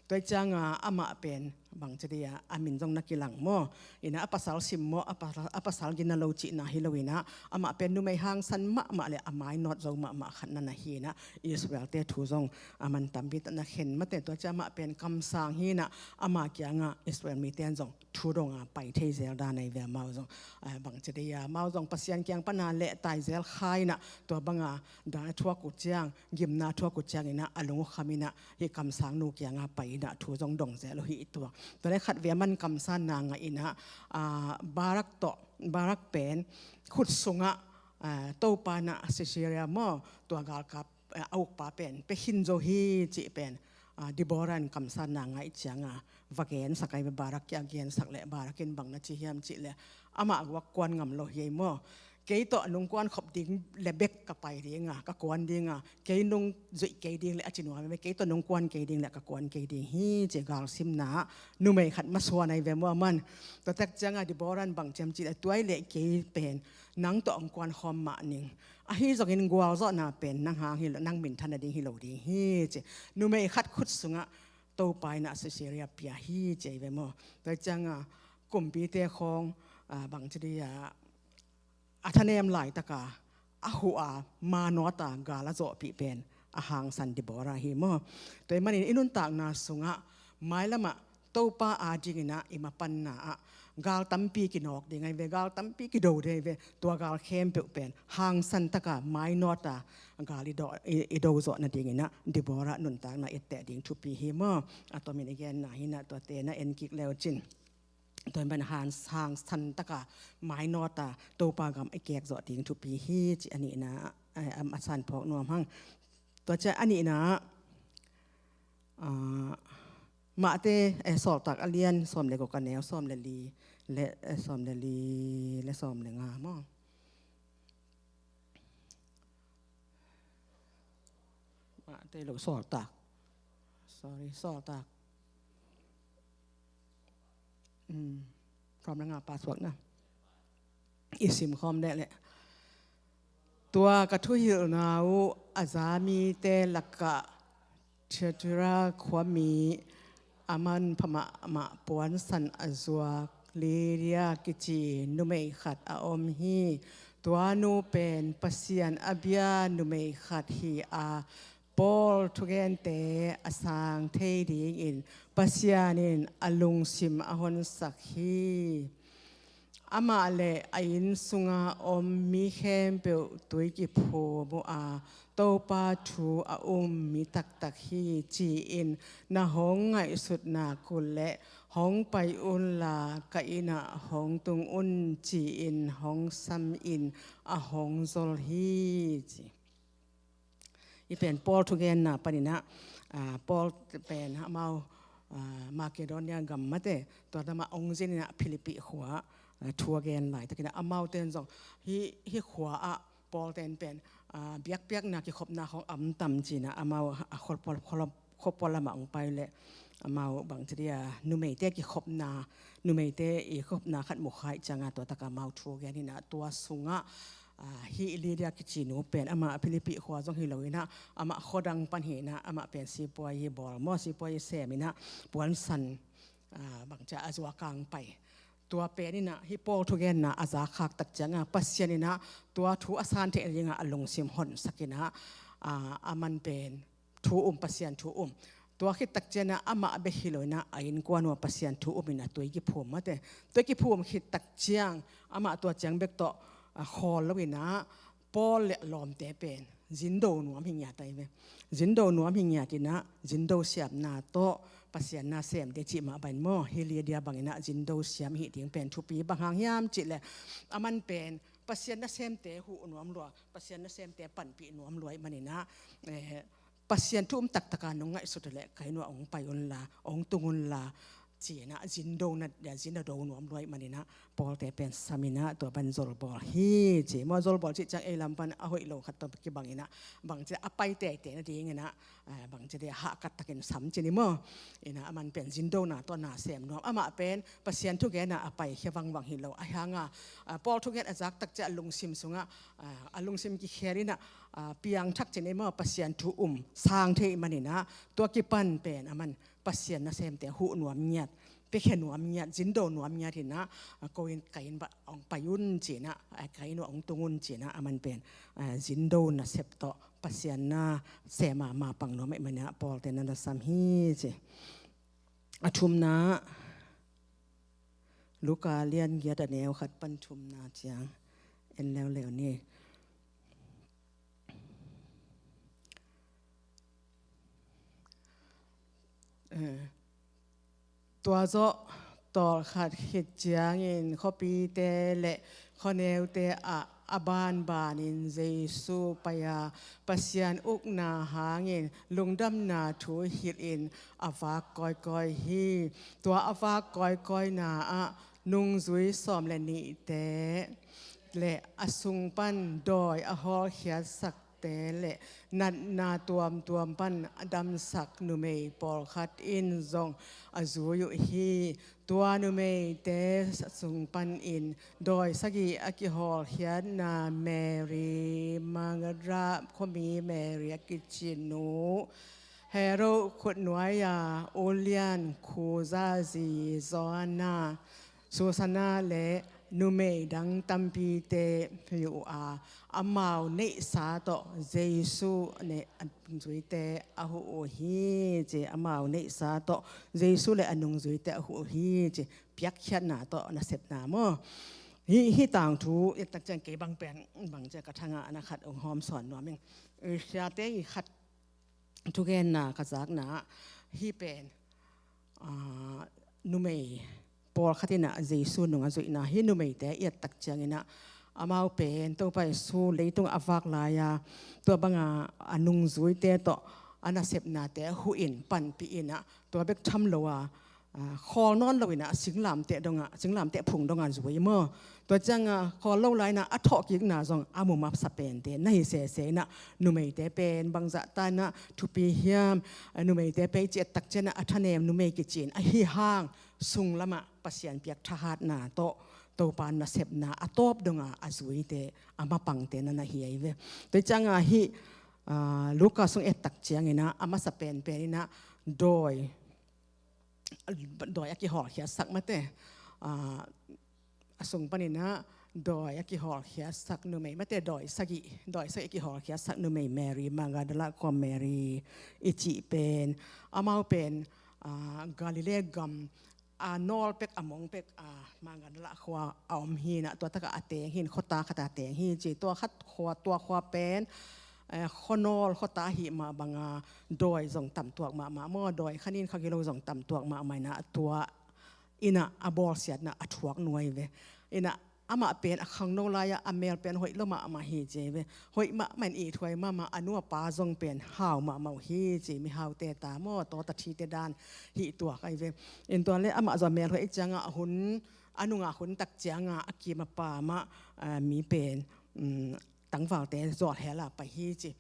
Tua cianga amah pen bangci dia a min zong na kilang maw. Inah a pasal sim maw, a pasal, a pasal gina lo cihna hi lo inah amah pen numei hangsan mahmah le a mainawt zo mahmah khat na na hi inah Israelte thu zong a man tampi tak na khen mate. Tua ciang amah pen kamsang hi inah ama kiangah Israel mite in zong thu donga pai thei zel dan ahi ve. Amau zong, ah, bangci dia amau zong Pasian kiang pana lehtai zel kha inah tua banga dan a thuak uh ciang, gimna thuak uh cianginah a lung uh kham inah hih kamsangnu kianga pai inah thu zong dong zel uh hi i tuak. Tua le khat vei a man kamsanna ngah inah, ah, Barak tawh, Barak pen khut sungah, ah, Topa inah Sisera maw, tua galkap, eh, a ukpa pen pia khin zo hi cih pen, ah, Deborah in kamsanna ngah cianga va gensak ahi ve. Barak kiang gensak le Barak in bang na ci hiam cihleh amah guak kuan ngam lo hi ei maw. Kei tawh nong kuan khop ding le bek ka pai dinga, ka kuan dinga, kei nong zuih kei ding le a ci nuam ve, kei tawh nong kuan kei ding le ka kuan kei ding hi, ci galsimna numei khat masuan ahi ve maw aman. Tua tak cianga Deborah in bang ciam cihleh tua i leh kei pen nang tawh hong kuan khawm mah ning. Ahi zongin gualzawhna pen nang hang hi lo, nang minthan nading hi lo ding hi, ci. Numei khat khut sungah Topa inah Sisera pia hi, ci ahi ve maw. Tua cianga kumpite khawng, ah, bangci dia a thanem laitaka a huh a, manawta gal a zawhpih pen a hangsan Deborah hi maw. Tua ahih manin i nuntakna sungah mailamah Topa adinginah i mapanna ah gal tampi kinawk ding ahi ve, gal tampi kido ding ahi ve. Tua gal khempeuh pen hangsan taka mainawta gal i do, i, i do zawh nadinginah Deborah nuntakna etteh ding thupi hi maw. A tomin i genna hinah tuate na en kik leu cin. Tua in ban hang, hangsan taka mainawta Topa gam i kek zawh ding thupi hi, ci a nihna, eh, a, a san phawk nuam hang. Tua ciang a nihna, ah, Mate, eh, Sawltak a lian sawm le guk a neu sawm le li le, eh, sawm le li le sawm le nga maw? Mate lo, Sawltak. Sorry, Sawltak. Mm. Sawm le nga pasuakna. I sim khawm leh leh. Tua ka thuhilhna uh a za mite lakah Thiatira khuami a manpha mahmah puansan a zuak Lydia kici numei khat a om hi. Tua nu pen Pasian a bia numei khat hi a, Paul thugente a sang thei dingin Pasian in a lungsim a honsak hi. Amah le a inn sunga om mi khempeuh tui kiphum uh a, Topa thu a um mi taktak hi, ci-in na hong ngaihsut nak uh leh hong pai unla ka innah hong tung un, ci-in hong samin a hong zol hi, ci. Hih pen Paul thugenna paninah, ah, Paul pen amau, ah, Makedonia gam mate tua dama ong zininah Philippi khua, ah, thu a gen laitakinah amaute in zong hih, hih khua ah Paul ten pen, ah, biakpiakna kikhopna khong a om tam cinah amau a khuapua, khuapua lamah ong pai leh amau bangci dia numeite kikhopna, numeite i khopna khat mukhaih cianga tua taka amau thu geninah tua sungah, ah, hih Lydia kici nu pen amah Philippi khua zong hi loinah amah khuadang pan hinah amah pen sipuai hi bawl maw, sipuai hi seminah puansan, ah, bangcia a zuakang pai. Tua peninah hih Paul thugenna a zakhak tak cianga Pasian inah tua thu a san theih nadingah a lungsim honsakinah, ah, a man pen thu um, Pasian thu um. Tua khit tak cianah amah bek hi loinah a innkuan uh a Pasian thu umin a tui kiphum mate. Tui kiphum khit tak ciang amah tua ciang bek tawh, ah, khawl loinah Paul le a lawmte pen zindo nuam hi ngiat ahi ve. Zindo nuam hi ngiatinah zindo siamna tawh Pasian na sem ding cih mah bang maw, hih Lydia banginah zindo siam hih ding pen thupi. Bang hang hiam cihleh a man pen Pasian nasemte huh nuam lua, Pasian nasemte panpih nuam lua ih maninah, eh, Pasian thu um taktaka nong ngaihsut uh leh ka inn uah ong pai unla, ong tung unla, cinah zindo na, zindo do nuam lua ih maninah Paul te pen saminah tua ban zolbawl hi, ci. Maw, zolbawl cih ciang ei lam pan a hoih lo khat tawh kibanginah bangci a pai teitei nadinginah, ah, bangci dia hahkat takin sam cini maw. Inah a man pen zindona tawh na sem nuam. Amah pen Pasian thugena a paikhia vangvang hi lo. Ahi hanga, ah, Paul thugen a zak tak ciah a lungsim sungah, ah, a lungsim kikhelinah, ah, piangthak cini maw, Pasian thu um sang thei maninah tua kipan pen a man Pasian nasemte huh nuam ngiat, piakhia nuam ngiat, zindo nuam ngiat hinah, ah, ko in ka inn uah ong pai un cinah, ah, ka inn uah ong tung un cinah a man pen, ah, zindo nasep tawh Pasian na sem a mapang nuam ih maninah Paul te na na sam hi, ci. A thumna, Luka lian giat a neu khat pan thumna ciang en leuleu ni. Eh, tua zawh tawlkhat khit ciangin khuapite le khuaneute ah a banbanin Jesu pai-a Pasian ukna hangin lungdamna thu hilhin a vak kawikawi hi. Tua a vak kawikawina ah nungzui sawm le nihte le a sung pan dawi a hawlkhiatsakte le natna tuamtuam pan a damsak numei pawlkhat in zong a zui uh hi. Tua numeite sung panin dawi sagih a kihawlkhiatna Mary, Magdala khuami Mary a kici nu, Herod khutnuai-a ulian Khuza zi Joanna, Susanna le numei dang tampite hi uh a, amau neihsa tawh Jesu le a nungzuite a huh uh hi, ci. Amau neihsa tawh Jesu le a nungzuite a huh uh hi, ci. Piakkhiatna tawh nasepna maw. Hih, hih tangthu i tak ciang kei bang pen bang ciang ka thangah na khat ong hawm sawn nuam ing. Siate i khat thugenna ka zakna hih pen, ah, numei pawlkhat in ah Jesu nung a zuihna hi. Numeite i et tak ciangin ah amau pen Topa Jesu leitung a vak lai-a tua banga a nungzuite tawh a nasepnate huhin panpih in ah tua bek tham lo a, a, khawl nawn lo in ah singlamteh dongah, singlamteh phung dongah zui maw. Tua ciangah khawl lo lai in ah a thawhkikna zong a mu masa pente na hi sese in ah numeite pen bangzah ta in ah thupi hiam, a, numeite pen i ci et tak ciangah a thanem numei kici in ahi hang sunglamah Pasian piak thahatna tawh Topa nasepna a tawp dongah a zuite a mapangte na na hi ahi ve. Tua ciangah hih, a, Luka sung et tak ciangin ah a masa penpen in ah dawi dawi a kihawlkhiatsak mate, a, a sung panin ah dawi a kihawlkhiatsak numei mate, dawi sagih, dawi sagih a kihawlkhiatsak numei Mary, Magdala khua Mary i cih pen, amau pen, a, Galilee gam a nawl pek a mong pek, a, Magdala khua a om hi in ah tua takah a teng hi in, khuata khat a teng hi ci. Tua khat khua, tua khua pen, eh, khuanawl khuata hi mah banga dawi zong tamtuak mahmah maw, dawi kha nin kha gilo zong tamtuak mahmah in ah tua in ah a bawlsiatna a thuak nuai ve. In ah amah pen a khangno lai-ah a mel pen hoih lo mahmah hi ci ve. Hoih mahmah in ithuai mahmah, a nu a pa zong pen hau mahmah uh hi ci, mihaute ta maw, tawta thite dan hih tuak ahi ve. In tua le amah zong a mel hoih ahi ciangah a hun, a nungah hun tak ciangah a kim a pam ah, a, mi pen, um, tangvalte zawlhel a pai hi ci.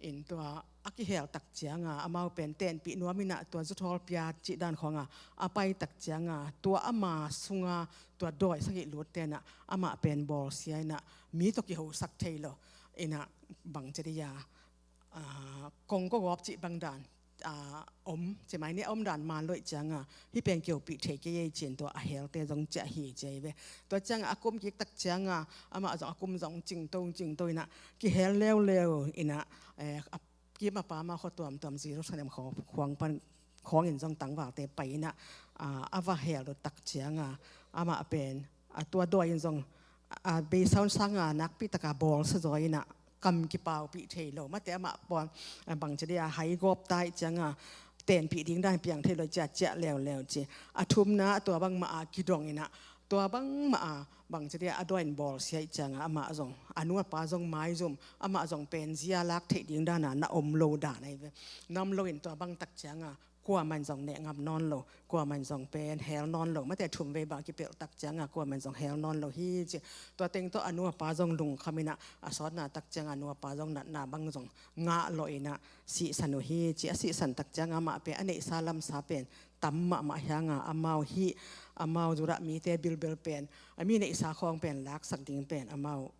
In tua a kihel tak ciangah amau pen tenpih nuam in ah tua zuthawl pia cih dan khawngah a pai tak ciangah tua ama sunga tua dawi sagih lutte in ah amah pen bawlsia in ah mi tawh kihosak thei lo in ah bangci dia, a, kongkogawp cih bang dan, a, om, cimai ni a om dan man lo ih ciangah hih pen kiopih thei kei ei ci-in tua a helte zong ciah hi ci ahi ve. Tua ciangah a kum kik tak ciangah amah zong a kum zong cingto cingto in ah kihel leuleu in ah, eh, a kim a pam ah khua tuamtuam Jerusalem khawng, khawng pan, khawngin zong tangvalte pai in ah, a, a va hel lua tak ciangah amah pen a tua dawi in zong a, beisaun sanga nakpi taka bawlsia zaw in ah kam kipaupih thei lo mate, amah pawl, a, bangci dia hai gawp ta ih ciangah tenpih ding dan piang thei lo cia ciah leuleu ci. A thumna tua bangmah a kidong in ah tua bangmah a bangci dia a dawi in bawlsia ih ciangah amah zong a nu a pa zong maizum, amah zong pen zia lak theih ding dana na om lo dan ahi ve. Na om lo in tua bang tak ciangah kuaman zong neh ngam nawn lo, kuaman zong pen hel nawn lo mate, thum vei bang kipelh tak ciangah kuaman zong hel nawn lo hi ci. Tua teng tawh a nu a pa zong lungkham in ah a sawtna tak ciangah a nu a pa zong natna bang zong ngah lawh in ah sihsan uh hi ci. A sihsan tak ciangah amah pen a neihsa lamsa pen tam mahmah hi hangah amau hih, amau Judah mite bilbel pen a mi neihsa khawng pen laksak ding pen amau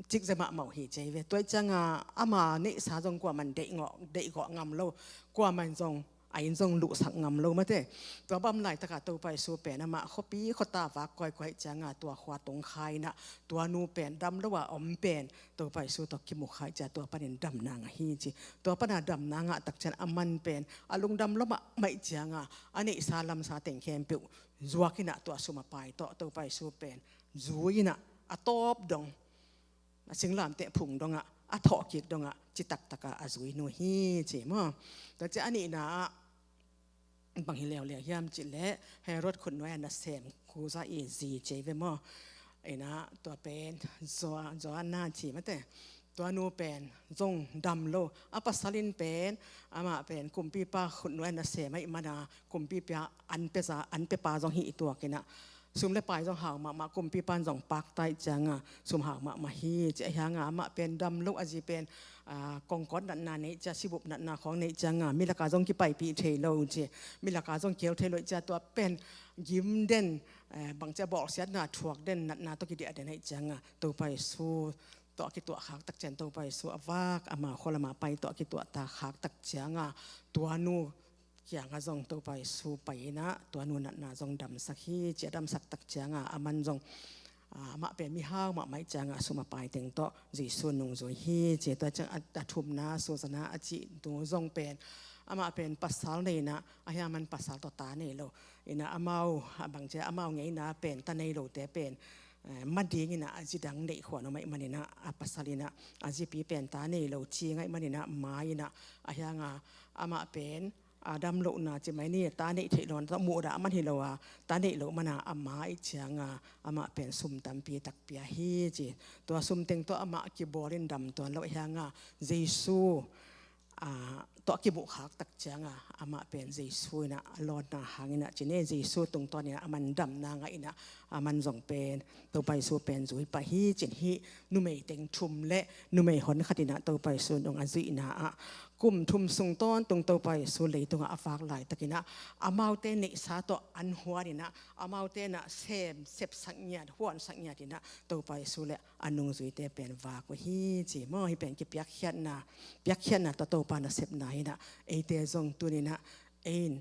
cikzia mahmah uh hi ci ahi ve. Tua ih ciangah ama neihsa zong kuaman deihgawh, deihgawh ngam lo, kuaman zong a inn zong luhsak ngam lo mate. Tua bang laitakah Topa Jesu pen amah khuapi khuata vak kawikawi ih ciangah tua khua tungkha in ah tua nu pen dam lo a om pen Topa Jesu tawh kimu kha ih ciah tua panin damna ngah hi ci. Tua pana damna ngah tak ciang a man pen a lungdam lo mahmah ih ciangah a neihsa lamsa teng khempeuh zuak in ah tua sum a pai tawh Topa Jesu pen zui in ah a tawp dong, a singlamteh phung dongah, a thawhkik dongah citak taka a zui nu hi ci maw. Tua ciah a nihna ah bang hi leuleu hiam cih leh Herod khutnuai a nasem Kuza i zi ci ve maw. In ah tua pen Joa-, Joanna ci mate. Tua nu pen zong dam lo. A pasal in pen amah pen kumpipa khutnuai a nasem ahih mana kumpipa an pia, an piapa zong hih tuak in ah sum le pai zong hau mahmah, kumpipa in zong pakta ih ciangah sum hau mahmah hi ci. Ahi hangah amah pen dam lo, a zi pen, a, kongkawt natna nei cia, sibup natna khawng nei ciangah milaka zong kipaipih thei lo ci. Milaka zong kihel thei lo ih ciah tua pen gim den, eh, bangcia bawlsiatna thuak den, natna tawh kidiah den ahih ciangah Topa Jesu tawh a kituah khak tak ciang Topa Jesu a vak ama khua lama pai tawh a kituah ta khak tak ciangah tua nu kiangah zong Topa Jesu pai in ah tua nu natna zong damsak hi ci. A damsak tak ciangah a man zong, ah, amah pen mihau mahmah ih ciangah sum a pai teng tawh Jesu nungzui hi ci. Tua ciang a, a thumna Susana a cih nu zong pen amah pen pasal nei in ah, ahi hang man pasal tawh ta nei lo. In ah amau, a bangcia amau ngeina pen ta nei lote pen, eh, mading in ah a zi dang neih khuan om ahih man in ah a pasal in ah a zipi pen ta nei lo, ci ngah ahih man in ah mai in ah, ahi hangah amah pen a dam lohna ci mai ni, ta neih theih lo, ta muhdah man hi lo a, ta neih loh mana ama ih cianga amah pen sum tampi tak pia hi ci. Tua sum teng tawh amah kibawlin dam tuan loh hianga Jesu a tawh kimuh khak tak cianga amah pen Jesu inah a lawnna hang inah ci ni, Jesu tungtawn inah aman damna ngah inah aman zong pen Topa Jesu pen zui pah hi cin. Hih numei teng thum le numei hon khat inah Topa Jesu nung a zuihna ah kum thum sung tawntung Topa Jesu leitungah a vak laitak inah amaute neihsa tawh an huan inah amaute inah sem sepsak ngiat, huansak ngiat inah Topa Jesu le a nungzuite pen vak uh hi ci maw. Hih pen kipiakkhiatna, piakkhiatna tawh Topa nasepna inah eite zong tuni inah ei in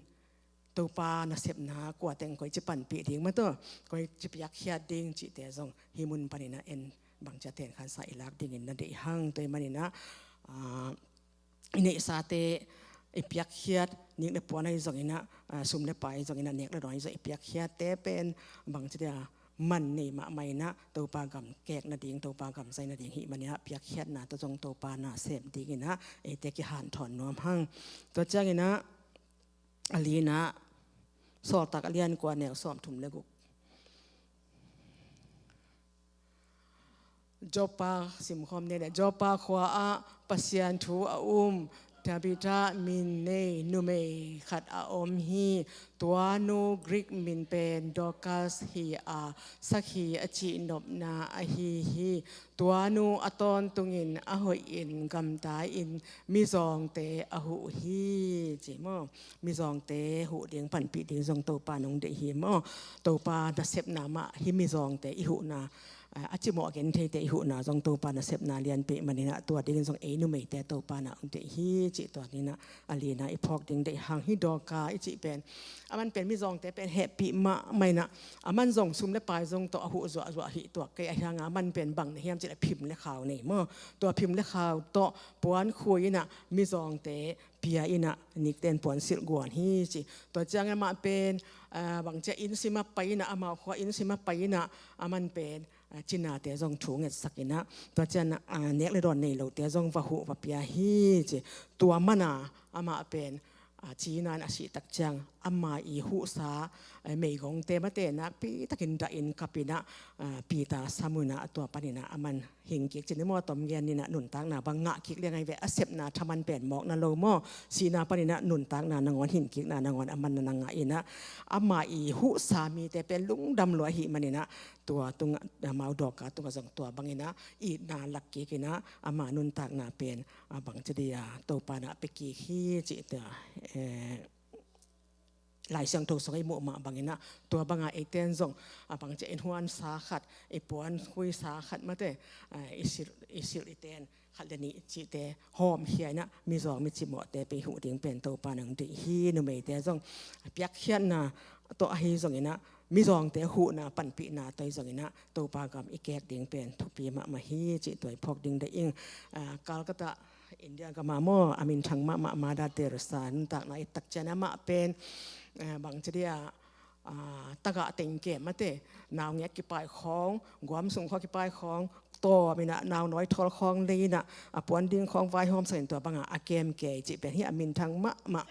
Topa nasepna kua teng koici panpih ding maw, tawh koici piakkhiat ding cihte zong hih mun paninah en bangcia tenkhansa i lak dingin na deih hang. Tua ih maninah i neihsate i piakkhiat, nik le puan ahi zonginah, sum le pai zonginah, nek le dawn ahi zong i piakkhiatte pen bangci dia man nei mahmah inah Topa gam kek nading, Topa gam zai nading hih maninah piakkhiatna tawh zong Topa nasem dinginah eite kihanthawn nuam hang. Tua cianginah a linah Sawltak a lian kua neu sawmthum le guk. Joppa simkhawm ni le, Joppa khua ah Pasian thu a um Tabitha min nei numei khat a om hi. Tua nu Greek min pen Dorcas hi a, sakhi a cihnopna ahi hi. Tua nu a tawntungin a hoihin gamta-in mizawngte a huh hi ci maw. Mizawngte huh ding panpih ding zong Topa nong deih hi maw. Topa nasepna mah hih mizawngte i huhna, a cimawh a gentheite i huhna zong Topa nasepna lianpih maninah tua dingin zong ei numeite Topa na hong deih hi cih tua ninah a linah i phawk ding deih hang. Hih Dorka i cih pen aman pen mizawngte pen hehpih mahmah inah aman zong sum le pai zong tawh a huh zuahzuah hih tuak kei a hianga aman pen bang nei hiam cih le phim le khau nei maw. Tua phim le khau tawh puan khui inah mizawngte pia inah nikten puan silh guan hi ci. Tua ciang amah pen bangcia inn simah pai inah, amau khua inn simah pai inah aman pen cinate zong thu ngetsak inah tua ciang nek le dawn nei lote zong va huh va pia hi ci. Tua mana amah pen cina in a sih tak ciang ama i huhsa meigongte mate inah pitakin dahin kap inah Peter sam uh inah tua paninah aman hingkik cin i maw. Tom gen inah nuntakna bang ngah kik liang ahi ve. A sepna thaman pen mawkna lo maw. Sihna paninah nuntakna nangawn, hingkikna nangawn aman na ngah inah ama i huhsa mite pen lungdam lua ahih maninah tua tungah amau Dorka tungah zong tua banginah itna lak kik inah ama nuntakna pen a bangci dia Topa na pia kik hi cih tua Lai Siangtho sungah i muh mah banginah tua banga eiten zong a bangci in huansa khat, i puan khuisa khat mate i silh, i silh i ten khat le nih cihte hawmkhia inah mizawng mi cimawhte pei huh ding pen Topa nang deih hi. Numeite zong piakkhiatna tawh ahi zonginah mizawngte huhna panpihna tawh ahi zonginah Topa gam i kek ding pen thupi mahmah hi cih tua i phawk ding deih ing. Calcutta India gama maw a minthang mahmah Mother Teresa nuntakna i tak ciang amah pen bangci dia tagah teng kem mate, naungek kipai khawng, guam sung khawng kipai khawng, tawm inah naunawi thawl khawng lei inah a puan ding khawng vaihawm sakin tua banga a kem kei cih pen hi a minthang mahmah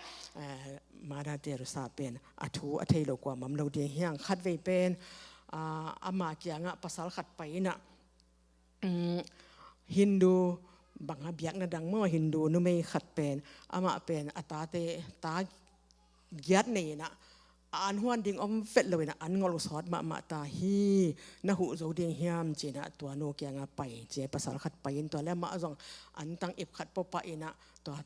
Mother Teresa pen a thu a thei lo kua mam lo ding hiang. Khatvei pen ama kiangah pasal khat pai inah Hindu banga biakna dang maw, Hindu numei khat pen amah pen a tate ta giat nei inah a an huan ding om vet lo inah an ngolh uh sawt mahmah ta hi. Na huh zo ding hiam ci inah tua nu kiangah pai ci, pasal khat pai in tua le amah zong an tang ip khat pawpah inah tua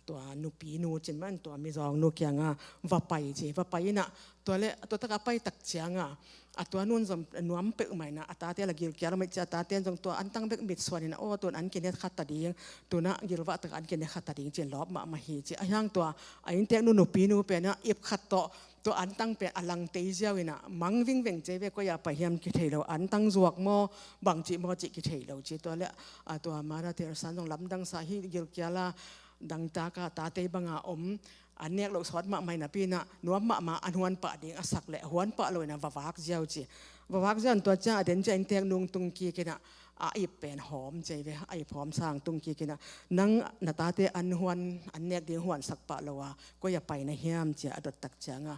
tua nupi nu cin man tua mizawng nu kianga va pai ci, va pai inah tua le tua taka pai tak cianga a tua nun zong nuam peuh mah inah a tate la gilkial mah ci, a tate zong tua an tang bek mit suan inah aw tun an kine khat ta ding, tunah gilvah taka an kine khat ta ding cin lawp mahmah hi ci. A hiang tua a inntek nu nupi nu penah ip khat tawh tua an tang pen a lang tei ziau inah mang vingveng ci ve, koi a pai hiam kithei lo, an tang zuak maw bangci maw cih kithei lo ci. Tua le a tua Mother Teresa zong lamdang sa hi, gilkial a dangtaka tate banga om an nek loh sawt mahmah inah pinah nuam mahmah an huan pah ding a sak le huan pah lo inah va vak ziau ci. Va vak ziau in tua ciang a den ciang inntek nungtung kik inah a ip pen hawm ci ve, a ip hawm sang tung kik in ah, nang na tate an huan, an nek ding huansak pah lo a, koi ah pai na hiam ci a a dot tak ciang a,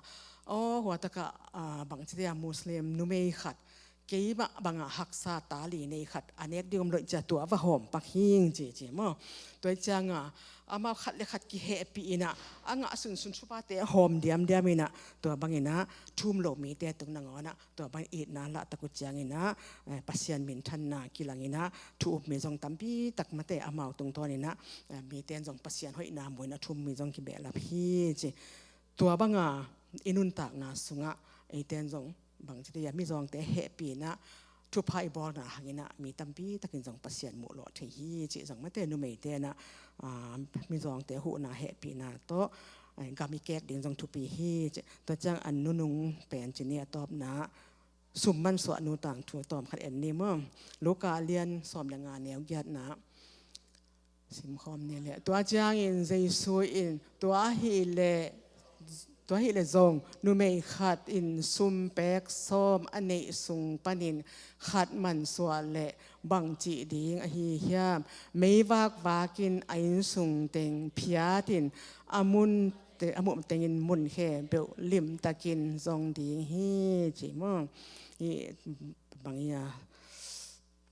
aw, hua tak ah, ah, bangci dei a Muslim numei khat, keimah bang a haksa ta li nei khat a nek ding om lo ci a, tua va hawm pak hing ci ci maw. Tua ciang a amau khat le khat kihehpih in ah, a ngah sunsun thupate hawm diamdiam in ah, tua bang in ah thu um lo mite tung nangawn ah tua bang itna lah tak uh ciang in ah, eh, Pasian minthanna kilang in ah thu um mi zong tampi tak mate amau tungtawn in ah, eh, mite in zong Pasian hoihna mu in ah thu um mi zong kibehlap hi ci. Tua bang a i nuntakna sung ah eite in zong bangci dei a mizawngte hehpih in ah thupha i bawlna hang in ah mi tampi tak in zong Pasian muh lawh thei hi cih zong mate numeite in ah, ah, mizawngte huhna hehpihna tawh, eh, gam i kek ding zong thupi hi cih. Tua ciang a nunung pen ci ni, a tawpna sum mansuahnu tangthu tawm khat en ni maw. Luka a lian sawm le nga, neu giatna simkhawm ni leh. Tua ciangin Jesu in, tua hi leh, tua hi leh zong numei khat in sum pek sawm a neih sung panin khat mansuah leh bang cih ding ahi hiam? Meivak vakin a innsung teng phiat in a mun te, a muh tengin mun khempeuh limtakin zong ding hi ci maw. Hi bang hi a,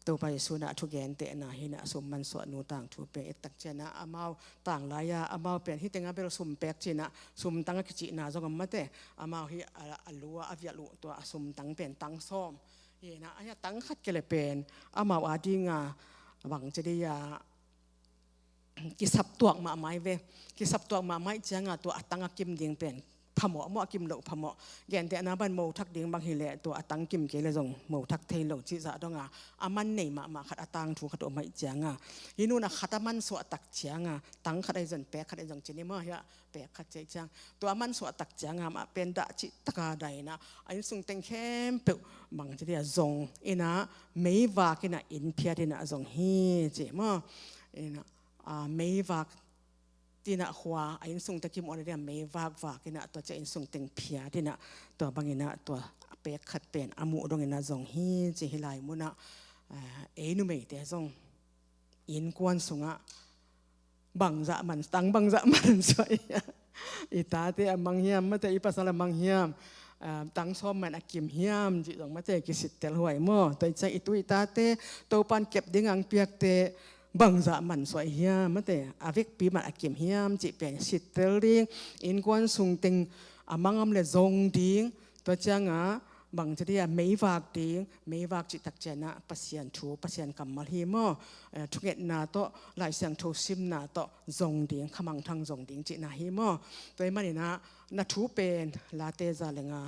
Topa Jesu in ah a thugentehna hi in ah, sum mansuahnu tangthu pen et tak ciang a, amau tanglai a amau pen hih teng a bel sum pek ci in ah, sum tang a kicihna zong om mate, amau hi a, a lu a, a vial uh tua a sum tang pen tang sawm hi in ah, a tang khat kei leh pen amau a ding a bangci dei a kisap tuak mahmah hi ve. Kisap tuak mahmah ih ciang a tua a tang a kim ding pen phamawh, mawh a kim loh phamawh. Gentehna bang mo thak ding bang hi leh tua a tang kim kei leh zong mo thak thei lo cih zah dong a, a man nei mahmah khat a tangthu khat om ahih ciang a, hih nu in ah khat a mansuah tak ciang a, tang khat ahi zong pek khat ahi zong ci ni maw, hi a pek khat ci ahih ciang, tua a mansuah tak ciang a mah pen dah cih tak a dah in ah, a innsung teng khempeuh bangci dei a zong in ah, meivak in ah inn phiat in ah zong hi ci maw. In ah, a, meivak in ah khua, a innsung teng kim awn a ding a meivak vak in ah, tua ciang innsung teng phiat in ah, tua bang in ah tua a pek khat pen a muh dong in ah zong hi ci. Hih lai mun ah, a, ei numeite zong innkuan sung ah bangzah man, tang bangzah mansuah i tate a mang hiam, mate i pasal a mang hiam, a, tang sawm man a kim hiam cih zong mate kisittel huai maw. Tua ahih ciang i tu i tate Topa'n kep ding a hong piak teh bangzah mansuah hiam, mate a vekpi man a kim hiam cih pen sittel ding. Innkuan sung teng a mang om leh zong ding. Tua ciang a bangci dei a meivak ding, meivak cih tak ciang a Pasian thu, Pasian kammal hi maw. Eh, thungetna tawh, Lai Siangtho simna tawh zong ding, khamangthang zong ding cihna hi maw. Tua ahih manin ah na thu pen, Late za le nga,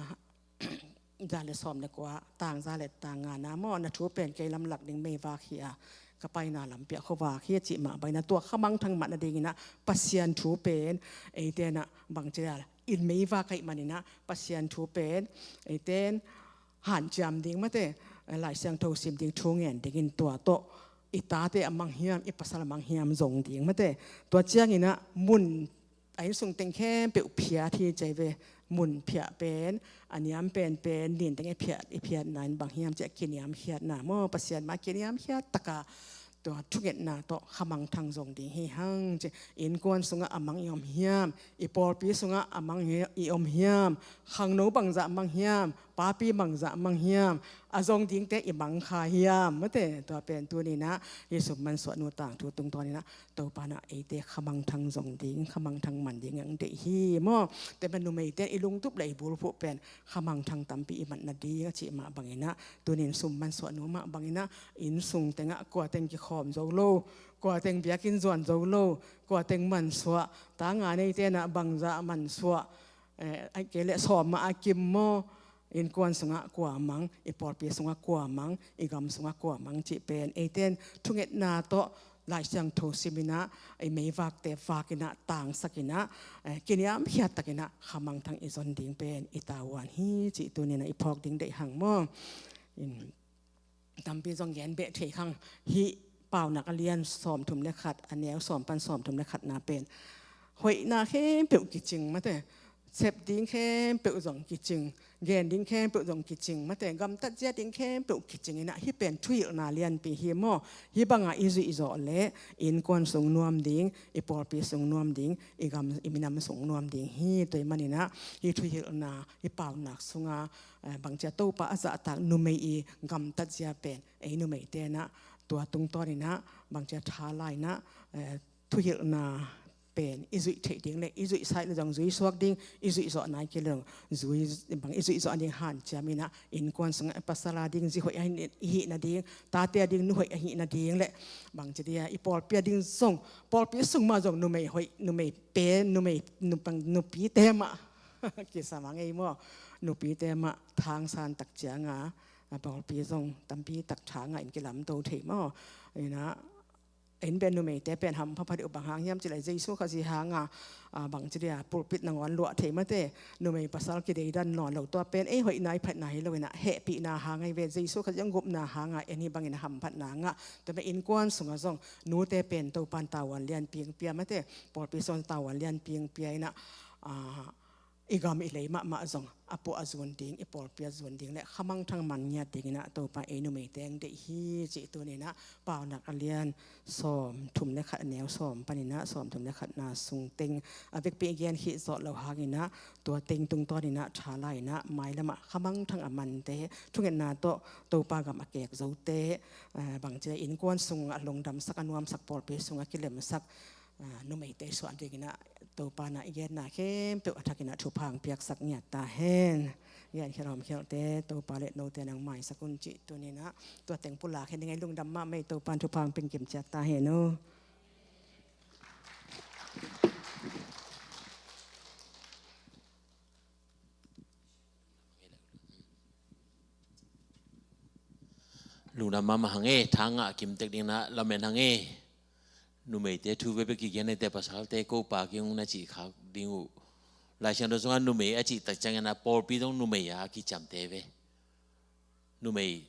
za le sawm le kua, tang za le tang nga na maw, na thu pen kei lamlak ding meivak hi a, ka paina lampi ah khuavak hi a cih mah bang in ah, tua khamangthang man nading in ah Pasian thu pen eite in ah bangci dei a, inn meivak ahih manin ah Pasian thu pen eite in hanciam ding, mate, Lai Siangtho sim ding, thu ngen ding in, tua tawh i tate a mang hiam, i pasal a mang hiam zong ding, mate. Tua ciang in ah mun a innsung teng khempeuh phiat hi ci ve. Mun phiat pen a niam penpen, nin teng i phiat, i phiatna in bang hiam cih leh kiniamkhiatna maw, Pasian mai-ah kiniamkhiat tak a tua thungetna tawh khamangthang zong ding hi hang ci. Innkuan sung ah a mang i om hiam, i pawlpi sung ah a mang i om hiam, khangno bangzah mang hiam, papi bangzah mang hiam, a zong dingte i mang kha hiam, mate, tua pen tuni in ah hih sum mansuahnu tangthu tungtawn in ah Topa in ah eite khamangthang zong ding, khamangthang man ding hong deih hi maw. Tua pen numeite in i lungtup le i bulphuh pen khamangthang tampi i mat nading a cih mah bang in ah, tuni in sum mansuahnu mah bang in ah, innsung teng ah kua teng kikhawm zo lo, kua teng biakinn zuan zo lo, kua teng mansuah, ta nga neite in ah bangzah mansuah, eh, ahih kei leh sawm mah a kim maw, innkuan sung ah kua mang, i pawlpi sung ah kua mang, i gam sung ah kua mang cih pen eite in thungetna tawh, Lai Siangtho sim in ah, i meivakte vak in ah, tangsak in ah, eh, kiniamkhiat tak in ah khamangthang i zon ding pen i tavuan hi cih tuni in ah i phawk ding deih hang maw. In, tampi zong gen beh thei hang. Hih Paunak a lian sawmthum le khat, a neu sawm pan sawmthum le khatna pen hoihna khempeuh kicing, mate. sep ding khempeuh zong kicing, gen ding khempeuh zong kicing, mate, gamtat zia ding khempeuh kicing inah, hih pen thuhilhna lianpi hi maw. Hih banga i zuihzawh leh i innkuan sung nuam ding, i pawlpi sung nuam ding, i gam, i minam sung nuam ding hi. Tua ahih maninah hih thuhilhna, i paunak sunga, eh, bangcia Topa a zahtak numei i gamtat zia pen, ei numeite inah tua tungtawninah bangcia thala inah, eh, thuhilhna pen i zuih theih ding le i zuih saih le zong zui suak ding, i zuih zawh nai kei le zong zui, bang i zuih zawh ding hanciam inah, innkuan sungah pasal a ding zi hoih a hih nading, tate a ding nu hoih a hih nading le bangci dia i pawlpi a ding zong, pawlpi sung mah zong numei hoih, numei pen, numei, nupang, nupite mah kisam a ngei maw. Nupite mah thangsan tak cianga, a pawlpi zong tampi tak thanga in kilamto thei maw. Inah, in pen numeite pen hampha pha deuh, bang hang hiam cih leh Jesu Khazih hanga, a, bangci dia pulpit nangawn luah thei, mate, numei pasal kideidan nawn lo. Tua pen ei hoihna i phatna hi lo inah, hehpihna hang ahi ve. Jesu Khazih hong gupna hanga en hi bangin a hamphatna ngah. Tua mah innkuan sungah zong nute pen Topan tavuan lianpi hong pia, mate, pawlpi sung tavuan lianpi hong pia inah, a, i gam i lei mahmah zong a puah a zun ding, i pawlpi a zun ding le khamangthang man ngiat dinginah Topa ei numeite hong deih hi cih tuninah Paunak a lian sawmthum le khat, a neu sawm paninah sawmthum le khatna sung teng a vekpi i gen khit zawh loh hanginah, tua teng tungtawninah thala inah mailamah khamangthang a mante, thungetna tawh Topa gam a kek zote, eh, bangci le innkuan sung a lungdamsak, a nuamsak, pawlpi sung a kilemsak, a, numeite suah dinginah Topa inah i genna khempeuh a thakinah thupha hong piaksak ngiat ta hen. Gen khialhawm khialhte Topa le note nang maisak un cih tuninah tua teng pulak hen ding, ei lungdam mahmah ei. Topa in thupha hong pia kim ciat ta hen aw. Lungdam mahmah hang e, thangah kimtek dinginah lamen hang e. Numeite thu bekbek kigen, eite pasalte ko pa kihong na cih khak ding uh. Lai Siangtho sungah numei a cih tak ciangin a pawlpi zong numei a kiciamte ve. Numei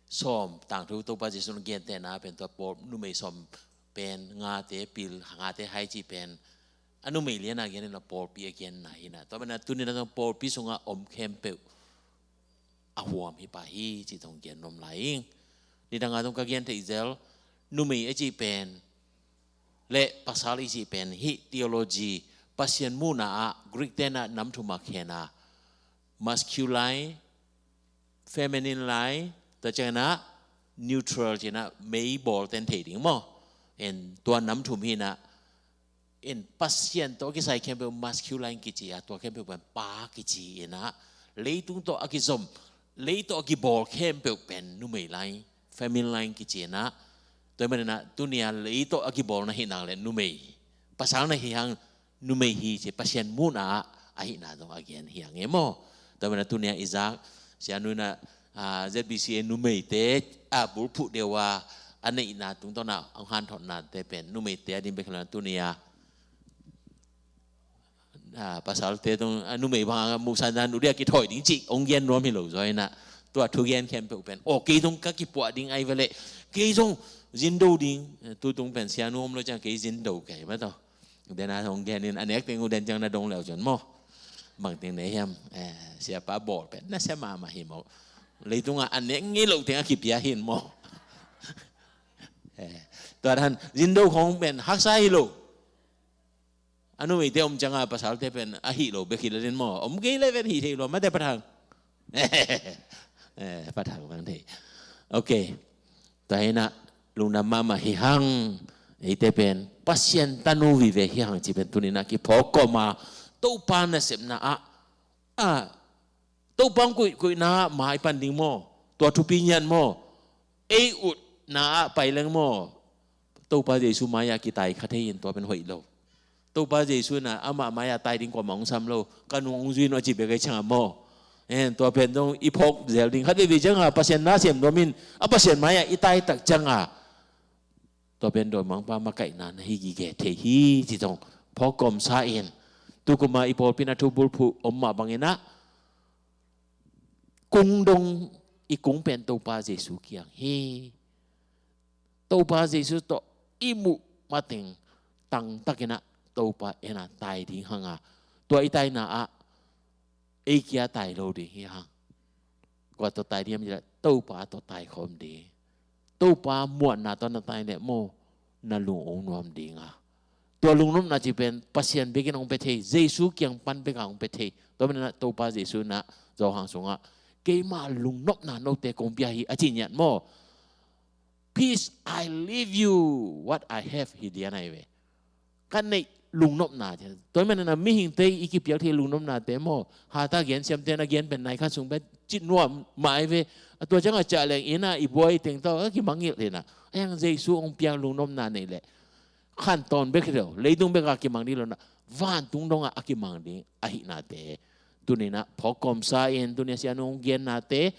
sawm, tangthu Topa Jesu in gentehna pen tua pawl, numei sawm pen ngate pil, ngate hai cih pen a numei liana gen inah pawlpi a genna hinah. Tua maninah tuninah zong pawlpi sungah om khempeuh a huam hi pah hi cih zong gen nuam lai ing. Nidanga zong ka gen theih zel, numei a cih pen le pasal i cih pen hih theology, Pasian muhna ah Greek tenah namthum a khena, masculine, feminine lai, tua cianginah neutral cinah mei bawl ten thei ding maw. En tua namthum hinah, en Pasian tawh kisai khempeuh masculine kici a, tua khempeuh pen pa kici inah, leitung tawh a kizom, lei tawh a kibawl khempeuh pen numei lai, feminine lai kici inah. Tua maninah tunia lei tawh a kibawl na hih nak le numei, pasal na hi hang, numei hi ci, Pasian muhna ah a hihna zong a gen hi hang e maw. Tua maninah tunia i zak sianu inah, a, Z B C A numeite a bulphuh deuh a, a neihna tungtawnah hong hanthotnate pen numeite a ding bek hi lo inah tunia, a, pasalte tung, a, numei bang a muhsan dan udia kithoih ding cih hong gen nuam hi lo zaw inah, tua thugen khempeuh pen aw kei zong ka kipuah ding ahi veleh, kei zong zindo ding. Tutung pen sianu om lo ciang kei zindo kei mataw. Dena hong gen in a nek teng uh den ciang na dong leu cun maw. Bang teng nei hiam, eh, siapa bawl pen na sia mahmah hi maw. Leitungah a nek ngei loh teng a kipia hin maw. Eh, tua dan zindo khong pen haksa hi lo. A numeite om cianga pasalte pen a hih lo bek hi le din maw. Om kei le pen hih thei lo mate pathang. Eh, pathang bang thei. Ok. Tua hinah lungdam mahmah hi hang. Eite pen Pasian tanu vive hi hang ci pen tuninah kiphawk kawma Topa nasepna ah, a, Topa hong kuihkuihna ah mai pan ding maw. Tua thupi ngiat maw. Ei utna ah pai leng maw. Topa Jesu mai-ah kitai kha thei in tua pen hoih lo. Topa Jesu inah amah mai-ah tai ding kuamah hong sam lo. Ka nung hong zui in aw ci bek ahi ciangah maw. En, tua pen zong i phawk zel ding khat veivei ciangah Pasian na sem nuam in a Pasian mai-ah i tai tak ciangah tua pen dawimangpa makaihna na hi gige thei hi ci zong phawk kawmsa in. Tukumah i pawlpi in a thu bulphuh om mah banginah kung dong, i kung pen Topa Jesu kiang hi. Topa Jesu tawh i muh mateng tangtakinah Topa ena tai ding hanga Tua i taina ah ei kia tai lo ding hi hang. Kua tawh tai ding hiam cih leh Topa tawh tai khawm ding. Topa muanna tawh na tai leh maw, na lung hong nuam ding a. Tua lungnopna cih pen Pasian bekin hong pia thei, Jesu kiang pan bek a hong pia thei. Tua manin ah Topa Jesu in ah Johan sungah, "Keima lungnopna note kong pia hi," a cih ngiat maw. "Peace I leave you, what I have," hi lian ahi ve. Ka neih lungnopna ci. Tua hi manin ah mihingte i kipiak thei lungnopnate maw, hata gen siamte na gen pen nai khat sung pen cih nuam mah ahi ve. A tua ciangah ciah leng in ah i buai teng tawh a kimangngilh hi na. Ahi hang Jesu hong piak lungnopna nei leh khantawn bek hi lo, leitung bek a kimang ding lo na, vantung dongah a kimang ding ahihnate. Tuni in ah phawk kawmsa in, tuni a sianu hong gennate,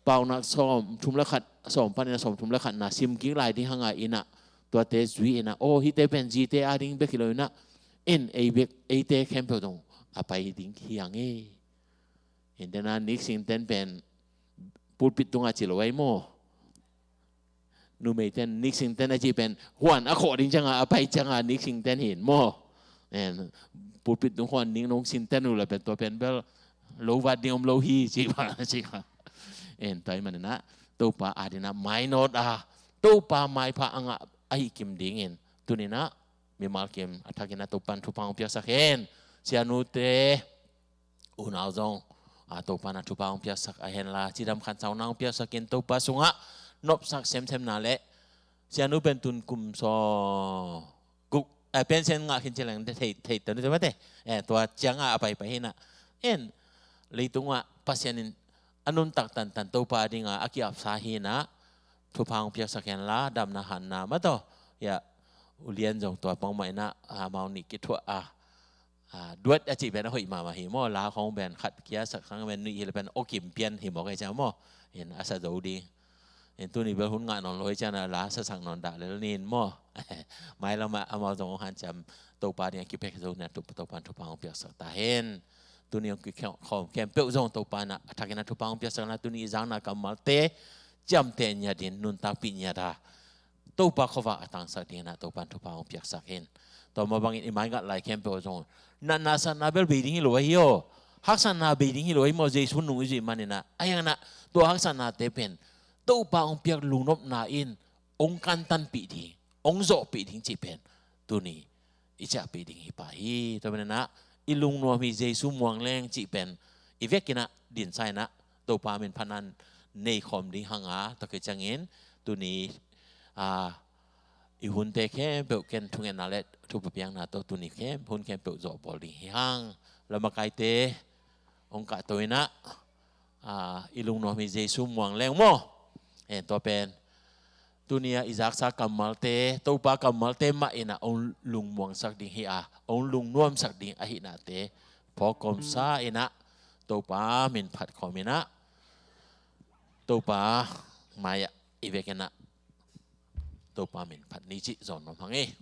Paunak sawm thum le khat, sawm panin a sawm thum le khatna sim kik lai ding hang a in ah, tuate zui in ah, aw, hihte pen zite ading bek hi lo in ah, en ei bek, eite khempeuh zong a pai ding hi hang e. Hih tena Nick Singten pen pulpit tungah ci lo ahi maw. Numeiten Nick Singten a cih pen huan a khawh ding ciangah a pai ciangah Nick Singten hi in maw. En, pulpit tung huan Nick nong Singten uh leh pen tua pen bel lo vat ding om lo hi ci ba ci kha. En, tua ahih manin ah Topa adingin ah mainawt a, Topa maipha a ngah ahih kim dingin tuni in ah mimal kim a thakin ah Topa'n thupha hong piaksak hen. Sianute, unau zong, a, Topa'n ah thupha hong piaksak a hen la, cidam khansauna hong piaksak in Topa sungah nopsak semsemna le sianu pen tun kum sawm guk, eh, pension ngah khin ci leng thei, thei tanu te mate. Eh, tua ciangah a paipai hi in ah. En, leitungah Pasian in a nuntak tantan Topa dingah a ki-apsa hi in ah, thupha hong piaksak hen la, damna hanna mah tawh. Ya, ulian zong tua pang mah in ah, a, amau nih kithuah a, a, duet a cih pen a hoih mahmah hi maw, la khawng pen khat kia sak khang pen nuih hi leh pen awkim pian hi mawk hi ciang maw. En, a sa zo ding. En, tuni bel hun ngah nawn lo hi ciang a la sasak nawn dah lel ning maw. Mailam ah amau zong hong hanciam Topa ding a kipek zo in ah Topa'n thupha hong piaksak ta hen. Tuni hong kikhawm khempeuh zong Topa'n ah a thakin ah thupha hong piaksak in ah tuni i zakna kammalte ciamteh ngiat in, nuntakpih ngiat a Topa khuavak a tangsak dingin ah Topa'n thupha hong piaksak hen. Tua mah bangin i maingat lai khempeuh zong natna satna bel bei ding hi lo ahi aw. Haksatna bei ding hi lo ahi maw, Jesu nung i zuih manin ah. Ahi hangin ah tua haksatnate pen Topa hong piak lungnopna in hong kantanpih ding, hong zawhpih ding cih pen tuni i ciahpih ding hi pah hi. Tua manin ah i lungnuam hi Jesu muang leng cih pen i vekin ah dinsa in ah Topa min phatna nei khawm ding hang a, tua khit ciangin tuni, a, i hunte khempeuh ken thungetna le thupha piakna tawh tuni khempeuh hun khempeuh zawh bawl ding hi hang. Lamakaite hong kahto in ah, a, i lungnuam hi Jesu muang leng maw. En, tua pen tuni a i zaksa kammalte, Topa kammalte mah in ah hong lungmuangsak ding hi a, hong lungnuamsak ding ahihnate phawk kawmsa in ah Topa min phat khawm in ah, Topa mai-ah i vekin ah Topa min phat ni cih zawn nuam hang hi.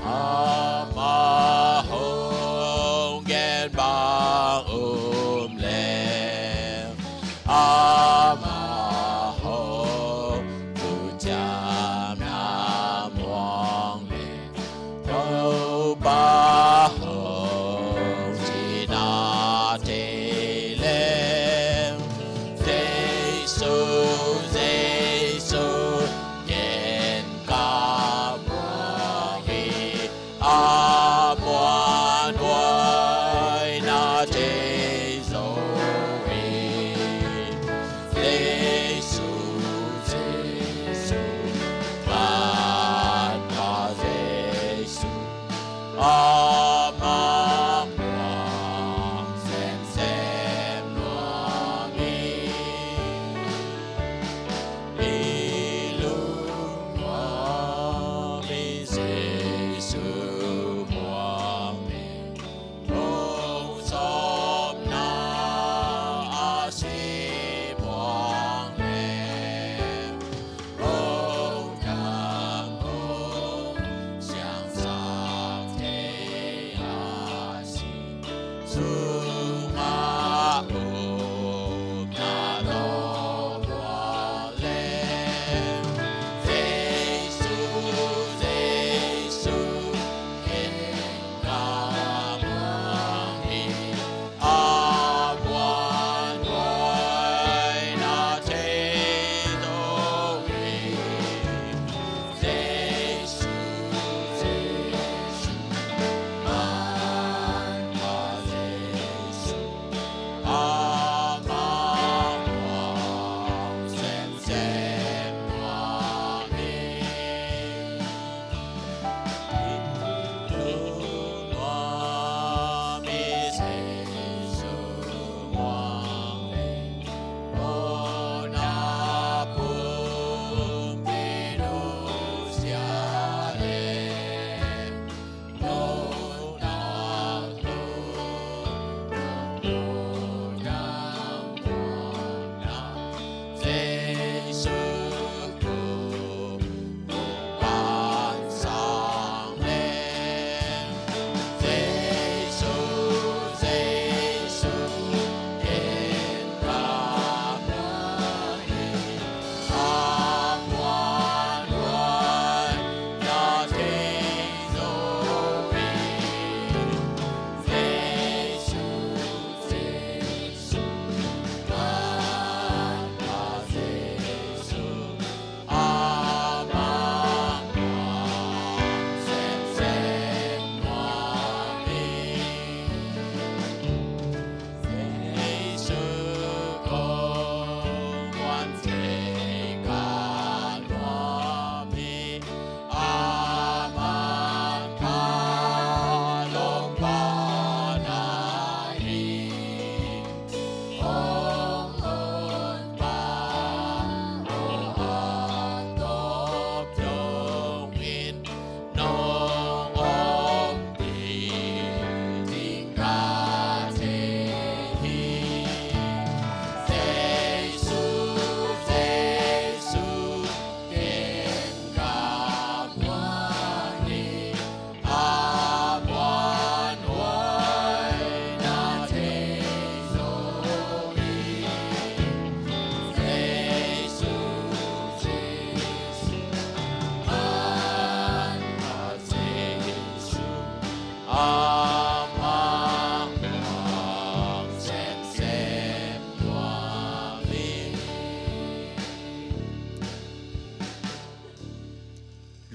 Amah hong gen bang um leh, amah hong thuciamna muang leh, Topa hong cihna thei leh, Jesu, Jesu, ken ka muang hi. A muanhuaina thei zo hi. Jesu, Jesu, Mangpa Jesu, amah muang semsem nuam hi.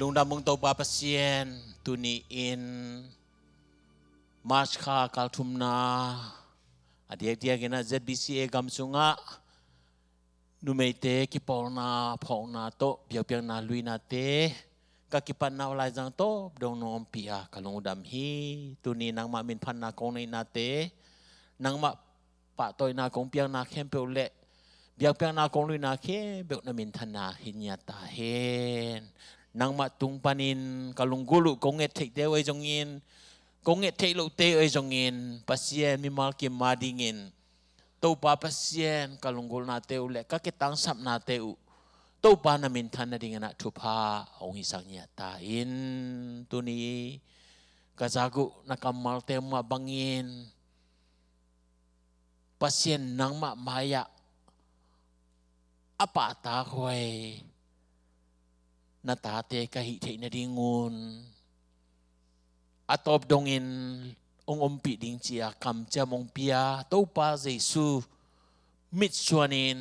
Lungdam ung Topa Pasian, tuni in March kha kal thumna a diakdiak in ah Z B C A gam sungah numeite kipawlna phawkna tawh biakpiakna luinate ka kipatna uh laizang tawp dong nong ompih a ka lungdam hi. Tuni nangmah minphatna kong neihnate, nangmah pahtawina kong piakna khempeuh le biakpiakna kong luina khempeuh na minthanna hi ngiat ta hen. Nangmah tung panin ka lunggulh uh kong nget theihte uh ahi zongin, kong nget theih lohte uh ahi zongin, Pasian mimal kim ma dingin Topa Pasian ka lunggulhnate uh le ka kitangsapnate uh Topa na minthan nadingin ah thupha hong hisak ngiat ta in. Tuni ka zak uh na kammalte mah bangin Pasian nangmah mai-ah a pahtak huai na tate ka hih theih nadingun a tawp dongin hong ompih ding ci-a kamciam hong pia Topa Jesu mitsuanin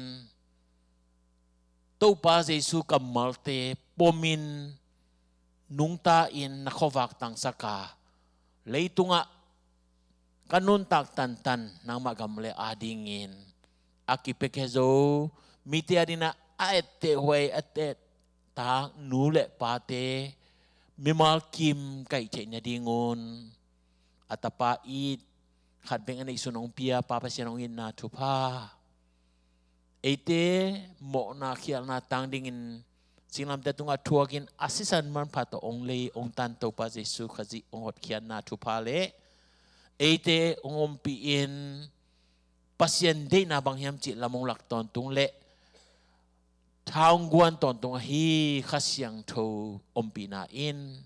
Topa Jesu kammalte pomin nungta in na khuavak tangsak a, leitungah ka nuntak tantan nangmah gam le adingin a kipiakhia zo mite adingin ah a etteh huai a teh tak nu le pate mimal kim ka hih theih nadingun a tapa it khat bek a neihsun hong pia Pa Pasian hong itna thupha, eite mawhna khialhna tang dingin singlamteh tungah thuakin a sisan manpha tawh hong lei hong tan Topa Jesu Khazih hong hotkhiatna thupha le eite hong ompih in Pasian deihna bang hiam cih lam hong lak tawntung le tha hong guan tawntung ahi Kha Siangtho ompihna in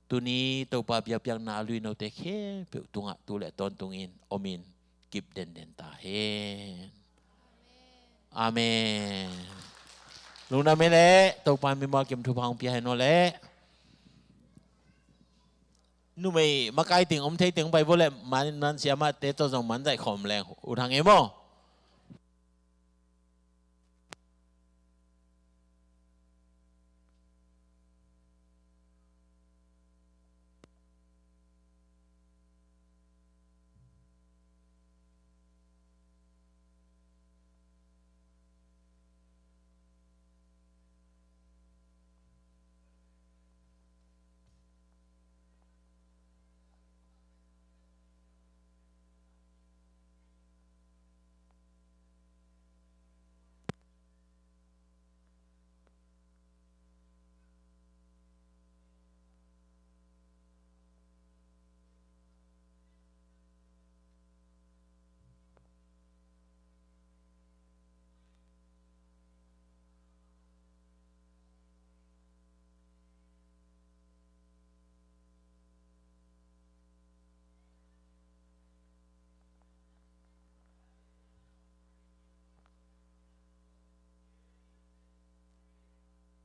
tuni Topa biakpiakna a lui note khempeuh tungah tu le tawntungin omin kip denden ta hen. Amen. Lungdam e le Topa mimal kim thupha hong pia hen aw le. Numei makai ting om thei ting pai bo le man, man siamate tawh zong man zaih khawm leng ut hang e maw.